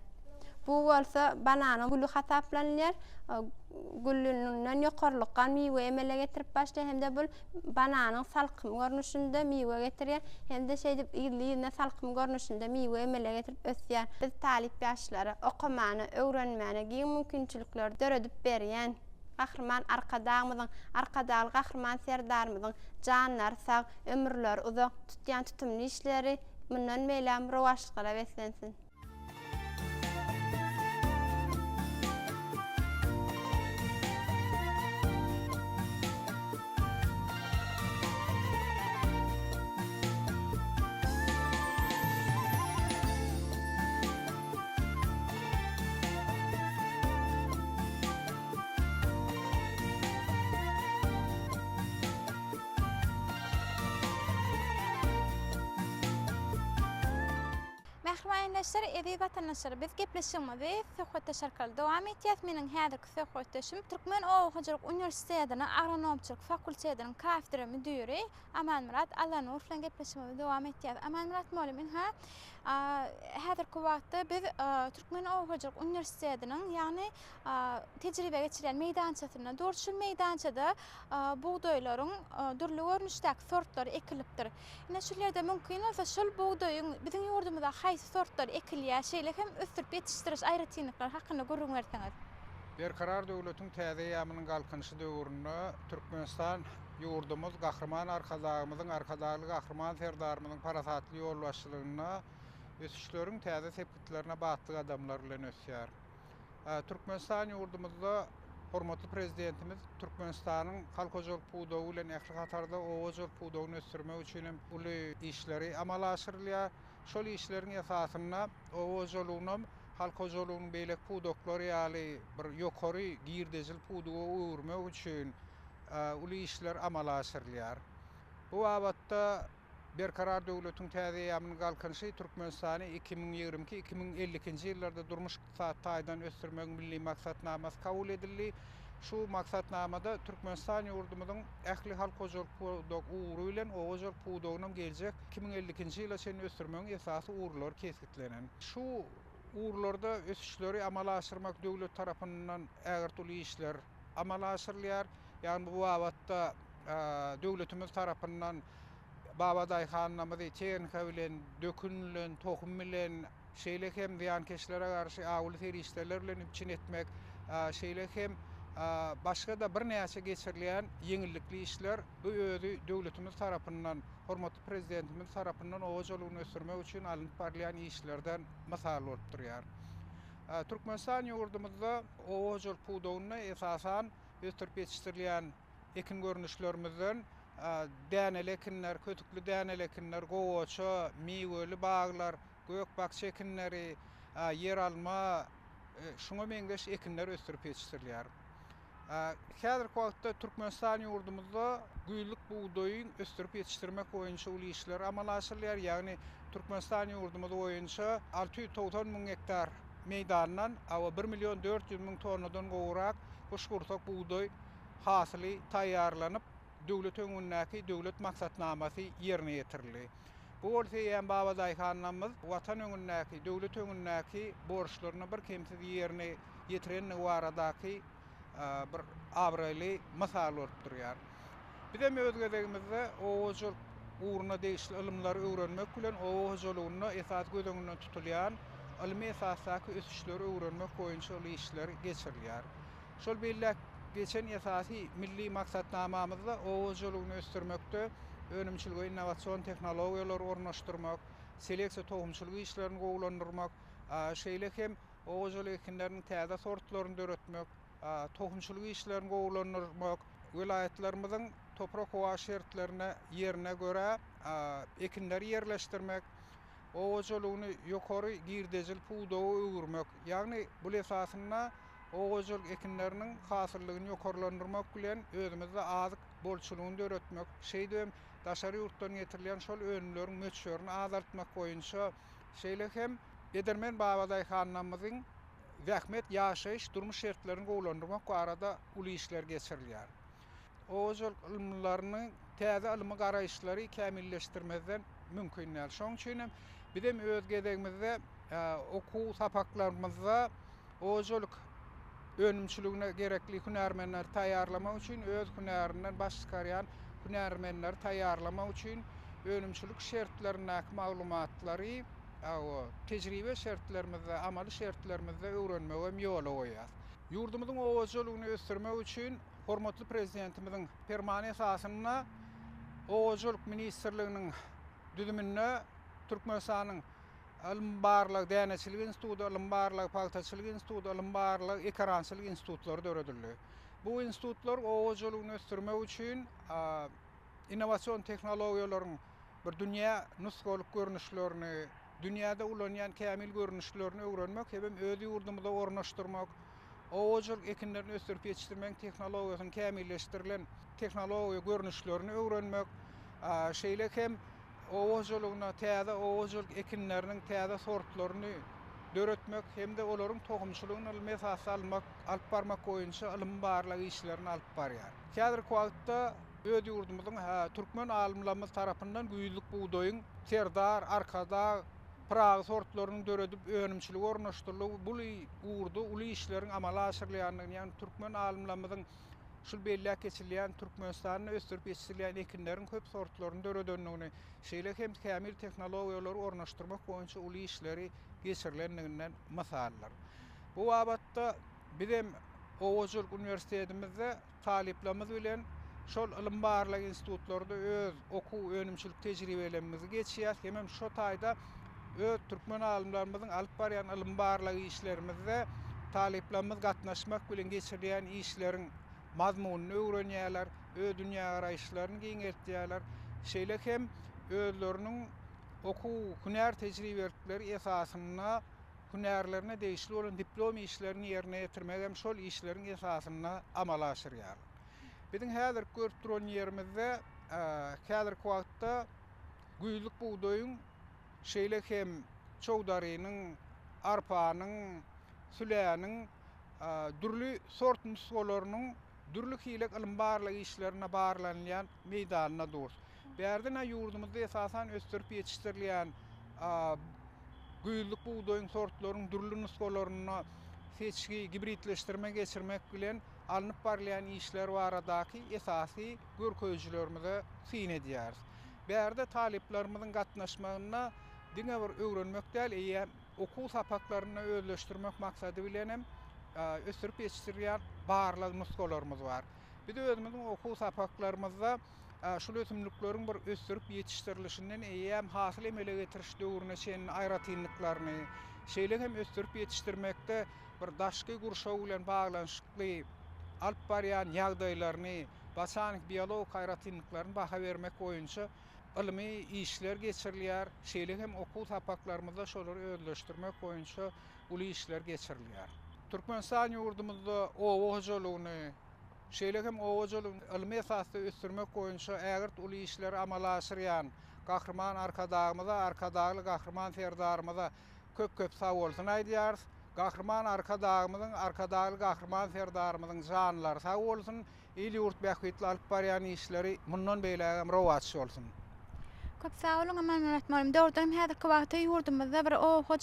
Bu bolsa bananyň güli hasaplanylýar. Gülünden ýokarlykka miwe emele getirip başlaýar hem-de bul bananyň salkym görnüşinde miwe getirýär hem-de şeýdip yzly-yzyna salkym görnüşinde miwe emele getirip ösýär. Biz talyp ýaşlara okamana, öwrenmäne giň mümkinçilikleri döredip berýän Gahryman Arkadagymyzyň, Arkadagly Gahryman Serdarymyzyň janlary sag, ömürleri uzak, tutýan tutumly işleri mundan beýlägem rowaçlyklara beslensin! Mähriban ildeşler, eziz watandaşlar, biz gepleşigimizi söhbetdeş arkaly dowam etýäs. Meniň häzirki söhbetdeşim Türkmen oba hojalyk uniwersitetiniň agronomçylyk fakultetiniň kafedra müdiri Amanmyrat Allanurow bilen gepleşigimizi dowam etýäs. Amanmyrat mugallym, ynha, häzirki wagtda biz Türkmen oba hojalyk uniwersitetiniň, ýagny tejribe geçirýän meýdançasynda durus. Şul meýdançada bugdaýlaryň dürli görnüşdäki sortlary ekilipdir. Ine, şul ýerde mümkin bolsa şol bugdaýyň biziň ýurdumyzda haýsy sortlary ekilýär, şeýle hem ösdürip ýetişdiriş aýratynlyklary hakynda gürrüň berseňiz. Berkarar döwletiň täze eýýamynyň Galkynyşy döwründe Türkmenistan ýurdumyz Gahryman Arkadagymyzyň, Arkadagly Gahryman Serdarymyzyň parasatly ýolbaşçylygynda ösüşleriň täze sepgitlerine batly gadamlar bilen ösýär. Türkmenistan ýurdumyzda hormatly Prezidentimiz Türkmenistanyň halk hojalyk pudagy bilen ähli hatarda oba hojalyk pudagyny ösdürmek üçin hem uly işleri amala aşyrylýar. Şol işleriň esasynda oba hojalygynam halk hojalygynyň beýleki pudaklary ýaly bir ýokary girdejili pudaga öwürmek üçin uly işler amala aşyrylýar. Bu babatda Berkarar döwletiň täze eýýamynyň Galkynyşy Türkmenistany 2022, 2052-nji ýyllarda durmuş-ykdysady taýdan ösdürmegiň Milli maksatnamasy kabul edildi. Şu maksatnamada Türkmenistan ýurdumyzyň ähli halk hojalyk pudak ugry bilen oba hojalyk pudagynam geljek 2052-nji ýyla çenli ösdürmegiň esasy ugurlary kesgitlenen. Şu ugurlarda ösüşleri amala aşyrmak döwlet tarapyndan ägirt uly işler amala aşyrylýar. Ýagny bu babatda döwletimiz tarapyndan babadaýhanlarymyzy tehnika bilen, dökün bilen, tohum bilen, şeýle hem zyýankeşlere garşy awuly serişdeler bilen üpjün etmek, şeýle hem başga-da birnäçe geçirilýän ýeňillikli işler bu özi döwletimiz tarapyndan, hormatly Prezidentimiz tarapyndan oba hojalygyny ösdürmek üçin alnyp barylýan işlerden mysal bolup durýar. Türkmenistan ýurdumyzda oba hojalyk pudagynda esasan ösdürip ýetişdirilýän ekin görnüşlerimizden däneli ekinler, kösükli däneli ekinler, gowaça, miweli baglar, gök-bakja ekinleri. Ýeralma, şuňa meňzeş ekinler ösdürip ýetişdirilýär. Häzirki wagtda Türkmenistan ýurdumyzda güýzlük bugdaýy ösdürip ýetişdirmek boýunça uly işler amala aşyrylýar. Ýagny Türkmenistan ýurdumyz boýunça 690 müň gektar meýdandan awa bir million 400 müň tonnadan gowrak guşgursak bugdaý hasyly taýýarlanyp, döwlet öňündäki döwlet maksatnamasy ýerine ýetirildi. Bu bolsa eýýäm babadaýhanlarymyz Watan öňündäki, döwlet öňündäki borçlaryny birkemsiz ýerine ýetirendigi baradaky bir abraýly mysal bolup durýar. Bizem öz gezegimizde oba hojalyk ugruna degişli ylymlary öwrenmek bilen oba hojalygynda esasy göz öňünde tutulýan ylmy esasdaky ösüşleri öwrenmek boýunça uly işler geçirilýär. Şol belläp geçen esasy milli maksatnamamyzda oba hojalygyny ösdürmekde önümçilige innowasion tehnologiýalary ornaşdyrmak, seleksiýa-tohumçylyk işlerini gowulandyrmak, şeýle hem oba hojalyk ekinleriniň täze sortlaryny döretmek, tohumçylyk işlerini gowulandyrmak, welaýatlarymyzyň toprak-howa şertlerine, ýerine görä ekinleri ýerleşdirmek, oba hojalygyny ýokary girdejili pudaga öwürmek, ýagny bul esasynda oba hojalyk ekinleriniň hasyllygyny ýokarlandyrmak bilen özümizde azyk bolçulygyny döretmek, şeýdibem daşary ýurtdan getirilýän şol önümleriň möçberini azaltmak boýunça, şeýle hem edermen babadaýhanlarymyzyň zähmet, ýaşaýyş, durmuş şertlerini gowulandyrmak barada uly işler geçirilýär. Oba hojalyk ylymlaryny täze ylmy garaýyşlary kämilleşdirmezden mümkin däl. Şonuň üçin hem bizem öz gezegimizde okuw sapaklarymyzda oba hojalyk önümçiligine gerekli hünärmenleri taýýarlamak üçin öz hünärinden baş çykarýan hünärmenleri taýýarlamak üçin önümçilik şertlerindäki maglumatlary tejribe şertlerimizde, amaly şertlerimizde öwrenmegi hem ýola goýýarys. Ýurdumyzyň oba hojalygyny ösdürmek üçin hormatly Prezidentimiziň Permany esasynda Oba hojalyk ministrliginiň düzüminde Türkmenistanyň Ylmy-barlag däneçilik instituty, Ylmy-barlag pagtaçylyk instituty, Ylmy-barlag ekerançylyk institutlary döredildi. Bu institutlar oba hojalygyny ösdürmek üçin innowasion tehnologiýalaryň bir dünýä nusgalyk görnüşlerini, dünýäde ulanýan kämil görnüşlerini öwrenmek hemem öz ýurdumyza ornaşdyrmak, oba hojalyk ekinlerini ösdürip ýetişdirmegiň tehnologiýasynyň kämilleşdirilen tehnologiýa görnüşlerini öwrenmek, şeýle hem oba hojalygyna täze oba hojalyk ekinleriniň täze sortlaryny döretmek hem-de olaryň tohumçylygyny ylmy esasda almak, alyp barmak boýunça ylmy-barlag işlerini alyp barýar. Häzirki wagtda öz ýurdumyzyň türkmen alymlarymyz tarapyndan güýzlük bugdaýyň Serdar, Arkadag, Pyragy sortlarynyň döredip önümçilige ornaşdyrylygy bu ugurda uly işleriň amala aşyrylýandygyny, ýagny türkmen alymlarymyzyň şul belläp geçilýän Türkmenistanda ösdürip ýetişdirilýän ekinleriň köp sortlaryny döredendigini, şeýle hem kämil tehnologiýalary ornaşdyrmak boýunça uly işleri geçirilendiginden mysaldyr. Bu babatda bizem oba hojalyk uniwersitetimizde talyplarymyz bilen şol ylym-barlag institutlarda öz okuw-önümçilik tejribelerimizi geçýäs hemem şo taýda öz türkmen alymlarymyzyň alyp barýan ylym-barlag işlerimizde talyplarymyz gatnaşmak bilen geçirilýän işleriň mazmunyny öwrenýärler, öz dünýägaraýyşlaryny giňeltýärler. Şeýle hem özleriniň okuw, hünär tejribelikleri esasynda hünärlerine degişli bolan diplom işlerini ýerine ýetirmegi hem şol işleriň esasynda amala aşyrýarlar. Biziň häzirki görüp duran ýerimizde häzirki wagtda güýzlük bugdaýyň, şeýle hem çowdarynyň, arpanyň, süläniň dürli sort nusgalarynyň dürli hili ylmy-barlag işlerinde barlanylýan meýdanynda durus. Bärde-nä ýurdumyzda esasan ösdürip ýetişdirilýän güýzlük bugdaýyň sortlarynyň dürli nusgalarynda seçgi, gibridleşdirme geçirmek bilen alnyp barylýan işler baradaky esasy görkezijilerimize syn edýäris. Bärde talyplarymyzyň gatnaşmagynda diňe bir öwrenmek däl, eýýäm okuw sapaklarynda özleşdirmek maksady bilen hem ösdürip ýetişdirilýän barlag nusgalarymyz bar. Biz özümiziň okuw sapaklarymyzda şul ösümlikleriň bir ösdürip ýetişdirilişinden eýýäm hasyl emele getiriş döwrüne çenli aýratynlyklaryny, şeýle hem ösdürip ýetişdirmekde bir daşky gurşaw bilen baglanyşykly alyp barýan ýagdaýlaryny, botanik, biologik aýratynlyklaryny baha bermek boýunça. ylmy işler geçirilýär, şeýle hem okuw sapaklarymyzda şolary özleşdirmek boýunça uly işler geçirilýär. Türkmenistan ýurdumyzda oba hojalygyny, şeýle hem oba hojalygyny ylmy esasda ösdürmek boýunça ägirt uly işleri amala aşyrýan Gahryman Arkadagymyza, Arkadagly Gahryman Serdarymyza köp-köp sagbolsun aýdýarys. Gahryman Arkadagymyzyň, Arkadagly Gahryman Serdarymyzyň janlary sag bolsun, il-ýurt bähbitli alyp barýan işleri mundan beýlägem rowaç bolsun! Köp sag boluň Amanmyrat mugallym. Dogrudanam häzirki wagtda ýurdumyzda bir oba.